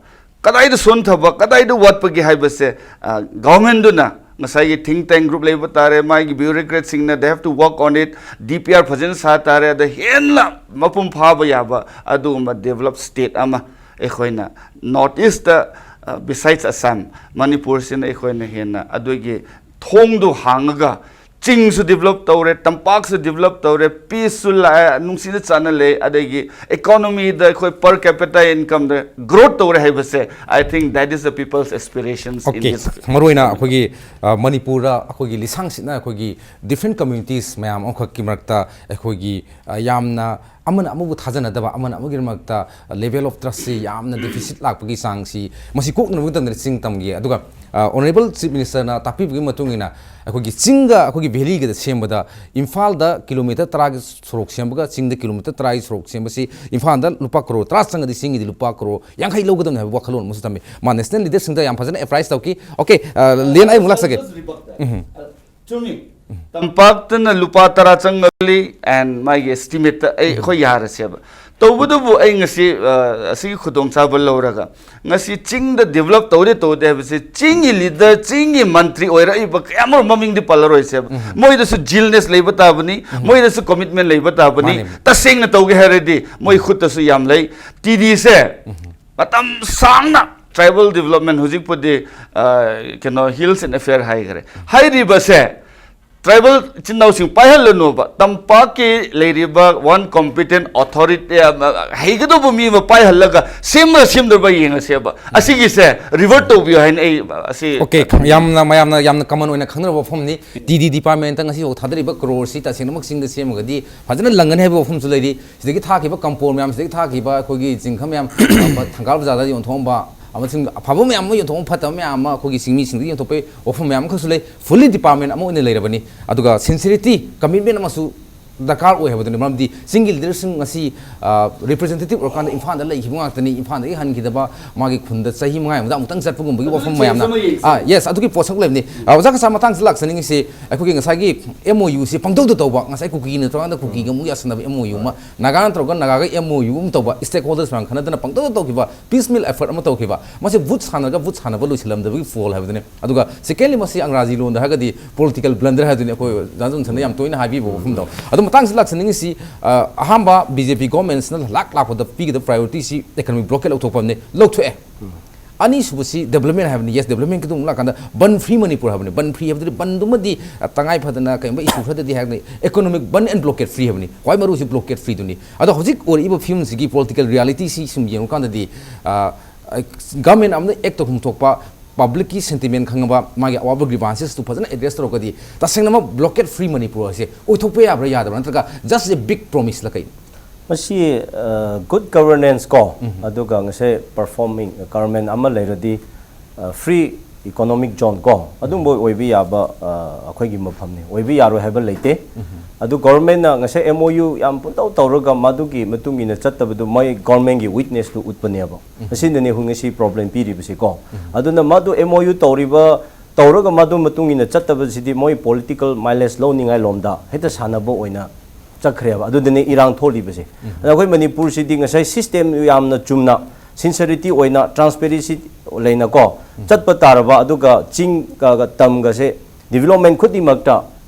ꯀꯗꯥꯏꯗ ꯁꯣꯟꯊꯕ, ꯀꯗꯥꯏꯗ ꯋꯥꯠꯄꯒꯦ ꯍꯥꯏꯕꯁꯦ, ꯑ, government ꯗꯨꯅ, ꯉꯁꯥꯏꯒꯤ think tank group ꯂꯩꯕ ꯇꯥꯔꯦ, ꯃꯥꯒꯤ bureaucrat ꯁꯤꯡꯅ, they have to work on it, D P R ꯐꯖꯅ ꯁꯥ ꯇꯥꯔꯦ, ꯑꯗ ꯍꯦꯟꯅ ꯃꯄꯨꯡ ꯐꯥꯕ ꯌꯥꯕ ꯑꯗꯨꯒꯨꯝꯕ developed state ꯑꯃ ꯑꯩꯈꯣꯏꯅ North East ꯇ, ꯑ, besides Assam, ꯃꯅꯤꯄꯨꯔꯁꯤꯅ ꯑꯩꯈꯣꯏꯅ ꯍꯦꯟꯅ ꯑꯗꯨꯒꯤ ꯊꯣꯡꯗꯨ ꯍꯥꯡꯉꯒ, ꯆꯤꯡꯁꯨ develop ꯇꯧꯔꯦ, ꯇꯝꯄꯥꯛꯁꯨ develop ꯇꯧꯔꯦ, peace ꯁꯨ ꯂꯥꯛꯑꯦ, ꯅꯨꯡꯁꯤꯅ ꯆꯥꯟꯅ ꯂꯩ, ꯑꯗꯒꯤ economy ꯗ ꯑꯩꯈꯣꯏ per capita income ꯗ growth ꯇꯧꯔꯦ ꯍꯥꯏꯕꯁꯦ, I think that is the people's aspirations in Okay. this. ꯃꯔꯨꯑꯣꯏꯅ ꯑꯩꯈꯣꯏꯒꯤ, ꯑ, ꯃꯅꯤꯄꯨꯔꯗ ꯑꯩꯈꯣꯏꯒꯤ ꯂꯤꯁꯥꯡ ꯁꯤꯠꯅ ꯑꯩꯈꯣꯏꯒꯤ different communities ꯃꯌꯥꯝ ꯑꯃꯈꯛꯀꯤ ꯃꯔꯛꯇ ꯑꯩꯈꯣꯏꯒꯤ, ꯑ, ꯌꯥꯝꯅ ꯑꯃꯅ ꯑꯃꯕꯨ ꯊꯥꯖꯅꯗꯕ, ꯑꯃꯅ ꯑꯃꯒꯤꯗꯃꯛꯇ level of trust ꯁꯤ ꯌꯥꯝꯅ deficit ꯂꯥꯛꯄꯒꯤ ꯆꯥꯡꯁꯤ, ꯃꯁꯤ ꯀꯣꯛꯅꯕꯒꯤ ꯃꯇꯝꯗ ꯆꯤꯡ ꯇꯝꯒꯦ꯫ ꯑꯗꯨꯒ, ꯑ, Honourable Chief Minister ꯅ ꯇꯥꯛꯄꯤꯕꯒꯤ ꯃꯇꯨꯡ ꯏꯟꯅ, ꯑꯩꯈꯣꯏꯒꯤ ꯆꯤꯡꯒ ꯑꯩꯈꯣꯏꯒꯤ valley ꯒꯗ ꯁꯦꯝꯕꯗ ꯏꯝꯐꯥꯜꯗ kilometre ꯇꯔꯥꯒꯤ ꯁꯣꯔꯣꯛ ꯁꯦꯝꯕꯒ ꯆꯤꯡꯗ kilometre ꯇꯔꯥꯒꯤ ꯁꯣꯔꯣꯛ ꯁꯦꯝꯕꯁꯤ, ꯏꯝꯐꯥꯜꯗ ꯂꯨꯄꯥ ꯀ꯭ꯔꯣꯔ ꯇꯔꯥ ꯆꯪꯉꯗꯤ ꯆꯤꯡꯒꯤꯗꯤ ꯂꯨꯄꯥ ꯀ꯭ꯔꯣꯔ ꯌꯥꯡꯈꯩ ꯂꯧꯒꯗꯕꯅꯤ ꯍꯥꯏꯕ ꯋꯥꯈꯜꯂꯣꯟ ꯑꯃꯁꯨ ꯊꯝꯃꯤ꯫ ꯃꯥ national leader ꯁꯤꯡꯗ ꯌꯥꯝ ꯐꯖꯅ advise ꯇꯧꯈꯤ꯫ Okay, ꯑ, ꯂꯦꯟ, ꯑꯩ ꯑꯃꯨꯛ ꯂꯥꯛꯆꯒꯦ꯫ ꯎꯝ꯫ ꯆꯨꯝꯃꯤ꯫ ꯇꯝꯄꯥꯛꯇꯅ ꯂꯨꯄꯥ ꯇꯔꯥ ꯆꯪꯉꯛꯂꯤ, and ꯃꯥꯒꯤ estimate ꯇ ꯑꯩ, ꯑꯩꯈꯣꯏ ꯌꯥꯔꯁꯦꯕ꯫ ꯇꯧꯕꯇꯕꯨ ꯑꯩ ꯉꯁꯤ, ꯑ, ꯑꯁꯤꯒꯤ ꯈꯨꯗꯣꯡꯆꯥꯕ ꯂꯧꯔꯒ, ꯉꯁꯤ ꯆꯤꯡꯗ develop ꯇꯧꯗꯦ ꯇꯧꯗꯦ ꯍꯥꯏꯕꯁꯤ, ꯆꯤꯡꯒꯤ leader, ꯆꯤꯡꯒꯤ ꯃꯟꯇ꯭ꯔꯤ ꯑꯣꯏꯔꯛꯏꯕ ꯀꯌꯥꯃꯔꯨꯝ ꯃꯃꯤꯡꯗꯤ ꯄꯜꯂꯔꯣꯏꯁꯦꯕ꯫ ꯃꯣꯏꯗꯁꯨ zealness ꯂꯩꯕ ꯇꯥꯕꯅꯤ, ꯃꯣꯏꯗꯁꯨ commitment ꯂꯩꯕ ꯇꯥꯕꯅꯤ꯫ ꯃꯥꯅꯦ꯫ ꯇꯁꯦꯡꯅ ꯇꯧꯒꯦ ꯍꯥꯏꯔꯗꯤ ꯃꯣꯏ ꯈꯨꯠꯇꯁꯨ ꯌꯥꯝ ꯂꯩ꯫ ꯇꯤ ꯗꯤ ꯁꯦ ꯃꯇꯝ ꯁꯥꯡꯅ tribal development, ꯍꯧꯖꯤꯛꯄꯨꯗꯤ, ꯑ, ꯀꯩꯅꯣ, Hills and Affair ꯍꯥꯏꯈ꯭ꯔꯦ꯫ ꯍꯥꯏꯔꯤꯕꯁꯦ, tribal ꯏꯆꯤꯟ ꯏꯅꯥꯎꯁꯤꯡ ꯄꯥꯏꯍꯜꯂꯅꯨꯕ, ꯇꯝꯄꯥꯛꯀꯤ ꯂꯩꯔꯤꯕ one competent authority, ꯑ, ꯍꯩꯒꯗꯧꯕ ꯃꯤ ꯑꯃ ꯄꯥꯏꯍꯜꯂꯒ ꯁꯦꯝꯕ꯭ꯔꯥ ꯁꯦꯝꯗꯕ꯭ꯔꯥ ꯌꯦꯡꯉꯁꯦꯕ꯫ ꯑꯁꯤꯒꯤꯁꯦ revert ꯇꯧꯕꯤꯌꯨ ꯍꯥꯏꯅ ꯑꯩ, ꯑꯁꯤ Okay, ꯌꯥꯝꯅ ꯃꯌꯥꯝꯅ ꯌꯥꯝꯅ common ꯑꯣꯏꯅ ꯈꯪꯅꯔꯕ ꯋꯥꯐꯝꯅꯤ꯫ ꯇꯤ ꯗꯤ department ꯇ ꯉꯁꯤ ꯐꯥꯎ ꯊꯥꯗꯔꯤꯕ ꯀ꯭ꯔꯣꯔꯁꯤ ꯇꯁꯦꯡꯅꯃꯛ ꯆꯤꯡꯗ ꯁꯦꯝꯃꯒꯗꯤ ꯐꯖꯅ ꯂꯪꯒꯅꯤ ꯍꯥꯏꯕ ꯋꯥꯐꯝꯁꯨ ꯂꯩꯔꯤ꯫ ꯁꯤꯗꯒꯤ ꯊꯥꯈꯤꯕ ꯀꯝꯄꯣꯔ ꯃꯌꯥꯝ, ꯁꯤꯗꯒꯤ ꯊꯥꯈꯤꯕ ꯑꯩꯈꯣꯏꯒꯤ ꯆꯤꯡꯈ ꯃꯌꯥꯝ, ꯊꯪꯒꯥꯜ ꯕꯖꯥꯔꯗ ꯌꯣꯟꯊꯣꯛꯑꯝꯕ ꯑꯃꯁꯨꯡ ꯑꯐꯕ ꯃꯌꯥꯝ ꯑꯃ ꯌꯣꯟꯊꯣꯛꯑꯝꯕ, ꯐꯠꯇꯕ ꯃꯌꯥꯝ ꯑꯃ ꯑꯩꯈꯣꯏꯒꯤ ꯆꯤꯡꯃꯤꯁꯤꯡꯗ ꯌꯣꯟꯊꯣꯛꯄꯒꯤ ꯋꯥꯐꯝ ꯃꯌꯥꯝ ꯑꯃꯈꯛꯁꯨ ꯂꯩ꯫ Fully department ꯑꯃ ꯑꯣꯏꯅ ꯂꯩꯔꯕꯅꯤ꯫ ꯑꯗꯨꯒ sincerity, commitment ꯑꯃꯁꯨ ꯗꯔꯀꯥꯔ ꯑꯣꯏ ꯍꯥꯏꯕꯗꯨꯅꯤ꯫ ꯃꯔꯝꯗꯤ ꯆꯤꯡꯒꯤ ꯂꯤꯗꯔꯁꯤꯡ ꯑꯁꯤ ꯔꯤꯄ꯭ꯔꯖꯦꯟꯇꯦꯇꯤꯚ ꯑꯣꯏꯔꯀꯥꯟꯗ ꯏꯝꯐꯥꯜꯗ ꯂꯩꯈꯤꯕ ꯉꯥꯛꯇꯅꯤ꯫ ꯏꯝꯐꯥꯜꯗꯒꯤ ꯍꯟꯈꯤꯗꯕ, ꯃꯥꯒꯤ ꯈꯨꯟꯗ ꯆꯍꯤ ꯃꯉꯥꯒꯤ ꯃꯅꯨꯡꯗ ꯑꯃꯨꯛꯇꯪ ꯆꯠꯄꯒꯨꯝꯕꯒꯤ ꯋꯥꯐꯝ ꯃꯌꯥꯝꯅ, ꯑꯥ, ꯌꯦꯁ, ꯑꯗꯨꯒꯤ ꯄꯣꯠꯁꯛ ꯂꯩꯕꯅꯤ꯫ ꯑꯥ, ꯑꯣꯖꯥ ꯀꯁꯥ, ꯃꯇꯥꯡꯁꯤꯗ ꯂꯥꯛꯆꯅꯤꯡꯉꯤꯁꯤ, ꯑꯩꯈꯣꯏꯒꯤ ꯉꯁꯥꯏꯒꯤ ꯑꯦꯝ ꯑꯣ ꯌꯨꯁꯤ ꯄꯪꯇꯧꯗ ꯇꯧꯕ, ꯉꯁꯥꯏ ꯀꯨꯀꯤꯅ ꯇꯧꯔꯀꯥꯟꯗ ꯀꯨꯀꯤꯒ ꯑꯃꯨꯛ ꯌꯥꯁꯟꯅꯕ ꯑꯦꯝ ꯑꯣ ꯌꯨ ꯑꯃ, ꯅꯥꯒꯥꯅ ꯇꯧꯔꯒ ꯅꯥꯒꯥꯒ ꯑꯦꯝ ꯑꯣ ꯌꯨ ꯑꯃ ꯇꯧꯕ, ꯁ꯭ꯇꯦꯛ ꯍꯣꯜꯗꯔꯁ ꯃꯌꯥꯝ ꯈꯟꯅꯗꯅ ꯄꯪꯇꯧꯗ ꯇꯧꯈꯤꯕ, ꯄꯤꯁ ꯃꯤꯜ ꯑꯦꯐꯔꯠ ꯑꯃ ꯇꯧꯈꯤꯕ, ꯃꯁꯤ ꯚꯨꯠ ꯁꯥꯟꯅꯔꯒ ꯚꯨꯠ ꯁꯥꯟꯅꯕ ꯂꯣꯏꯁꯤꯜꯂꯝꯗꯕꯒꯤ ꯐꯣꯜ ꯍꯥꯏꯕꯗꯨꯅꯤ꯫ ꯑꯗꯨꯒ ꯁꯦꯀꯦꯟꯂꯤ, ꯃꯁꯤ ꯑꯪꯒ꯭ꯔꯥꯖꯤ ꯂꯣꯟꯗ ꯍꯥꯏꯔꯒꯗꯤ ꯄꯣꯂꯤꯇꯤꯀꯦꯜ ꯕ꯭ꯂꯟꯗꯔ ꯍꯥꯏꯗꯨꯅꯤ, ꯑꯩꯈꯣꯏ ꯖꯥꯟ ꯖꯣꯟꯁꯟꯅ ꯌꯥꯝ ꯇꯣꯏꯅ ꯍꯥꯏꯕꯤꯕ ꯋꯥꯐꯝꯗꯣ꯫ ꯑꯗꯣ ꯃꯇꯥꯡꯁꯤꯗ ꯂꯥꯛꯆꯅꯤꯡꯉꯤꯁꯤ, ꯑ, ꯑꯍꯥꯟꯕ ꯕꯤ ꯖꯦ ꯄꯤ ꯒꯣꯔꯃꯦꯟꯁꯤꯅ ꯂꯥꯛ ꯂꯥꯛꯄꯗ ꯄꯤꯒꯗꯕ ꯄ꯭ꯔꯥꯏꯌꯣꯔꯤꯇꯤꯁꯤ ꯏꯀꯅꯣꯃꯤꯛ ꯕ꯭ꯂꯣꯀꯦꯠ ꯂꯧꯊꯣꯛꯄ ꯑꯃꯅꯤ, ꯂꯧꯊꯣꯛꯑꯦ꯫ ꯑꯅꯤꯁꯨꯕꯁꯤ ꯗꯦꯕꯂꯞꯃꯦꯟ ꯍꯥꯏꯕꯅꯤ꯫ ꯌꯦꯁ, ꯗꯦꯕꯂꯞꯃꯦꯟꯒꯤꯗꯨ ꯑꯃꯨꯛ ꯂꯥꯛꯀꯥꯟꯗ ꯕꯟ ꯐ꯭ꯔꯤ ꯃꯅꯤꯄꯨꯔ ꯍꯥꯏꯕꯅꯤ꯫ ꯕꯟ ꯐ꯭ꯔꯤ ꯍꯥꯏꯕꯗꯨꯗꯤ ꯕꯟꯗꯨꯃꯗꯤ, ꯑ, ꯇꯉꯥꯏ ꯐꯗꯅ ꯀꯩꯒꯨꯝꯕ ꯏꯁꯨ ꯈꯔꯗꯗꯤ ꯍꯥꯏꯔꯒꯅꯤ, economic ban and blockade free ꯍꯥꯏꯕꯅꯤ꯫ ꯈ꯭ꯋꯥꯏ ꯃꯔꯨꯁꯤ ꯕ꯭ꯂꯣꯀꯦꯠ ꯐ꯭ꯔꯤꯗꯨꯅꯤ꯫ ꯑꯗꯣ ꯍꯧꯖꯤꯛ ꯑꯣꯏꯔꯛꯏꯕ ꯐꯤꯕꯝꯁꯤꯒꯤ ꯄꯣꯂꯤꯇꯤꯀꯦꯜ ꯔꯤꯌꯥꯂꯤꯇꯤꯁꯤ ꯁꯨꯝ ꯌꯦꯡꯉꯨꯀꯥꯟꯗꯗꯤ, ꯑ, ꯒꯚꯔꯟꯃꯦꯟ ꯑꯃꯅ ꯑꯦꯛ ꯇꯧꯐꯝ ꯊꯣꯛꯄ, ꯄꯕ꯭ꯂꯤꯛꯀꯤ ꯁꯦꯟꯇꯤꯃꯦꯟ ꯈꯪꯉꯕ, ꯃꯥꯒꯤ ꯑꯋꯥꯕ ꯒ꯭ꯔꯤꯚꯥꯟꯁꯦꯁꯇꯨ ꯐꯖꯅ ꯑꯦꯗ꯭ꯔꯦꯁ ꯇꯧꯔꯒꯗꯤ ꯇꯁꯦꯡꯅꯃꯛ ꯕ꯭ꯂꯣꯀꯦꯠ ꯐ꯭ꯔꯤ ꯃꯅꯤꯄꯨꯔ ꯑꯁꯦ ꯑꯣꯏꯊꯣꯛꯄ ꯌꯥꯕ꯭ꯔꯥ ꯌꯥꯗꯕ꯭ꯔꯥ, ꯅꯠꯇ꯭ꯔꯒ just a big promise ꯂ ꯀꯩꯅꯣ? ꯃꯁꯤ, ꯑ, ꯒꯨꯗ ꯒꯕꯔꯅꯦꯟꯁ ꯀꯣ, ꯎꯝ꯫ ꯑꯗꯨꯒ ꯉꯁꯥꯏ ꯄꯔꯐꯣꯔꯃꯤꯡ ꯒꯕꯔꯅꯃꯦꯟ ꯑꯃ ꯂꯩꯔꯗꯤ, ꯑ, ꯐ꯭ꯔꯤ ꯏꯀꯣꯅꯣꯃꯤꯛ ꯖꯣꯟ ꯀꯣ, ꯑꯗꯨꯝꯕ ꯑꯣꯏꯕ ꯌꯥꯕ, ꯑ, ꯑꯩꯈꯣꯏꯒꯤ ꯃꯐꯝꯅꯤ꯫ ꯑꯣꯏꯕ ꯌꯥꯔꯣꯏ ꯍꯥꯏꯕ ꯂꯩꯇꯦ꯫ ꯎꯝ꯫ ꯑꯗꯨ ꯒꯕꯔꯅꯃꯦꯟꯅ ꯉꯁꯥꯏ ꯑꯦꯝ ꯑꯣ ꯌꯨ ꯌꯥꯝ ꯄꯨꯡꯇꯧ ꯇꯧꯔꯒ ꯃꯗꯨꯒꯤ ꯃꯇꯨꯡ ꯏꯟꯅ ꯆꯠꯇꯕꯗꯨ ꯃꯣꯏ ꯒꯕꯔꯅꯃꯦꯟꯒꯤ ꯋꯤꯛꯅꯦꯁꯇꯨ ꯎꯠꯄꯅꯦꯕ꯫ ꯎꯝ꯫ ꯑꯁꯤꯅꯅꯦ ꯑꯩꯈꯣꯏ ꯉꯁꯤ ꯄ꯭ꯔꯣꯕ꯭ꯂꯦꯝ ꯄꯤꯔꯤꯕꯁꯤꯀꯣ꯫ ꯎꯝ꯫ ꯑꯗꯨꯅ ꯃꯗꯨ ꯑꯦꯝ ꯑꯣ ꯌꯨ ꯇꯧꯔꯤꯕ, ꯇꯧꯔꯒ ꯃꯗꯨ ꯃꯇꯨꯡ ꯏꯟꯅ ꯆꯠꯇꯕꯁꯤꯗꯤ ꯃꯣꯏ ꯄꯣꯂꯤꯇꯤꯀꯦꯜ ꯃꯥꯏꯂꯦꯖ ꯂꯧꯅꯤꯡꯉꯥꯏ ꯂꯣꯝꯗ ꯍꯦꯛꯇ ꯁꯥꯟꯅꯕ ꯑꯣꯏꯅ ꯆꯠꯈ꯭ꯔꯦꯕ꯫ ꯑꯗꯨꯗꯅꯦ ꯏꯔꯥꯡ ꯊꯣꯛꯂꯤꯕꯁꯦ꯫ ꯎꯝ꯫ ꯑꯗ ꯑꯩꯈꯣꯏ ꯃꯅꯤꯄꯨꯔꯁꯤꯗꯤ ꯉꯁꯥꯏ ꯁꯤꯁꯇꯦꯝ ꯌꯥꯝꯅ ꯆꯨꯝꯅ, ꯁꯤꯟꯁꯔꯤꯇꯤ ꯑꯣꯏꯅ, ꯇ꯭ꯔꯥꯟꯁꯄꯦꯔꯦꯟꯁꯤ ꯂꯩꯅꯀꯣ, ꯎꯝ꯫ ꯆꯠꯄ ꯇꯥꯔꯕ, ꯑꯗꯨꯒ ꯆꯤꯡꯒ ꯇꯝꯒꯁꯦ ꯗꯤꯕꯂꯞꯃꯦꯟ ꯈꯨꯗꯤꯡꯃꯛꯇ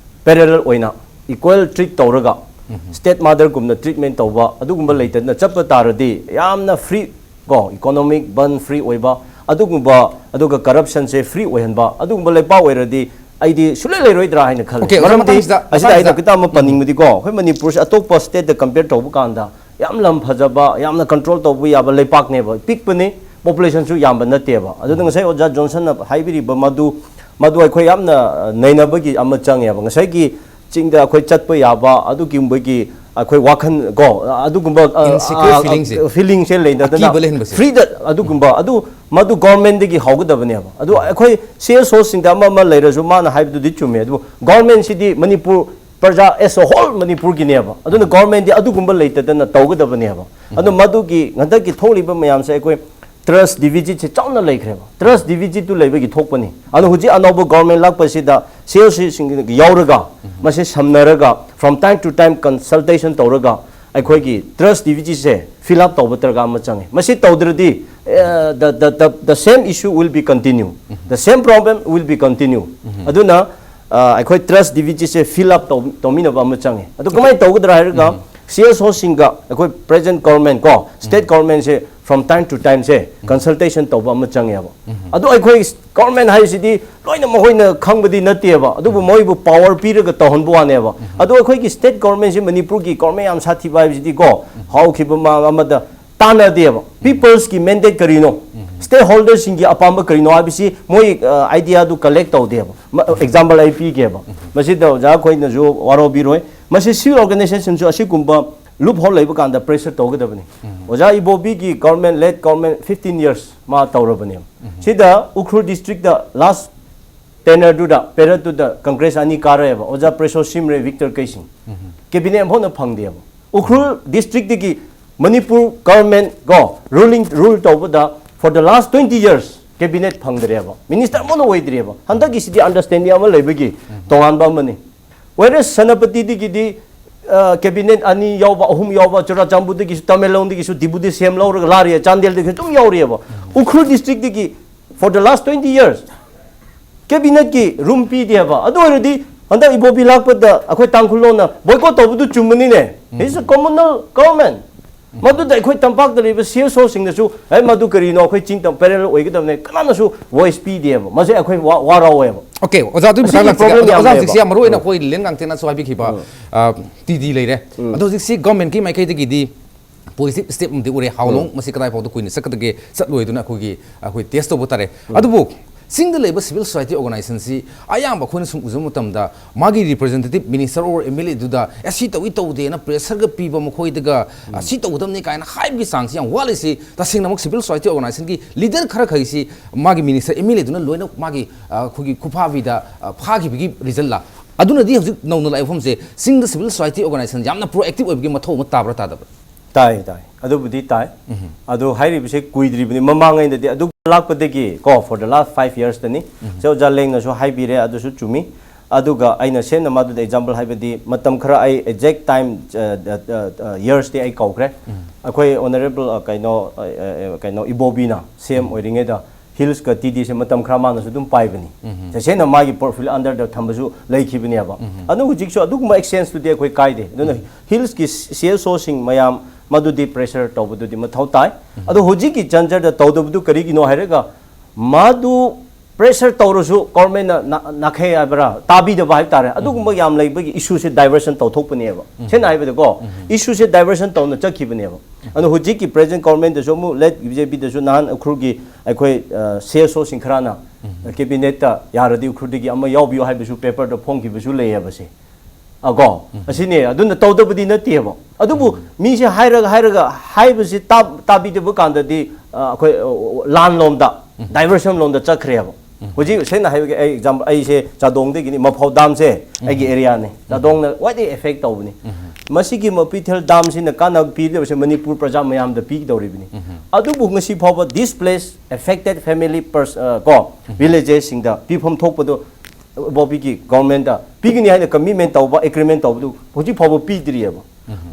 ꯄꯦꯔꯦꯂꯦꯜ ꯑꯣꯏꯅ ꯏꯀ꯭ꯋꯦꯜ ꯇ꯭ꯔꯤꯠ ꯇꯧꯔꯒ, ꯎꯝ꯫ ꯁ꯭ꯇꯦꯠ ꯃꯥꯗꯔꯒꯨꯝꯅ ꯇ꯭ꯔꯤꯠꯃꯦꯟ ꯇꯧꯕ ꯑꯗꯨꯒꯨꯝꯕ ꯂꯩꯇꯗꯅ ꯆꯠꯄ ꯇꯥꯔꯗꯤ ꯌꯥꯝꯅ ꯐ꯭ꯔꯤ ꯀꯣ, ꯏꯀꯣꯅꯣꯃꯤꯛ ꯕꯟ ꯐ꯭ꯔꯤ ꯑꯣꯏꯕ ꯑꯗꯨꯒꯨꯝꯕ, ꯑꯗꯨꯒ ꯀꯔꯞꯁꯟꯁꯦ ꯐ꯭ꯔꯤ ꯑꯣꯏꯍꯟꯕ ꯑꯗꯨꯒꯨꯝꯕ ꯂꯩꯄꯥꯛ ꯑꯣꯏꯔꯗꯤ ꯑꯩꯗꯤ ꯁꯨꯡꯂꯩ ꯂꯩꯔꯣꯏꯗ꯭ꯔꯥ ꯍꯥꯏꯅ ꯈꯜꯂꯤ꯫ ꯑꯣꯀꯦ, ꯑꯣꯖꯥ, ꯃꯔꯝꯗꯤ ꯃꯇꯥꯡꯁꯤꯗ, ꯑꯁꯤꯗ ꯑꯩꯅ ꯃꯇꯥꯡꯁꯤꯗ ꯈꯤꯇꯪ ꯑꯃ ꯎꯝ꯫ ꯄꯟꯅꯤꯡꯕꯗꯤꯀꯣ, ꯑꯩꯈꯣꯏ ꯃꯅꯤꯄꯨꯔꯁꯦ ꯑꯇꯣꯞꯄ ꯁ꯭ꯇꯦꯠꯇ ꯀꯝꯄꯤꯌꯔ ꯇꯧꯕ ꯀꯥꯟꯗ ꯌꯥꯝ ꯂꯝ ꯐꯖꯕ, ꯌꯥꯝꯅ ꯀꯟꯇ꯭ꯔꯣꯜ ꯇꯧꯕ ꯌꯥꯕ ꯂꯩꯄꯥꯛꯅꯦꯕ, ꯄꯤꯛꯄꯅꯤ, ꯄꯣꯄꯨꯂꯦꯁꯟꯁꯨ ꯌꯥꯝꯕ ꯅꯠꯇꯦꯕ꯫ ꯑꯗꯨꯅ ꯎꯝ꯫ ꯉꯁꯥꯏ ꯑꯣꯖꯥ ꯖꯣꯟꯁꯟꯅ ꯍꯥꯏꯕꯤꯔꯤꯕ ꯃꯗꯨ, ꯃꯗꯨ ꯑꯩꯈꯣꯏ ꯌꯥꯝꯅ, ꯑ, ꯅꯩꯅꯕꯒꯤ ꯑꯃ ꯆꯪꯉꯦꯕ꯫ ꯉꯁꯥꯏꯒꯤ ꯆꯤꯡꯗ ꯑꯩꯈꯣꯏ ꯆꯠꯄ ꯌꯥꯕ ꯑꯗꯨꯒꯨꯝꯕꯒꯤ ꯑꯩꯈꯣꯏ ꯋꯥꯈꯜ ꯀꯣ, ꯑꯗꯨꯒꯨꯝꯕ, ꯑ, ꯏꯟꯁꯤꯀ꯭ꯌꯣꯔ ꯑ, ꯐꯤꯂꯤꯡꯁꯦ꯫ ꯐꯤꯂꯤꯡꯁꯦ ꯂꯩꯅꯗꯅ ꯑꯀꯤꯕ ꯂꯩꯍꯟꯕꯁꯦ꯫ ꯐ꯭ꯔꯤꯗ ꯑꯗꯨꯒꯨꯝꯕ, ꯑꯗꯨ ꯃꯗꯨ ꯒꯣꯔꯃꯦꯟꯗꯒꯤ ꯍꯧꯒꯗꯕꯅꯦꯕ꯫ ꯑꯗꯨ ꯑꯩꯈꯣꯏ ꯁꯤ ꯑꯦꯁ ꯑꯣꯁꯤꯡꯗ ꯑꯃ ꯑꯃ ꯂꯩꯔꯁꯨ ꯃꯥꯅ ꯍꯥꯏꯕꯗꯨꯗꯤ ꯆꯨꯝꯃꯦ, ꯑꯗꯨꯕꯨ ꯒꯣꯔꯃꯦꯟꯁꯤꯗꯤ ꯃꯅꯤꯄꯨꯔ ꯄ꯭ꯔꯖꯥ as a whole ꯃꯅꯤꯄꯨꯔꯒꯤꯅꯦꯕ꯫ ꯑꯗꯨꯅ ꯒꯣꯔꯃꯦꯟꯗꯤ ꯑꯗꯨꯒꯨꯝꯕ ꯂꯩꯇꯗꯅ ꯇꯧꯒꯗꯕꯅꯦꯕ꯫ ꯑꯗꯣ ꯃꯗꯨꯒꯤ ꯍꯟꯗꯛꯀꯤ ꯊꯣꯛꯂꯤꯕ ꯃꯌꯥꯝꯁꯦ ꯑꯩꯈꯣꯏ ꯇ꯭ꯔꯁ ꯗꯤꯐꯤꯁꯤꯠꯁꯦ ꯆꯥꯎꯅ ꯂꯩꯈ꯭ꯔꯦꯕ꯫ ꯇ꯭ꯔꯁ ꯗꯤꯐꯤꯁꯤꯠꯇꯨ ꯂꯩꯕꯒꯤ ꯊꯣꯛꯄꯅꯤ꯫ ꯑꯗꯣ ꯍꯧꯖꯤꯛ ꯑꯅꯧꯕ ꯒꯣꯔꯃꯦꯟ ꯂꯥꯛꯄꯁꯤꯗ ꯁꯤ ꯑꯦꯜ ꯁꯤꯁꯤꯡ ꯌꯥꯎꯔꯒ, ꯃꯁꯤ ꯁꯝꯅꯔꯒ, from time to time consultation ꯇꯧꯔꯒ, ꯑꯩꯈꯣꯏꯒꯤ ꯇ꯭ꯔꯁ ꯗꯤꯐꯤꯁꯤꯠꯁꯦ ꯐꯤꯜ ꯑꯞ ꯇꯧꯕ ꯗꯔꯀꯥꯔ ꯑꯃ ꯆꯪꯉꯦ꯫ ꯃꯁꯤ ꯇꯧꯗ꯭ꯔꯗꯤ, ꯑꯦ, the, the, the, the same issue will be continue, the same problem will be continue꯫ ꯑꯗꯨꯅ, ꯑ, ꯑꯩꯈꯣꯏ ꯇ꯭ꯔꯁ ꯗꯤꯐꯤꯁꯤꯠꯁꯦ ꯐꯤꯜ ꯑꯞ ꯇꯧ-, ꯇꯧꯃꯤꯟꯅꯕ ꯑꯃ ꯆꯪꯉꯦ꯫ ꯑꯗꯨ ꯀꯃꯥꯏꯅ ꯇꯧꯒꯗ꯭ꯔꯥ ꯍꯥꯏꯔꯒ, ꯁꯤ ꯑꯦꯜ ꯁꯤꯁꯤꯡꯒ ꯑꯩꯈꯣꯏ ꯄ꯭ꯔꯦꯖꯦꯟ ꯒꯣꯔꯃꯦꯟ ꯀꯣ, ꯁ꯭ꯇꯦꯠ ꯒꯣꯔꯃꯦꯟꯁꯦ from time to timeꯁꯦ ꯀꯟꯁꯜꯇꯦꯁꯟ ꯇꯧꯕ ꯑꯃ ꯆꯪꯉꯦꯕ꯫ ꯑꯗꯨ ꯑꯩꯈꯣꯏ ꯒꯣꯔꯃꯦꯟ ꯍꯥꯏꯁꯤꯗꯤ ꯂꯣꯏꯅ ꯃꯈꯣꯏꯅ ꯈꯪꯕꯗꯤ ꯅꯠꯇꯦꯕ, ꯑꯗꯨꯕꯨ ꯃꯣꯏꯕꯨ ꯄꯥꯋꯔ ꯄꯤꯔꯒ ꯇꯧꯍꯟꯕ ꯋꯥꯅꯦꯕ꯫ ꯑꯗꯨ ꯑꯩꯈꯣꯏꯒꯤ ꯁ꯭ꯇꯦꯠ ꯒꯣꯔꯃꯦꯟꯁꯤ, ꯃꯅꯤꯄꯨꯔꯒꯤ ꯒꯣꯔꯃꯦꯟ ꯌꯥꯝ ꯁꯥꯊꯤꯕ ꯍꯥꯏꯕꯁꯤꯗꯤꯀꯣ, ꯍꯧꯈꯤꯕ ꯃꯥ ꯑꯃꯗ ꯇꯥꯟꯅꯗꯦꯕ꯫ ꯄꯤꯄꯜꯁꯀꯤ ꯃꯦꯟꯗꯦꯠ ꯀꯔꯤꯅꯣ, ꯁ꯭ꯇꯦꯛ ꯍꯣꯜꯗꯔꯁꯤꯡꯒꯤ ꯑꯄꯥꯝꯕ ꯀꯔꯤꯅꯣ ꯍꯥꯏꯕꯁꯤ ꯃꯣꯏ, ꯑ, ꯑꯥꯏꯗꯤꯌꯥꯗꯨ ꯀꯂꯦꯛ ꯇꯧꯗꯦꯕ꯫ ꯑꯦꯛꯖꯥꯝꯄꯜ ꯑꯩ ꯄꯤꯒꯦꯕ, ꯃꯁꯤꯗ ꯑꯣꯖꯥ ꯑꯩꯈꯣꯏꯅꯁꯨ ꯋꯥꯔꯧꯕꯤꯔꯣꯏ, ꯃꯁꯤ ꯁꯤꯚꯤꯜ ꯑꯣꯔꯒꯅꯥꯏꯖꯦꯁꯟꯁꯨ ꯑꯁꯤꯒꯨꯝꯕ ꯂꯨꯞ ꯍꯣꯜ ꯂꯩꯕ ꯀꯥꯟꯗ ꯄ꯭ꯔꯦꯁꯔ ꯇꯧꯒꯗꯕꯅꯤ꯫ ꯑꯣꯖꯥ ꯏꯕꯣꯕꯤꯒꯤ government, late government, fifteen years ꯃꯥ ꯇꯧꯔꯕꯅꯦꯕ꯫ ꯁꯤꯗ ꯎꯈ꯭ꯔꯨꯜ ꯗꯤꯁꯇ꯭ꯔꯤꯛꯇ ꯂꯥꯁ ꯇꯦꯅꯔꯗꯨꯗ, ꯄꯦꯔꯠꯇꯨꯗ ꯀꯪꯒ꯭ꯔꯦꯁ ꯑꯅꯤ ꯀꯥꯔꯛꯑꯦꯕ, ꯑꯣꯖꯥ ꯄ꯭ꯔꯦꯁꯣ ꯁꯤꯝꯔꯦ, ꯚꯤꯛꯇꯔ ꯀꯩꯁꯤꯡ꯫ ꯀꯦꯕꯤꯅꯦꯠ ꯑꯃꯐꯥꯎꯅ ꯐꯪꯗꯦꯕ꯫ ꯎꯈ꯭ꯔꯨꯜ ꯗꯤꯁꯇ꯭ꯔꯤꯛꯇꯒꯤ ꯃꯅꯤꯄꯨꯔ ꯒꯣꯔꯃꯦꯟ ꯀꯣ, ꯔꯨꯂꯤꯡ, ꯔꯨꯜ ꯇꯧꯕꯗ for the last twenty years cabinet ꯐꯪꯗ꯭ꯔꯦꯕ, ꯃꯤꯅꯤꯁꯇꯔ ꯑꯃꯐꯥꯎꯅ ꯑꯣꯏꯗ꯭ꯔꯦꯕ꯫ ꯍꯟꯗꯛꯀꯤꯁꯤꯗꯤ ꯑꯟꯗꯔꯁꯇꯦꯟꯗꯤꯡ ꯑꯃ ꯂꯩꯕꯒꯤ ꯇꯣꯉꯥꯟꯕ ꯑꯃꯅꯤ꯫ ꯋꯦꯔꯦꯁ ꯁꯦꯅꯥꯄꯇꯤꯗꯒꯤꯗꯤ, ꯑ, ꯀꯦꯕꯤꯅꯦꯠ ꯑꯅꯤ ꯌꯥꯎꯕ, ꯑꯍꯨꯝ ꯌꯥꯎꯕ, ꯆꯨꯔꯥꯆꯥꯟꯄꯨꯔꯗꯒꯤꯁꯨ, ꯇꯃꯦꯡꯂꯣꯡꯗꯒꯤꯁꯨ ꯗꯤꯄꯨꯇꯤ ꯁꯤ ꯑꯦꯝ ꯂꯧꯔꯒ ꯂꯥꯛꯔꯤꯌꯦ, ꯆꯥꯟꯗꯦꯜꯗꯒꯤꯁꯨ ꯑꯗꯨꯝ ꯌꯥꯎꯔꯤꯑꯕ꯫ ꯎꯈ꯭ꯔꯨꯜ ꯗꯤꯁꯇ꯭ꯔꯤꯛꯇꯒꯤ for the last twenty years ꯀꯦꯕꯤꯅꯦꯠꯀꯤ ꯔꯨꯝ ꯄꯤꯗꯦꯕ꯫ ꯑꯗꯨ ꯑꯣꯏꯔꯗꯤ ꯍꯟꯗꯛ ꯏꯕꯣꯕꯤ ꯂꯥꯛꯄꯗ ꯑꯩꯈꯣꯏ ꯇꯥꯡꯈꯨꯜꯂꯣꯟꯅ ꯕꯣꯏꯀꯣꯠ ꯇꯧꯕꯗꯨ ꯆꯨꯝꯕꯅꯤꯅꯦ꯫ He is a communal government꯫ ꯃꯗꯨꯗ ꯑꯩꯈꯣꯏ ꯇꯝꯄꯥꯛꯇ ꯂꯩꯕ ꯁꯤ ꯑꯦꯁ ꯑꯣꯁꯤꯡꯅꯁꯨ, "ꯑꯦ, ꯃꯗꯨ ꯀꯔꯤꯅꯣ, ꯑꯩꯈꯣꯏ ꯆꯤꯡ ꯇꯝ ꯄꯦꯔꯦꯂꯦꯜ ꯑꯣꯏꯒꯗꯕꯅꯦ", ꯀꯅꯥꯅꯁꯨ ꯚꯣꯏꯁ ꯄꯤꯗꯦꯕ꯫ ꯃꯁꯦ ꯑꯩꯈꯣꯏ ꯋꯥ-, ꯋꯥꯔꯧꯋꯦꯕ꯫ ꯑꯣꯀꯦ, ꯑꯣꯖꯥ, ꯑꯗꯨꯒꯤ ꯃꯁꯤꯒꯤ ꯃꯇꯥꯡꯗ ꯄ꯭ꯔꯣꯕ꯭ꯂꯦꯝ ꯍꯧꯖꯤꯛ-, ꯍꯧꯖꯤꯛ ꯌꯥꯝ ꯍꯧꯖꯤꯛꯁꯦ ꯂꯩꯌꯦꯕ꯫ ꯌꯥꯝ ꯃꯔꯨ ꯑꯣꯏꯅ ꯑꯩꯈꯣꯏ ꯂꯦꯟ ꯉꯥꯡꯊꯦꯟꯅꯁꯨ ꯍꯥꯏꯕꯤꯈꯤꯕ, ꯑ, ꯇꯤ ꯗꯤ ꯂꯩꯔꯦ꯫ ꯑꯗꯣ ꯍꯧꯖꯤꯛꯁꯤ ꯒꯚꯔꯟꯃꯦꯟꯠꯀꯤ ꯃꯥꯏꯀꯩꯗꯒꯤꯗꯤ ꯄꯣꯖꯤꯇꯤꯚ ꯁ꯭ꯇꯦꯞ ꯑꯃꯗꯤ ꯎꯔꯦ꯫ How long? ꯃꯁꯤ ꯀꯗꯥꯏ ꯐꯥꯎꯗ ꯀꯨꯏꯅ ꯆꯠꯀꯗꯒꯦ, ꯆꯠꯂꯣꯏꯗꯨꯅ ꯑꯩꯈꯣꯏꯒꯤ, ꯑꯩꯈꯣꯏ ꯇꯦꯁ ꯇꯧꯕ ꯇꯥꯔꯦ꯫ ꯑꯗꯨꯕꯨ ꯆꯤꯡꯗ ꯂꯩꯕ ꯁꯤꯚꯤꯜ ꯁꯣꯁꯥꯏꯇꯤ ꯑꯣꯔꯒꯅꯥꯏꯖꯦꯁꯟꯁꯤ ꯑꯌꯥꯝꯕ ꯑꯩꯈꯣꯏꯅ ꯁꯨꯝ ꯎꯖꯕ ꯃꯇꯝꯗ ꯃꯥꯒꯤ representative minister or M L ꯑꯦꯗꯨꯗ, "ꯑꯦ, ꯁꯤ ꯇꯧꯏ ꯇꯧꯗꯦꯅ" ꯄ꯭ꯔꯦꯁꯔꯒ ꯄꯤꯕ, ꯃꯈꯣꯏꯗꯒ, "ꯑ, ꯁꯤ ꯇꯧꯒꯗꯕꯅꯤ" ꯀꯥꯏꯅ ꯍꯥꯏꯕꯒꯤ ꯆꯥꯡꯁꯤ ꯌꯥꯝ ꯋꯥꯠꯂꯤꯁꯤ꯫ ꯇꯁꯦꯡꯅꯃꯛ ꯁꯤꯚꯤꯜ ꯁꯣꯁꯥꯏꯇꯤ ꯑꯣꯔꯒꯅꯥꯏꯖꯦꯁꯟꯒꯤ ꯂꯤꯗꯔ ꯈꯔ ꯈꯩꯁꯤ ꯃꯥꯒꯤ ꯃꯤꯅꯤꯁꯇꯔ, ꯑꯦꯝ ꯑꯦꯜ ꯑꯦꯗꯨꯅ ꯂꯣꯏꯅ ꯃꯥꯒꯤ, ꯑ, ꯑꯩꯈꯣꯏꯒꯤ ꯈꯨꯐꯥꯕꯤꯗ, ꯑ, ꯐꯥꯈꯤꯕꯒꯤ ꯔꯤꯖꯜꯂ? ꯑꯗꯨꯅꯗꯤ ꯍꯧꯖꯤꯛ ꯅꯧꯅ ꯂꯥꯛꯏꯕ ꯃꯐꯝꯁꯦ ꯆꯤꯡꯗ civil society organization ꯌꯥꯝꯅ proactive ꯑꯣꯏꯕꯒꯤ ꯃꯊꯧ ꯑꯃ ꯇꯥꯕ꯭ꯔꯥ ꯇꯥꯗꯕ꯭ꯔꯥ? ꯇꯥꯏ ꯇꯥꯏ ꯑꯗꯨꯕꯨꯗꯤ ꯇꯥꯏ꯫ ꯑꯗꯨ ꯍꯥꯏꯔꯤꯕꯁꯦ ꯀꯨꯏꯗ꯭ꯔꯤꯕꯅꯤ, ꯃꯃꯥꯡꯉꯩꯗꯗꯤ ꯑꯗꯨ ꯂꯥꯛꯄꯗꯒꯤ ꯀꯣ, for the last five yearsꯇꯅꯤ꯫ ꯁꯦ ꯑꯣꯖꯥ ꯂꯦꯡꯅꯁꯨ ꯍꯥꯏꯕꯤꯔꯦ, ꯑꯗꯨꯁꯨ ꯆꯨꯝꯃꯤ꯫ ꯑꯗꯨꯒ ꯑꯩꯅ ꯁꯦꯝꯅ ꯃꯗꯨꯗ example ꯍꯥꯏꯕꯗꯤ, ꯃꯇꯝ ꯈꯔ ꯑꯩ exact time, yearsꯇꯤ ꯑꯩ ꯀꯧꯈ꯭ꯔꯦ꯫ ꯑꯩꯈꯣꯏ honourable, ꯑ, ꯀꯩꯅꯣ, ꯑ, ꯑ, ꯀꯩꯅꯣ ꯏꯕꯣꯕꯤꯅ CM ꯑꯣꯏꯔꯤꯉꯩꯗ hillsꯀ TDꯁꯦ ꯃꯇꯝ ꯈꯔ ꯃꯥꯅꯁꯨ ꯑꯗꯨꯝ ꯄꯥꯏꯕꯅꯤ꯫ ꯇꯁꯦꯡꯅ ꯃꯥꯒꯤ portfolio underꯗ ꯊꯝꯕꯁꯨ ꯂꯩꯈꯤꯕꯅꯦꯕ꯫ ꯑꯗꯨ ꯍꯧꯖꯤꯛꯁꯨ ꯑꯗꯨꯒꯨꯝꯕ exchangeꯇꯨꯗꯤ ꯑꯩꯈꯣꯏ ꯀꯥꯏꯗꯦ꯫ ꯑꯗꯨꯅ hillsꯀꯤ CSOꯁꯤꯡ ꯃꯌꯥꯝ ꯃꯗꯨꯗꯤ pressure ꯇꯧꯕꯗꯨꯗꯤ ꯃꯊꯧ ꯇꯥꯏ꯫ ꯑꯗꯣ ꯍꯧꯖꯤꯛꯀꯤ ꯖꯟꯖꯔꯗ ꯇꯧꯗꯕꯗꯨ ꯀꯔꯤꯒꯤꯅꯣ ꯍꯥꯏꯔꯒ, ꯃꯗꯨ pressure ꯇꯧꯔꯁꯨ governmentꯅ ꯅꯥ-, ꯅꯥꯈꯩ ꯍꯥꯏꯕ꯭ꯔꯥ, ꯇꯥꯕꯤꯗꯕ ꯍꯥꯏꯕ ꯇꯥꯔꯦ꯫ ꯑꯗꯨꯒꯨꯝꯕ ꯌꯥꯝ ꯂꯩꯕꯒꯤ issueꯁꯦ diversion ꯇꯧꯊꯣꯛꯄꯅꯦꯕ꯫ ꯁꯦꯡꯅ ꯍꯥꯏꯕꯗꯀꯣ, issueꯁꯦ diversion ꯇꯧꯅ ꯆꯠꯈꯤꯕꯅꯦꯕ꯫ ꯑꯗꯣ ꯍꯧꯖꯤꯛꯀꯤ present governmentꯇꯁꯨ ꯑꯃꯨꯛ, late BJPꯗꯁꯨ ꯅꯍꯥꯟ ꯎꯈ꯭ꯔꯨꯜꯒꯤ ꯑꯩꯈꯣꯏ, ꯑ, CSOꯁꯤꯡ ꯈꯔꯅ cabinetꯇ ꯌꯥꯔꯗꯤ ꯎꯈ꯭ꯔꯨꯜꯗꯒꯤ ꯑꯃ ꯌꯥꯎꯕꯤꯌꯨ ꯍꯥꯏꯕꯁꯨ paperꯗ ꯐꯣꯡꯈꯤꯕꯁꯨ ꯂꯩꯌꯦꯕꯁꯦ꯫ ꯑ, ꯀꯣ? ꯑꯁꯤꯅꯦ, ꯑꯗꯨꯅ ꯇꯧꯗꯕꯗꯤ ꯅꯠꯇꯦꯕ꯫ ꯑꯗꯨꯕꯨ ꯃꯤꯁꯦ ꯍꯥꯏꯔꯒ, ꯍꯥꯏꯔꯒ, ꯍꯥꯏꯕꯁꯤ ꯇꯥ-, ꯇꯥꯕꯤꯗꯕ ꯀꯥꯟꯗꯗꯤ, ꯑ, ꯑꯩꯈꯣꯏ, ꯑ, ꯂꯥꯟꯂꯣꯝꯗ, diversion ꯂꯣꯝꯗ ꯆꯠꯈ꯭ꯔꯦꯕ꯫ ꯍꯧꯖꯤꯛ ꯁꯦꯡꯅ ꯍꯥꯏꯕꯒꯤ, ꯑꯩ example, ꯑꯩꯁꯦ ꯆꯥꯗꯣꯡꯗꯒꯤꯅꯤ, ꯃꯐꯧ damꯁꯦ ꯑꯩꯒꯤ areaꯅꯤ꯫ ꯆꯥꯗꯣꯡꯅ ꯈ꯭ꯋꯥꯏꯗꯒꯤ effect ꯇꯧꯕꯅꯤ꯫ ꯃꯁꯤꯒꯤ ꯃꯄꯤꯊꯦꯜ damꯁꯤꯅ ꯀꯥꯟꯅꯕ ꯄꯤꯗꯕꯁꯦ ꯃꯅꯤꯄꯨꯔ ꯄ꯭ꯔꯖꯥ ꯃꯌꯥꯝꯗ ꯄꯤꯒꯗꯧꯔꯤꯕꯅꯤ꯫ ꯑꯗꯨꯕꯨ ꯉꯁꯤ ꯐꯥꯎꯕ displaced, affected family pers-, ꯑ, ꯀꯣ, villagesꯁꯤꯡꯗ ꯄꯤꯐꯝ ꯊꯣꯛꯄꯗꯣ ꯕꯣꯕꯤꯒꯤ governmentꯇ ꯄꯤꯒꯅꯤ ꯍꯥꯏꯅ commitment ꯇꯧꯕ, agreement ꯇꯧꯕꯗꯨ ꯍꯧꯖꯤꯛ ꯐꯥꯎꯕ ꯄꯤꯗ꯭ꯔꯤꯑꯕ꯫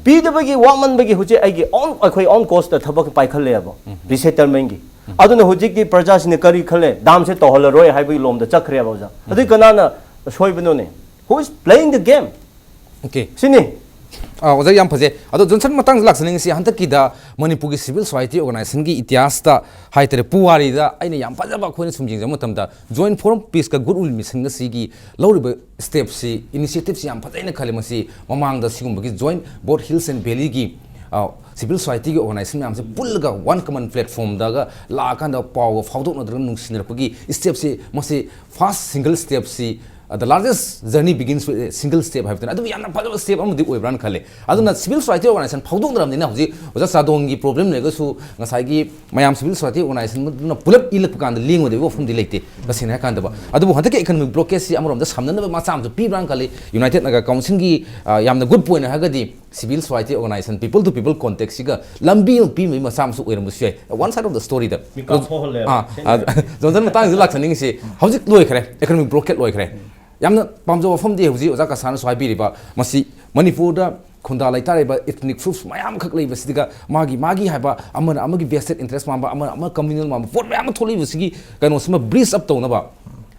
ꯄꯤꯗꯕꯒꯤ ꯋꯥꯃꯟꯕꯒꯤ ꯍꯧꯖꯤꯛ ꯑꯩꯒꯤ own, ꯑꯩꯈꯣꯏ own costꯇ ꯊꯕꯛ ꯄꯥꯏꯈꯠꯂꯦꯕ, resettlementꯀꯤ꯫ ꯑꯗꯨꯅ ꯍꯧꯖꯤꯛꯇꯤ ꯄ꯭ꯔꯖꯥꯁꯤꯡꯅ ꯀꯔꯤ ꯈꯜꯂꯦ? Damꯁꯦ ꯇꯧꯍꯜꯂꯔꯣꯏ ꯍꯥꯏꯕꯒꯤ ꯂꯣꯝꯗ ꯆꯠꯈ꯭ꯔꯦꯕ ꯑꯣꯖꯥ꯫ ꯑꯗꯨꯏ ꯀꯅꯥꯅ ꯁꯣꯏꯕꯅꯣꯅꯦ? Who is playing the game? Okay꯫ ꯁꯤꯅꯤ꯫ ꯑ, ꯑꯣꯖꯥ, ꯌꯥꯝ ꯐꯖꯩ꯫ ꯑꯗꯣ ꯖꯣꯟꯁꯟ, ꯃꯇꯥꯡꯗ ꯂꯥꯛꯆꯅꯤꯡꯉꯤꯁꯤ, ꯍꯟꯗꯛꯀꯤꯗ ꯃꯅꯤꯄꯨꯔꯒꯤ civil society organizationꯒꯤ ꯏꯇꯤꯍꯥꯁꯇ ꯍꯥꯏꯇꯥꯔꯦ, ꯄꯨꯋꯥꯔꯤꯗ ꯑꯩꯅ ꯌꯥꯝ ꯐꯖꯕ, ꯑꯩꯈꯣꯏꯅ ꯁꯨꯝ ꯌꯦꯡꯖꯕ ꯃꯇꯝꯗ Joint Forum Peaceꯀ Goodwill Mission ꯉꯁꯤꯒꯤ ꯂꯧꯔꯤꯕ stepꯁꯤ, initiativeꯁꯤ ꯌꯥꯝ ꯐꯖꯩꯅ ꯈꯜꯂꯦ꯫ ꯃꯁꯤ ꯃꯃꯥꯡꯗ ꯁꯤꯒꯨꯝꯕꯒꯤ joint both hills and valleyꯒꯤ, ꯑ, civil societyꯒꯤ organization ꯃꯌꯥꯝꯁꯦ ꯄꯨꯜꯂꯒ one common platformꯗꯒ ꯂꯥꯛꯑꯀꯥꯟꯗ ꯄꯥꯎꯒ ꯐꯥꯎꯗꯣꯛꯅꯗꯅ ꯅꯨꯡꯁꯤꯅꯔꯛꯄꯒꯤ stepꯁꯤ, ꯃꯁꯤ first single stepꯁꯤ The largest journey begins with a single step ꯍꯥꯏꯕꯗꯨꯅ ꯑꯗꯨꯝ ꯌꯥꯝꯅ ꯐꯖꯕ ꯁ꯭ꯇꯦꯞ ꯑꯃꯗꯤ ꯑꯣꯏꯕ꯭ꯔꯥꯅ ꯈꯜꯂꯦ꯫ ꯑꯗꯨꯅ ꯁꯤꯚꯤꯜ ꯁꯣꯁꯥꯏꯇꯤ ꯑꯣꯔꯒꯅꯥꯏꯖꯦꯁꯟ ꯐꯥꯎꯗꯣꯛꯅꯔꯕꯅꯤꯅ ꯍꯧꯖꯤꯛ ꯑꯣꯖꯥ ꯆꯥꯗꯣꯟꯒꯤ ꯄ꯭ꯔꯣꯕ꯭ꯂꯦꯝ ꯂꯩꯔꯒꯁꯨ ꯉꯁꯥꯏꯒꯤ ꯃꯌꯥꯝ ꯁꯤꯚꯤꯜ ꯁꯣꯁꯥꯏꯇꯤ ꯑꯣꯔꯒꯅꯥꯏꯖꯦꯁꯟꯗꯨꯅ ꯄꯨꯂꯞ ꯏꯜꯂꯛꯄ ꯀꯥꯟꯗ ꯂꯦꯡꯉꯨꯗꯕ ꯋꯥꯐꯝꯗꯤ ꯂꯩꯇꯦ ꯇꯁꯦꯡꯅ ꯍꯥꯏꯔꯀꯥꯟꯗꯕ꯫ ꯑꯗꯨꯕꯨ ꯍꯟꯗꯛꯀꯤ ꯏꯀꯅꯣꯃꯤꯛ ꯕ꯭ꯂꯣꯀꯦꯖꯁꯤ ꯑꯃꯔꯣꯝꯗ ꯁꯝꯅꯅꯕ ꯃꯆꯥ ꯑꯃꯁꯨ ꯄꯤꯕ꯭ꯔꯥꯅ ꯈꯜꯂꯤ꯫ ꯌꯨꯅꯥꯏꯇꯦꯗ ꯅꯥꯒꯥ ꯀꯥꯎꯟꯁꯤꯜꯒꯤ ꯌꯥꯝꯅ ꯒꯨꯗ ꯄꯣꯏꯟꯠ ꯍꯥꯏꯔꯒꯗꯤ civil society organisation people to people ꯀꯣꯟꯇꯦꯛꯁꯤꯒ ꯂꯝꯕꯤ ꯑꯃ ꯄꯤꯕꯒꯤ ꯃꯆꯥ ꯑꯃꯁꯨ ꯑꯣꯏꯔꯝꯕꯁꯨ ꯌꯥꯏ꯫ ꯋꯥꯟ ꯁꯥꯏꯠ ꯑꯣꯐ ꯗ ꯁ꯭ꯇꯣꯔꯤꯗ ꯃꯤꯀꯥꯞ ꯊꯣꯛꯍꯜꯂꯦꯕ꯫ ꯖꯣꯟꯁꯟ ꯃꯇꯥꯡꯁꯤꯗ ꯂꯥꯛꯆꯅꯤꯡꯉꯤꯁꯤ ꯍꯧꯖꯤꯛ ꯂꯣꯏꯈ꯭ꯔꯦ, ꯏꯀꯅꯣꯃꯤꯛ ꯕ꯭ꯂꯣꯀꯦꯠ ꯂꯣꯏꯈ꯭ꯔꯦ꯫ ꯌꯥꯝꯅ ꯄꯥꯝꯖꯕ ꯋꯥꯐꯝꯗꯤ ꯍꯧꯖꯤꯛ ꯑꯣꯖꯥ ꯀꯁꯥꯔꯅꯁꯨ ꯍꯥꯏꯕꯤꯔꯤꯕ ꯃꯁꯤ ꯃꯅꯤꯄꯨꯔꯗ ꯈꯨꯟꯗꯥ ꯂꯩꯇꯥꯔꯤꯕ ꯏꯊꯅꯤꯛ ꯒ꯭ꯔꯨꯞꯁ ꯃꯌꯥꯝꯈꯛ ꯂꯩꯕꯁꯤꯒ ꯃꯥꯒꯤ ꯃꯥꯒꯤ ꯍꯥꯏꯕ ꯑꯃꯅ ꯑꯃꯒꯤ ꯚꯦꯁꯇꯦꯠ ꯏꯟꯇꯔꯦꯁ ꯃꯥꯟꯕ, ꯑꯃꯅ ꯑꯃ ꯀꯝꯃ꯭ꯌꯨꯅꯦꯜ ꯃꯥꯟꯕ ꯄꯣꯠ ꯃꯌꯥꯝ ꯑꯃ ꯊꯣꯛꯂꯛꯏꯕꯁꯤꯒꯤ ꯀꯩꯅꯣꯁꯤꯃ ꯕ꯭ꯔꯤꯖ ꯑꯞ ꯇꯧꯅꯕ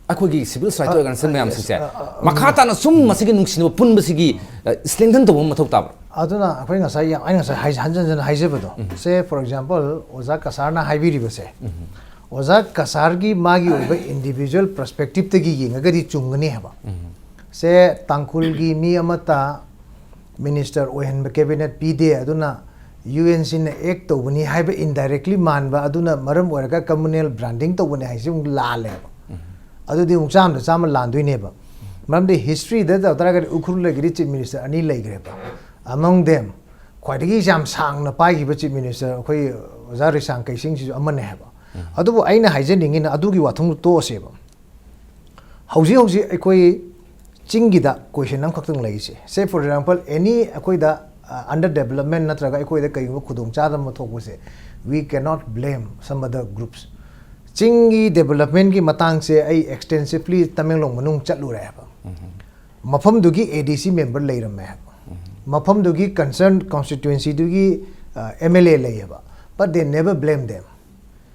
ꯑꯩꯈꯣꯏꯒꯤ ꯁꯤꯚꯤꯜ ꯁꯣꯁꯥꯏꯇꯤ ꯑꯣꯔꯒꯅꯥꯏꯖꯦꯁꯟ ꯃꯌꯥꯝꯁꯤꯡꯁꯦ ꯃꯈꯥ ꯇꯥꯅ ꯁꯨꯝ ꯃꯁꯤꯒꯤ ꯅꯨꯡꯁꯤꯅꯕ ꯄꯨꯟꯕꯁꯤꯒꯤ ꯁ꯭ꯇꯔꯦꯡꯊꯟ ꯇꯧꯕ ꯑꯃ ꯃꯊꯧ ꯇꯥꯕ꯭ꯔꯥ? ꯑꯗꯨꯅ ꯑꯩꯈꯣꯏ ꯉꯁꯥꯏ ꯌꯥꯝ ꯑꯩꯅ ꯉꯁꯥꯏ ꯍꯥꯏ- ꯍꯟꯖꯟ ꯍꯟꯖꯟ ꯍꯥꯏꯖꯕꯗꯣ ꯁꯦ, ꯐꯣꯔ ꯑꯦꯛꯖꯥꯝꯄꯜ, ꯑꯣꯖꯥ ꯀꯁꯥꯔꯅ ꯍꯥꯏꯕꯤꯔꯤꯕꯁꯦ ꯑꯣꯖꯥ ꯀꯁꯥꯔꯒꯤ ꯃꯥꯒꯤ ꯑꯣꯏꯕ ꯏꯟꯗꯤꯕꯤꯖꯨꯋꯦꯜ ꯄꯔꯁꯄꯦꯛꯇꯤꯞꯇꯒꯤ ꯌꯦꯡꯉꯒꯗꯤ ꯆꯨꯝꯒꯅꯤ ꯍꯥꯏꯕ꯫ ꯁꯦ, ꯇꯥꯡꯈꯨꯜꯒꯤ ꯃꯤ ꯑꯃꯠꯇ ꯃꯤꯅꯤꯁꯇꯔ ꯑꯣꯏꯍꯟꯕ ꯀꯦꯕꯤꯅꯦꯠ ꯄꯤꯗꯦ, ꯑꯗꯨꯅ ꯌꯨ ꯑꯦꯟ ꯁꯤꯅ ꯑꯦꯛ ꯇꯧꯕꯅꯤ ꯍꯥꯏꯕ ꯏꯟꯗꯥꯏꯔꯦꯛꯂꯤ ꯃꯥꯟꯕ ꯑꯗꯨꯅ ꯃꯔꯝ ꯑꯣꯏꯔꯒ ꯀꯝꯃꯨꯅꯦꯜ ꯕ꯭ꯔꯥꯟꯗꯤꯡ ꯇꯧꯕꯅꯤ ꯍꯥꯏꯁꯤ ꯑꯃꯨꯛ ꯂꯥꯜꯂꯦꯕ꯫ ꯑꯗꯨꯗꯤ ꯑꯃꯨꯛ ꯆꯥꯝꯗ ꯆꯥꯝꯃ ꯂꯥꯟꯗꯣꯏꯅꯦꯕ꯫ ꯃꯔꯝꯗꯤ ꯍꯤꯁꯇ꯭ꯔꯤꯗ ꯇꯧ ꯇꯥꯔꯒꯗꯤ ꯎꯈ꯭ꯔꯨꯜ ꯂꯩꯒꯤꯗꯤ ꯆꯤꯐ ꯃꯤꯅꯤꯁꯇꯔ ꯑꯅꯤ ꯂꯩꯈ꯭ꯔꯦꯕ꯫ Among them, ꯈ꯭ꯋꯥꯏꯗꯒꯤ ꯌꯥꯝ ꯁꯥꯡꯅ ꯄꯥꯏꯈꯤꯕ ꯆꯤꯐ ꯃꯤꯅꯤꯁꯇꯔ ꯑꯩꯈꯣꯏ ꯑꯣꯖꯥ ꯔꯤꯁꯥꯡ ꯀꯩꯁꯤꯡꯁꯤꯁꯨ ꯑꯃꯅꯦ ꯍꯥꯏꯕ꯫ ꯑꯗꯨꯕꯨ ꯑꯩꯅ ꯍꯥꯏꯖꯅꯤꯡꯉꯤꯅ ꯑꯗꯨꯒꯤ ꯋꯥꯊꯨꯡꯗꯨ ꯇꯣꯛꯑꯁꯦꯕ꯫ ꯍꯧꯖꯤꯛ ꯍꯧꯖꯤꯛ ꯑꯩꯈꯣꯏ ꯆꯤꯡꯒꯤꯗ ꯀꯣꯏꯁꯟ ꯑꯃꯈꯛꯇꯪ ꯂꯩꯔꯤꯁꯦ, ꯁꯦ, ꯐꯣꯔ ꯑꯦꯛꯖꯥꯝꯄꯜ, ꯑꯦꯅꯤ ꯑꯩꯈꯣꯏꯗ ꯑꯟꯗꯔ ꯗꯦꯕꯂꯞꯃꯦꯟ ꯅꯠꯇ꯭ꯔꯒ ꯑꯩꯈꯣꯏꯗ ꯀꯩꯒꯨꯝꯕ ꯈꯨꯗꯣꯡ ꯆꯥꯗꯕ ꯑꯃ ꯊꯣꯛꯄꯁꯦ, we cannot blame some other groups. ꯆꯤꯡꯒꯤ ꯗꯦꯕꯂꯞꯃꯦꯟꯒꯤ ꯃꯇꯥꯡꯁꯦ ꯑꯩ ꯑꯦꯛꯁꯇꯦꯟꯁꯤꯚꯂꯤ ꯇꯃꯦꯡꯂꯣꯡ ꯃꯅꯨꯡ ꯆꯠꯂꯨꯔꯦ ꯍꯥꯏꯕ꯫ ꯃꯐꯝꯗꯨꯒꯤ ꯑꯦ ꯗꯤ ꯁꯤ ꯃꯦꯝꯕꯔ ꯂꯩꯔꯝꯃꯦ ꯍꯥꯏꯕ꯫ ꯃꯐꯝꯗꯨꯒꯤ ꯀꯟꯁꯔꯟ ꯀꯣꯟꯁꯇꯤꯇ꯭ꯋꯦꯟꯁꯤꯗꯨꯒꯤ ꯑꯦꯝ ꯑꯦꯜ ꯑꯦ ꯂꯩꯌꯦꯕ꯫ But they never blame them.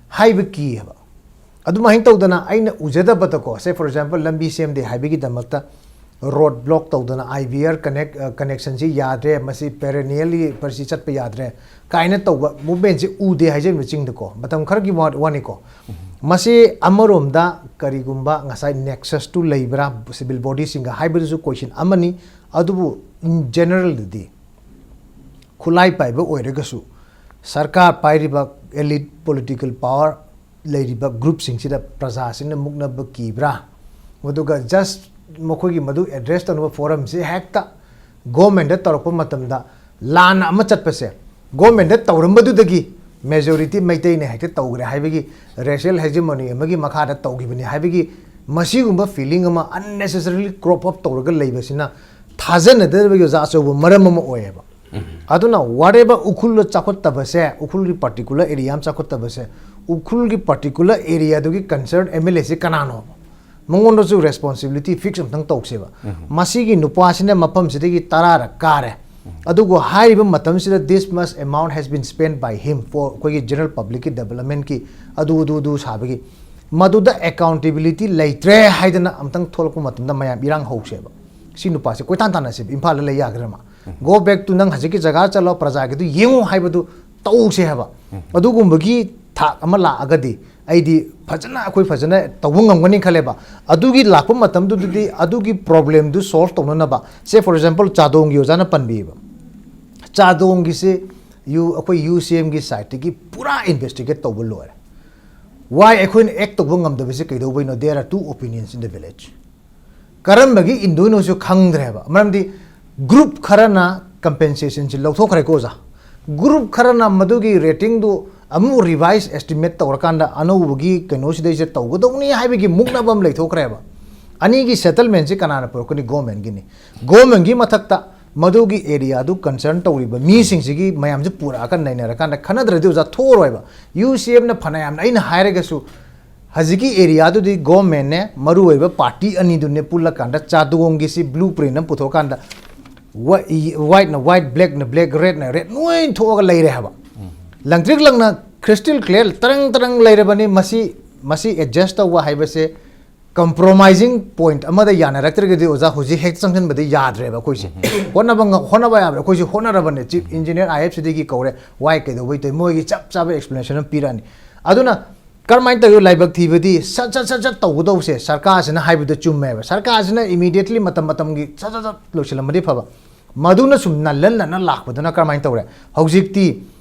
ꯍꯥꯏꯕ ꯀꯤ ꯍꯥꯏꯕ꯫ ꯑꯗꯨꯃꯥꯏꯅ ꯇꯧꯗꯅ ꯑꯩꯅ ꯎꯖꯗꯕꯗꯀꯣ, ꯁꯦ, ꯐꯣꯔ ꯑꯦꯛꯖꯥꯝꯄꯜ, ꯂꯝꯕꯤ ꯁꯦꯝꯗꯦ ꯍꯥꯏꯕꯒꯤꯗꯃꯛꯇ ꯔꯣꯗ ꯕ꯭ꯂꯣꯛ ꯇꯧꯗꯅ, ꯑꯥꯏ ꯕꯤ ꯑꯥꯔ ꯀꯅꯦꯛ ꯀꯅꯦꯛꯁꯟꯁꯤ ꯌꯥꯗ꯭ꯔꯦ, ꯃꯁꯤ ꯄꯦꯔꯦꯅꯤꯌꯦꯜꯂꯤ ꯄꯔꯁꯤ ꯆꯠꯄ ꯌꯥꯗ꯭ꯔꯦ ꯀꯥꯏꯅ ꯇꯧꯕ ꯃꯨꯚꯃꯦꯟꯁꯤ ꯎꯗꯦ ꯍꯥꯏꯖꯔꯤꯕ ꯆꯤꯡꯗꯀꯣ꯫ ꯃꯇꯝ ꯈꯔꯒꯤ ꯋꯥ- ꯋꯥꯅꯤꯀꯣ꯫ ꯃꯁꯤ ꯑꯃꯔꯣꯝꯗ ꯀꯔꯤꯒꯨꯝꯕ ꯉꯁꯥꯏ ꯅꯦꯛꯁꯁꯇꯨ ꯂꯩꯕ꯭ꯔꯥ ꯁꯤꯚꯤꯜ ꯕꯣꯗꯤꯁꯤꯡꯒ ꯍꯥꯏꯕꯗꯨꯁꯨ ꯀꯣꯏꯁꯟ ꯑꯃꯅꯤ꯫ ꯑꯗꯨꯕꯨ ꯏꯟ ꯖꯦꯅꯔꯦꯜꯗꯗꯤ ꯈꯨꯠꯂꯥꯏ ꯄꯥꯏꯕ ꯑꯣꯏꯔꯒꯁꯨ ꯁꯔꯀꯥꯔ ꯄꯥꯏꯔꯤꯕ ꯑꯦꯂꯤꯠ ꯄꯣꯂꯤꯇꯤꯀꯦꯜ ꯄꯥꯋꯔ ꯂꯩꯔꯤꯕ ꯒ꯭ꯔꯨꯞꯁꯤꯡꯁꯤꯗ ꯄ꯭ꯔꯖꯥꯁꯤꯡꯅ ꯃꯨꯛꯅꯕ ꯀꯤꯕ꯭ꯔꯥ? ꯑꯗꯨꯒ ꯖꯁ ꯃꯈꯣꯏꯒꯤ ꯃꯗꯨ ꯑꯦꯗ꯭ꯔꯦꯁ ꯇꯧꯅꯕ ꯐꯣꯔꯝꯁꯤ ꯍꯦꯛꯇ ꯒꯣꯔꯃꯦꯟꯗ ꯇꯧꯔꯛꯄ ꯃꯇꯝꯗ ꯂꯥꯟꯅ ꯑꯃ ꯆꯠꯄꯁꯦ ꯒꯣꯔꯃꯦꯟꯗ ꯇꯧꯔꯝꯕꯗꯨꯗꯒꯤ ꯃꯦꯖꯣꯔꯤꯇꯤ ꯃꯩꯇꯩꯅ ꯍꯦꯛꯇ ꯇꯧꯈ꯭ꯔꯦ ꯍꯥꯏꯕꯒꯤ ꯔꯦꯁꯤꯌꯦꯜ ꯍꯦꯖꯤꯃꯣꯅꯤ ꯑꯃꯒꯤ ꯃꯈꯥꯗ ꯇꯧꯈꯤꯕꯅꯤ ꯍꯥꯏꯕꯒꯤ ꯃꯁꯤꯒꯨꯝꯕ ꯐꯤꯂꯤꯡ ꯑꯃ ꯑꯟꯅꯦꯁꯦꯁꯔꯤꯂꯤ ꯀ꯭ꯔꯣꯞ ꯑꯞ ꯇꯧꯔꯒ ꯂꯩꯕꯁꯤꯅ ꯊꯥꯖꯅꯗꯕꯒꯤ ꯑꯣꯖꯥ ꯑꯆꯧꯕ ꯃꯔꯝ ꯑꯃ ꯑꯣꯏꯌꯦꯕ꯫ ꯑꯗꯨꯅ whatever ꯎꯈ꯭ꯔꯨꯜꯗ ꯆꯥꯎꯈꯠꯇꯕꯁꯦ, ꯎꯈ꯭ꯔꯨꯜꯒꯤ ꯄꯥꯔꯇꯤꯀꯨꯂꯔ ꯑꯦꯔꯤꯌꯥ ꯑꯃ ꯆꯥꯎꯈꯠꯇꯕꯁꯦ, ꯎꯈ꯭ꯔꯨꯜꯒꯤ ꯄꯥꯔꯇꯤꯀꯨꯂꯔ ꯑꯦꯔꯤꯌꯥꯗꯨꯒꯤ ꯀꯟꯁꯔꯟ ꯑꯦꯝ ꯑꯦꯜ ꯑꯦꯁꯤ ꯀꯅꯥꯅꯣ? ꯃꯉꯣꯟꯗꯁꯨ ꯔꯦꯁꯄꯣꯟꯁꯤꯕꯤꯂꯤꯇꯤ ꯐꯤꯛꯁ ꯑꯃꯇꯪ ꯇꯧꯁꯦꯕ꯫ ꯃꯁꯤꯒꯤ ꯅꯨꯄꯥꯁꯤꯅ ꯃꯐꯝꯁꯤꯗꯒꯤ ꯇꯔꯥꯔꯛ ꯀꯥꯔꯦ, ꯑꯗꯨꯒ ꯍꯥꯏꯔꯤꯕ ꯃꯇꯝꯁꯤꯗ this much amount has been spent by him for ꯑꯩꯈꯣꯏꯒꯤ ꯖꯦꯅꯔꯦꯜ ꯄꯕ꯭ꯂꯤꯛꯀꯤ ꯗꯦꯕꯂꯞꯃꯦꯟꯀꯤ ꯑꯗꯨ ꯑꯗꯨ ꯑꯗꯨ ꯁꯥꯕꯒꯤ, ꯃꯗꯨꯗ ꯑꯦꯀꯥꯎꯟꯇꯦꯕꯤꯂꯤꯇꯤ ꯂꯩꯇ꯭ꯔꯦ ꯍꯥꯏꯗꯅ ꯑꯝꯇꯪ ꯊꯣꯛꯂꯛꯄ ꯃꯇꯝꯗ ꯃꯌꯥꯝ ꯏꯔꯥꯡ ꯍꯧꯁꯦꯕ꯫ ꯁꯤ ꯅꯨꯄꯥꯁꯦ ꯀꯣꯏꯇꯥꯟ ꯇꯥꯟꯅꯁꯦꯕ, ꯏꯝꯐꯥꯜꯗ ꯂꯩ ꯌꯥꯒꯗ꯭ꯔꯥ ꯃꯥ? Go back to ꯅꯪ ꯍꯧꯖꯤꯛꯀꯤ ꯖꯒꯥ ꯆꯠꯂꯣ, ꯄ꯭ꯔꯖꯥꯒꯤꯗꯨ ꯌꯦꯡꯉꯨ ꯍꯥꯏꯕꯗꯨ ꯇꯧꯁꯦ ꯍꯥꯏꯕ꯫ ꯑꯗꯨꯒꯨꯝꯕꯒꯤ ꯊꯥꯛ ꯑꯃ ꯂꯥꯛꯑꯒꯗꯤ ꯑꯩꯗꯤ ꯐꯖꯅ, ꯑꯩꯈꯣꯏ ꯐꯖꯅ ꯇꯧꯕ ꯉꯝꯒꯅꯤ ꯈꯜꯂꯦꯕ꯫ ꯑꯗꯨꯒꯤ ꯂꯥꯛꯄ ꯃꯇꯝꯗꯨꯗꯗꯤ ꯑꯗꯨꯒꯤ ꯄ꯭ꯔꯣꯕ꯭ꯂꯦꯝꯗꯨ ꯁꯣꯜꯕ ꯇꯧꯅꯅꯕ, say for example ꯆꯥꯗꯣꯡꯒꯤ ꯑꯣꯖꯥꯅ ꯄꯟꯕꯤꯕ, ꯆꯥꯗꯣꯡꯒꯤꯁꯦ ꯌꯨ ꯑꯩꯈꯣꯏ ꯌꯨ ꯁꯤ ꯑꯦꯝꯒꯤ ꯁꯥꯏꯠꯇꯒꯤ ꯄꯨꯔꯥ ꯏꯟꯚꯦꯁꯇꯤꯒꯦꯠ ꯇꯧꯕ ꯂꯣꯏꯔꯦ꯫ Why ꯑꯩꯈꯣꯏꯅ ꯑꯦꯛ ꯇꯧꯕ ꯉꯝꯗꯕꯁꯦ ꯀꯩꯗꯧꯕꯩꯅꯣ? There are two opinions in the village. ꯀꯔꯝꯕꯒꯤ ꯏꯟꯗꯣꯏꯅꯣꯁꯨ ꯈꯪꯗ꯭ꯔꯦꯕ꯫ ꯃꯔꯝꯗꯤ ꯒ꯭ꯔꯨꯞ ꯈꯔꯅ ꯀꯝꯄꯦꯟꯁꯦꯁꯟꯁꯤ ꯂꯧꯊꯣꯛꯈ꯭ꯔꯦꯀꯣ ꯑꯣꯖꯥ꯫ ꯒ꯭ꯔꯨꯞ ꯈꯔꯅ ꯃꯗꯨꯒꯤ ꯔꯦꯇꯤꯡꯗꯨ ꯑꯃꯨꯛ ꯔꯤꯚꯥꯏꯁ ꯑꯦꯁꯇꯤꯃꯦꯠ ꯇꯧꯔꯀꯥꯟꯗ ꯑꯅꯧꯕꯒꯤ ꯀꯩꯅꯣꯁꯤꯗꯩꯁꯤꯗ ꯇꯧꯒꯗꯧꯅꯤ ꯍꯥꯏꯕꯒꯤ ꯃꯨꯛꯅꯕ ꯑꯃ ꯂꯩꯊꯣꯛꯈ꯭ꯔꯦꯕ꯫ ꯑꯅꯤꯒꯤ ꯁꯦꯇꯜꯃꯦꯟꯁꯤ ꯀꯅꯥꯅ ꯄꯨꯔꯛꯀꯅꯤ? ꯒꯣꯔꯃꯦꯟꯒꯤꯅꯤ꯫ ꯒꯣꯔꯃꯦꯟꯒꯤ ꯃꯊꯛꯇ ꯃꯗꯨꯒꯤ ꯑꯦꯔꯤꯌꯥꯗꯨ ꯀꯟꯁꯔꯟ ꯇꯧꯔꯤꯕ ꯃꯤꯁꯤꯡꯁꯤꯒꯤ ꯃꯌꯥꯝꯁꯤ ꯄꯨꯔꯛꯑꯒ ꯅꯩꯅꯔꯀꯥꯟꯗ ꯈꯟꯅꯗ꯭ꯔꯗꯤ ꯑꯣꯖꯥ ꯊꯣꯛꯑꯔꯣꯏꯕ꯫ ꯌꯨ ꯁꯤ ꯑꯦꯝꯅ ꯐꯅꯌꯥꯝꯅ ꯑꯩꯅ ꯍꯥꯏꯔꯒꯁꯨ ꯍꯧꯖꯤꯛꯀꯤ ꯑꯦꯔꯤꯌꯥꯗꯨꯗꯤ ꯒꯣꯔꯃꯦꯟꯅꯦ, ꯃꯔꯨꯑꯣꯏꯕ ꯄꯥꯔꯇꯤ ꯑꯅꯤꯗꯨꯅꯦ ꯄꯨꯜꯂꯀꯥꯟꯗ ꯆꯥꯗꯣꯡꯒꯤꯁꯤ ꯕ꯭ꯂꯨ ꯄ꯭ꯔꯤꯟ ꯑꯃ ꯄꯨꯊꯣꯛꯑꯀꯥꯟꯗ ꯋꯥꯏꯠꯅ ꯋꯥꯏꯠ, ꯕ꯭ꯂꯦꯛꯅ ꯕ꯭ꯂꯦꯛ, ꯔꯦꯗꯅ ꯔꯦꯗ ꯂꯣꯏ ꯊꯣꯛꯑꯒ ꯂꯩꯔꯦ ꯍꯥꯏꯕ꯫ ꯂꯪꯇ꯭ꯔꯤꯛ ꯂꯪꯅ ꯀ꯭ꯔꯤꯁꯇꯦꯜ ꯀ꯭ꯂꯤꯌꯥꯔ ꯇꯔꯪ ꯇꯔꯪ ꯂꯩꯔꯕꯅꯤ꯫ ꯃꯁꯤ, ꯃꯁꯤ ꯑꯦꯗꯖꯁ ꯇꯧꯕ ꯍꯥꯏꯕꯁꯦ ꯀꯝꯄ꯭ꯔꯣꯃꯥꯏꯖꯤꯡ ꯄꯣꯏꯟꯠ ꯑꯃꯗ ꯌꯥꯅꯔꯛꯇ꯭ꯔꯒꯗꯤ ꯑꯣꯖꯥ ꯍꯧꯖꯤꯛ ꯍꯦꯛ ꯆꯪꯁꯤꯟꯕꯗꯤ ꯌꯥꯗ꯭ꯔꯦꯕ꯫ ꯑꯩꯈꯣꯏꯁꯦ ꯍꯣꯠꯅꯕ ꯉ-, ꯍꯣꯠꯅꯕ ꯌꯥꯕ꯭ꯔꯥ? ꯑꯩꯈꯣꯏꯁꯦ ꯍꯣꯠꯅꯔꯕꯅꯦ꯫ ꯆꯤꯐ ꯏꯟꯖꯤꯅꯤꯌꯔ ꯑꯥꯏ ꯑꯦꯐ ꯁꯤꯗꯒꯤ ꯀꯧꯔꯦ, ꯋꯥꯏ ꯀꯩꯗꯧꯕꯩ ꯇꯧꯏ, ꯃꯣꯏꯒꯤ ꯆꯞ ꯆꯥꯕ ꯑꯦꯛꯁꯄ꯭ꯂꯦꯅꯦꯁꯟ ꯑꯃ ꯄꯤꯔꯛꯑꯅꯤ꯫ ꯑꯗꯨꯅ ꯀꯔꯝꯍꯥꯏꯅ ꯇꯧꯔꯤꯅꯣ ꯂꯥꯏꯕꯛ ꯊꯤꯕꯗꯤ ꯁꯠ ꯁꯠ ꯁꯠ ꯁꯠ ꯇꯧꯒꯗꯧꯕꯁꯦ ꯁꯔꯀꯥꯔꯁꯤꯅ ꯍꯥꯏꯕꯗꯣ ꯆꯨꯝꯃꯦꯕ꯫ ꯁꯔꯀꯥꯔꯁꯤꯅ ꯏꯃꯤꯗꯤꯌꯦꯠꯂꯤ ꯃꯇꯝ ꯃꯇꯝꯒꯤ ꯁꯠ ꯁꯠ ꯁꯠ ꯂꯣꯏꯁꯤꯜꯂꯝꯃꯗꯤ ꯐꯕ꯫ ꯃꯗꯨꯅ ꯁꯨꯝ ꯅꯜꯂꯟ ꯅꯟꯅ ꯂꯥꯛꯄꯗꯨꯅ ꯀꯔꯝꯍꯥꯏꯅ ꯇꯧꯔꯦ? ꯍꯧꯖꯤꯛꯇꯤ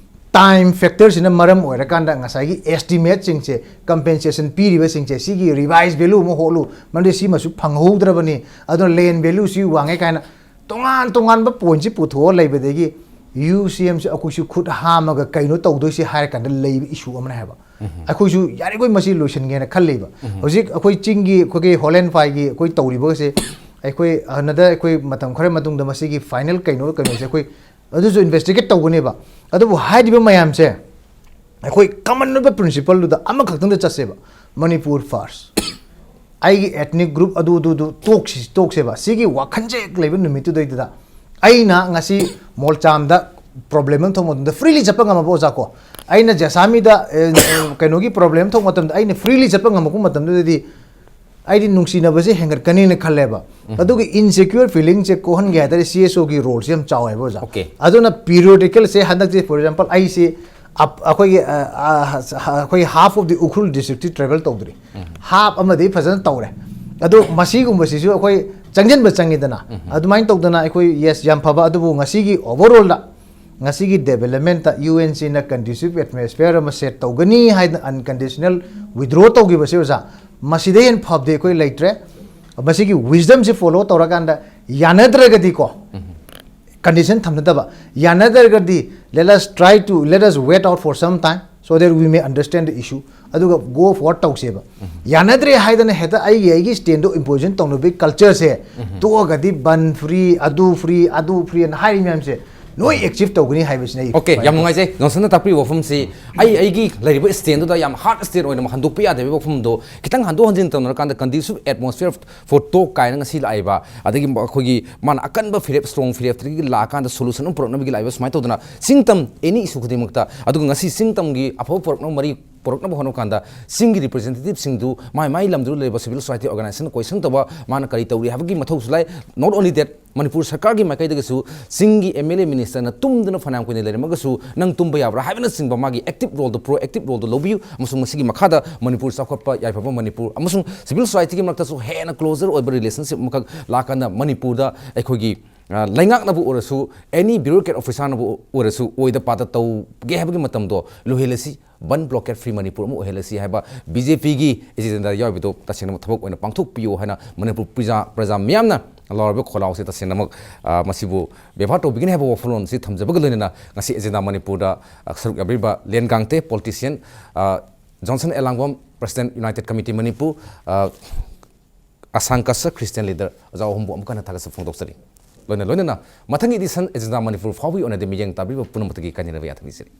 ꯇꯥꯏꯝ ꯐꯦꯛꯇꯔꯁꯤꯅ ꯃꯔꯝ ꯑꯣꯏꯔꯀꯥꯟꯗ ꯉꯁꯥꯏꯒꯤ ꯑꯦꯁꯇꯤꯃꯦꯠꯁꯤꯡꯁꯦ, ꯀꯝꯄꯦꯟꯁꯦꯁꯟ ꯄꯤꯔꯤꯕꯁꯤꯡꯁꯦ, ꯁꯤꯒꯤ ꯔꯤꯚꯥꯏꯁ ꯚꯦꯂꯨ ꯑꯃ ꯍꯣꯠꯂꯨ, ꯃꯔꯝꯗꯤ ꯁꯤꯃꯁꯨ ꯐꯪꯍꯧꯗ꯭ꯔꯕꯅꯤ, ꯑꯗꯨꯅ ꯂꯦꯟ ꯚꯦꯂꯨꯁꯤ ꯋꯥꯡꯉꯦ ꯀꯥꯏꯅ ꯇꯣꯉꯥꯟ ꯇꯣꯉꯥꯟꯕ ꯄꯣꯏꯟꯠꯁꯤ ꯄꯨꯊꯣꯛꯑ ꯂꯩꯕꯗꯒꯤ ꯌꯨ ꯁꯤ ꯑꯦꯝꯁꯤ ꯑꯩꯈꯣꯏꯁꯨ ꯈꯨꯠ ꯍꯥꯝꯃꯒ ꯀꯩꯅꯣ ꯇꯧꯗꯣꯏꯁꯤ ꯍꯥꯏꯔ ꯀꯥꯟꯗ ꯂꯩꯕ ꯏꯁꯨ ꯑꯃꯅ ꯍꯥꯏꯕ꯫ ꯑꯩꯈꯣꯏꯁꯨ ꯌꯥꯔꯤꯈꯣꯏ ꯃꯁꯤ ꯂꯣꯏꯁꯤꯟꯒꯦꯅ ꯈꯜꯂꯤꯕ꯫ ꯍꯧꯖꯤꯛ ꯑꯩꯈꯣꯏ ꯆꯤꯡꯒꯤ, ꯑꯩꯈꯣꯏꯒꯤ ꯍꯣꯂꯦꯟ ꯐꯥꯏꯒꯤ ꯑꯩꯈꯣꯏ ꯇꯧꯔꯤꯕꯁꯦ, ꯑꯩꯈꯣꯏ ꯍꯟꯅꯗ ꯑꯩꯈꯣꯏ ꯃꯇꯝ ꯈꯔ ꯃꯇꯨꯡꯗ ꯃꯁꯤꯒꯤ ꯐꯥꯏꯅꯦꯜ ꯀꯩꯅꯣ, ꯀꯩꯅꯣꯁꯦ ꯑꯩꯈꯣꯏ ꯑꯗꯨꯁꯨ ꯏꯟꯚꯦꯁꯇꯤꯒꯦꯠ ꯇꯧꯒꯅꯦꯕ꯫ ꯑꯗꯨꯕꯨ ꯍꯥꯏꯔꯤꯕ ꯃꯌꯥꯝꯁꯦ ꯑꯩꯈꯣꯏ ꯀꯃꯟ ꯑꯣꯏꯕ ꯄ꯭ꯔꯤꯟꯁꯤꯄꯜꯗꯨꯗ ꯑꯃꯈꯛꯇꯪꯗ ꯆꯠꯁꯦꯕ, ꯃꯅꯤꯄꯨꯔ ꯐꯥꯔꯁ꯫ ꯑꯩꯒꯤ ꯑꯦꯊꯅꯤꯛ ꯒ꯭ꯔꯨꯞ ꯑꯗꯨ, ꯑꯗꯨ, ꯑꯗꯨ ꯇꯣꯛꯁꯤ, ꯇꯣꯛꯁꯦꯕ꯫ ꯁꯤꯒꯤ ꯋꯥꯈꯜꯁꯦ ꯍꯦꯛ ꯂꯩꯕ ꯅꯨꯃꯤꯠꯇꯨꯗꯩꯗꯨꯗ ꯑꯩꯅ ꯉꯁꯤ ꯃꯣꯜꯆꯥꯝꯗ ꯄ꯭ꯔꯣꯕ꯭ꯂꯦꯝ ꯑꯃ ꯊꯣꯛꯄ ꯃꯇꯝꯗ ꯐ꯭ꯔꯤꯂꯤ ꯆꯠꯄ ꯉꯝꯃꯕ, ꯑꯣꯖꯥ ꯀꯣ? ꯑꯩꯅ ꯖꯦꯁꯥꯃꯤꯗ, ꯑꯦ, ꯀꯩꯅꯣꯒꯤ ꯄ꯭ꯔꯣꯕ꯭ꯂꯦꯝ ꯊꯣꯛꯄ ꯃꯇꯝꯗ ꯑꯩꯅ ꯐ꯭ꯔꯤꯂꯤ ꯆꯠꯄ ꯉꯝꯃꯛꯄ ꯃꯇꯝꯗꯨꯗꯗꯤ ꯑꯩꯗꯤ ꯅꯨꯡꯁꯤꯅꯕꯁꯦ ꯍꯦꯟꯒꯠꯀꯅꯤꯅ ꯈꯜꯂꯦꯕ꯫ ꯑꯗꯨꯒ ꯏꯟꯁꯦꯀ꯭ꯌꯨꯔ ꯐꯤꯂꯤꯡꯁꯦ ꯀꯣꯛꯍꯟꯒꯦ ꯍꯥꯏ ꯇꯥꯔꯗꯤ ꯁꯤ ꯑꯦꯁ ꯑꯣꯒꯤ ꯔꯣꯜꯁꯦ ꯌꯥꯝ ꯆꯥꯎꯋꯦꯕ, ꯑꯣꯖꯥ꯫ Okay. ꯑꯗꯨꯅ ꯄꯤꯔꯤꯌꯣꯗꯤꯀꯦꯜꯁꯦ ꯍꯟꯗꯛꯁꯦ, ꯐꯣꯔ ꯑꯦꯛꯖꯥꯝꯄꯜ, ꯑꯩꯁꯤ ꯑꯞ-, ꯑꯩꯈꯣꯏꯒꯤ, ꯑ, ꯑ, ꯑꯩꯈꯣꯏꯒꯤ half of the Ukhrul district travel ꯇꯧꯗ꯭ꯔꯤ꯫ ꯍꯥꯐ ꯑꯃꯗꯤ ꯐꯖꯅ ꯇꯧꯔꯦ꯫ ꯑꯗꯣ ꯃꯁꯤꯒꯨꯝꯕꯁꯤꯁꯨ ꯑꯩꯈꯣꯏ ꯆꯪꯁꯤꯟꯕ ꯆꯪꯉꯤꯗꯅ꯫ ꯑꯗꯨꯃꯥꯏꯅ ꯇꯧꯗꯅ ꯑꯩꯈꯣꯏ, ꯌꯦꯁ, ꯌꯥꯝ ꯐꯕ, ꯑꯗꯨꯕꯨ ꯉꯁꯤꯒꯤ ꯑꯣꯚꯔꯑꯣꯜꯗ ꯉꯁꯤꯒꯤ ꯗꯦꯕꯂꯞꯃꯦꯟꯇ ꯌꯨ ꯑꯦꯟ ꯁꯤꯅ ꯀꯟꯗ꯭ꯌꯨꯁꯤꯞ ꯑꯦꯠꯃꯣꯁꯐꯤꯌꯔ ꯑꯃ ꯁꯦꯠ ꯇꯧꯒꯅꯤ ꯍꯥꯏꯗꯅ ꯑꯟꯀꯟꯗꯤꯁꯅꯦꯜ ꯋꯤꯗ꯭ꯔꯣ ꯇꯧꯈꯤꯕꯁꯦ, ꯑꯣꯖꯥ, ꯃꯁꯤꯗ ꯍꯦꯟꯅ ꯐꯕꯗꯤ ꯑꯩꯈꯣꯏ ꯂꯩꯇ꯭ꯔꯦ꯫ ꯃꯁꯤꯒꯤ ꯋꯤꯁꯗꯝꯁꯤ ꯐꯣꯂꯣ ꯇꯧꯔꯀꯥꯟꯗ ꯌꯥꯅꯗ꯭ꯔꯒꯗꯤꯀꯣ, condition ꯊꯝꯅꯗꯕ, ꯌꯥꯅꯗ꯭ꯔꯒꯗꯤ let us try to, let us wait out for some time so that we may understand the issue, ꯑꯗꯨꯒ ꯒꯣ ꯐꯣꯔꯋꯥꯔꯗ ꯇꯧꯁꯦꯕ꯫ ꯌꯥꯅꯗ꯭ꯔꯦ ꯍꯥꯏꯗꯅ ꯍꯦꯛꯇ ꯑꯩꯒꯤ, ꯑꯩꯒꯤ ꯁ꯭ꯇꯦꯟꯗꯣ ꯏꯝꯄꯣꯖꯤꯁꯟ ꯇꯧꯅꯕꯒꯤ ꯀꯜꯆꯔꯁꯦ ꯇꯣꯛꯑꯒꯗꯤ ꯕꯟ ꯐ꯭ꯔꯤ, ꯑꯗꯨ ꯐ꯭ꯔꯤ, ꯑꯗꯨ ꯐ꯭ꯔꯤ ꯑꯅ ꯍꯥꯏꯔꯤ ꯃꯌꯥꯝꯁꯦ ꯂꯣꯏ ꯑꯦꯆꯤꯞ ꯇꯧꯒꯅꯤ ꯍꯥꯏꯕꯁꯤꯅ ꯑꯩ Okay, ꯌꯥꯝ ꯅꯨꯡꯉꯥꯏꯖꯩ ꯖꯣꯟꯁꯟꯅ ꯇꯥꯛꯄꯤꯕ ꯋꯥꯐꯝꯁꯤ꯫ ꯑꯩ ꯑꯩꯒꯤ ꯂꯩꯔꯤꯕ ꯁ꯭ꯇꯦꯟꯗꯨꯗ ꯌꯥꯝ ꯍꯥꯔꯗ ꯁ꯭ꯇꯦꯟ ꯑꯣꯏꯅ ꯍꯟꯗꯣꯛꯄ ꯌꯥꯗꯕꯒꯤ ꯋꯥꯐꯝꯗꯣ ꯈꯤꯇꯪ ꯍꯟꯗꯣꯛ ꯍꯟꯖꯤꯟ ꯇꯧꯅꯔꯀꯥꯟꯗ conducive atmosphere for talk ꯀꯥꯏꯅ ꯉꯁꯤ ꯂꯥꯛꯏꯕ, ꯑꯗꯒꯤ ꯑꯩꯈꯣꯏꯒꯤ ꯃꯥꯅ ꯑꯀꯟꯕ ꯐꯤꯔꯦꯞ, ꯁ꯭ꯇꯔꯣꯡ ꯐꯤꯔꯦꯞꯇꯒꯤ ꯂꯥꯛꯑꯀꯥꯟꯗ ꯁꯣꯂꯨꯁꯟ ꯑꯃ ꯄꯨꯔꯛꯅꯕꯒꯤ ꯂꯥꯛꯏꯕ, ꯁꯨꯃꯥꯏꯅ ꯇꯧꯗꯅ ꯁꯤꯡꯇꯝ ꯑꯦꯅꯤ ꯏꯁꯨ ꯈꯨꯗꯤꯡꯃꯛꯇ꯫ ꯑꯗꯨꯒ ꯉꯁꯤ ꯁꯤꯡꯇꯝꯒꯤ ꯑꯐꯕ ꯄꯨꯔꯛꯅꯕ, ꯃꯔꯤ ꯄꯨꯔꯛꯅꯕ ꯍꯣꯠꯅꯕ ꯀꯥꯟꯗ ꯆꯤꯡꯒꯤ ꯔꯤꯄ꯭ꯔꯖꯦꯟꯇꯦꯇꯤꯚꯁꯤꯡꯗꯨ ꯃꯥꯏ ꯃꯥꯏ ꯂꯝꯗꯨꯗ ꯂꯩꯔꯤꯕ ꯁꯤꯚꯤꯜ ꯁꯣꯁꯥꯏꯇꯤ ꯑꯣꯔꯒꯅꯥꯏꯖꯦꯁꯟ ꯀꯣꯏꯁꯟ ꯇꯧꯕ, ꯃꯥꯅ ꯀꯔꯤ ꯇꯧꯔꯤ ꯍꯥꯏꯕꯒꯤ ꯃꯊꯧꯁꯨ ꯂꯩ꯫ Not only that, ꯃꯅꯤꯄꯨꯔ ꯁꯔꯀꯥꯔꯒꯤ ꯃꯥꯏꯀꯩꯗꯒꯤꯁꯨ ꯆꯤꯡꯒꯤ M L A minister ꯅ ꯇꯨꯝꯗꯨꯅ ꯐꯅꯌꯥꯝ ꯀꯨꯏꯅ ꯂꯩꯔꯝꯃꯒꯁꯨ ꯅꯪ ꯇꯨꯝꯕ ꯌꯥꯕ꯭ꯔꯥ ꯍꯥꯏꯕꯅꯆꯤꯡꯕ ꯃꯥꯒꯤ active role ꯗꯣ, proactive role ꯗꯣ ꯂꯧꯕꯤꯌꯨ, ꯑꯃꯁꯨꯡ ꯃꯁꯤꯒꯤ ꯃꯈꯥꯗ ꯃꯅꯤꯄꯨꯔ ꯆꯥꯎꯈꯠꯄ ꯌꯥꯏꯐꯕ ꯃꯅꯤꯄꯨꯔ ꯑꯃꯁꯨꯡ civil society ꯒꯤ ꯃꯔꯛꯇꯁꯨ ꯍꯦꯟꯅ closer ꯑꯣꯏꯕ relationship ꯑꯃꯈꯛ ꯂꯥꯛꯀꯥꯟꯗ ꯃꯅꯤꯄꯨꯔꯗ ꯑꯩꯈꯣꯏꯒꯤ, ꯑ, ꯂꯩꯉꯥꯛꯅꯕꯨ ꯑꯣꯏꯔꯁꯨ, any bureaucrat officer ꯅꯕꯨ ꯑꯣꯏꯔꯁꯨ, ꯑꯣꯏꯗ ꯄꯥꯗ ꯇꯧꯒꯦ ꯍꯥꯏꯕꯒꯤ ꯃꯇꯝꯗꯣ ꯂꯣꯏꯍꯜꯂꯁꯤ꯫ ꯕꯟ blockade free ꯃꯅꯤꯄꯨꯔ ꯑꯃ ꯑꯣꯏꯍꯜꯂꯁꯤ ꯍꯥꯏꯕ B J P ꯒꯤ agenda ꯌꯥꯎꯔꯤꯕꯗꯨ ꯇꯁꯦꯡꯅ ꯊꯕꯛ ꯑꯣꯏꯅ ꯄꯥꯡꯊꯣꯛꯄꯤꯌꯨ ꯍꯥꯏꯅ ꯃꯅꯤꯄꯨꯔ ꯄ꯭ꯔꯖꯥ, ꯄ꯭ꯔꯖꯥ ꯃꯤꯌꯥꯝꯅ ꯂꯥꯎꯔꯕ ꯈꯣꯜꯂꯥꯎꯁꯦ ꯇꯁꯦꯡꯅꯃꯛ, ꯑ, ꯃꯁꯤꯕꯨ ꯕꯦꯕꯥꯔ ꯇꯧꯕꯤꯒꯅꯤ ꯍꯥꯏꯕ ꯋꯥꯐꯝꯂꯣꯟ ꯑꯁꯤ ꯊꯝꯖꯕꯒ ꯂꯣꯏꯅꯅ ꯉꯁꯤ agenda ꯃꯅꯤꯄꯨꯔꯗ, ꯑ, ꯁꯔꯨꯛ ꯌꯥꯕꯤꯔꯤꯕ ꯂꯦꯟ ꯒꯥꯡꯇꯦ politician, ꯑ, Johnson ꯑꯦꯂꯥꯡꯕꯝ, President United Committee ꯃꯅꯤꯄꯨꯔ, ꯑ, ꯑꯁꯥꯡ ꯀꯁ Christian leader ꯑꯣꯖꯥ ꯑꯍꯨꯝꯕꯨ ꯑꯃꯨꯛ ꯍꯟꯅ ꯊꯥꯒꯠꯆꯕ ꯐꯣꯡꯗꯣꯛꯆꯔꯤ꯫ ꯂꯣꯏꯅ ꯂꯣꯏꯅꯅ ꯃꯊꯪꯒꯤ edition agenda ꯃꯅꯤꯄꯨꯔ ꯐꯥꯎꯕꯒꯤ ꯑꯣꯏꯅꯗꯤ ꯃꯤꯠꯌꯦꯡ ꯇꯥꯕꯤꯕ ꯄꯨꯝꯅꯃꯛꯇꯒꯤ ꯀꯥꯏꯅꯔꯕ ꯌꯥꯊꯪ ꯅꯤꯖꯔꯤ꯫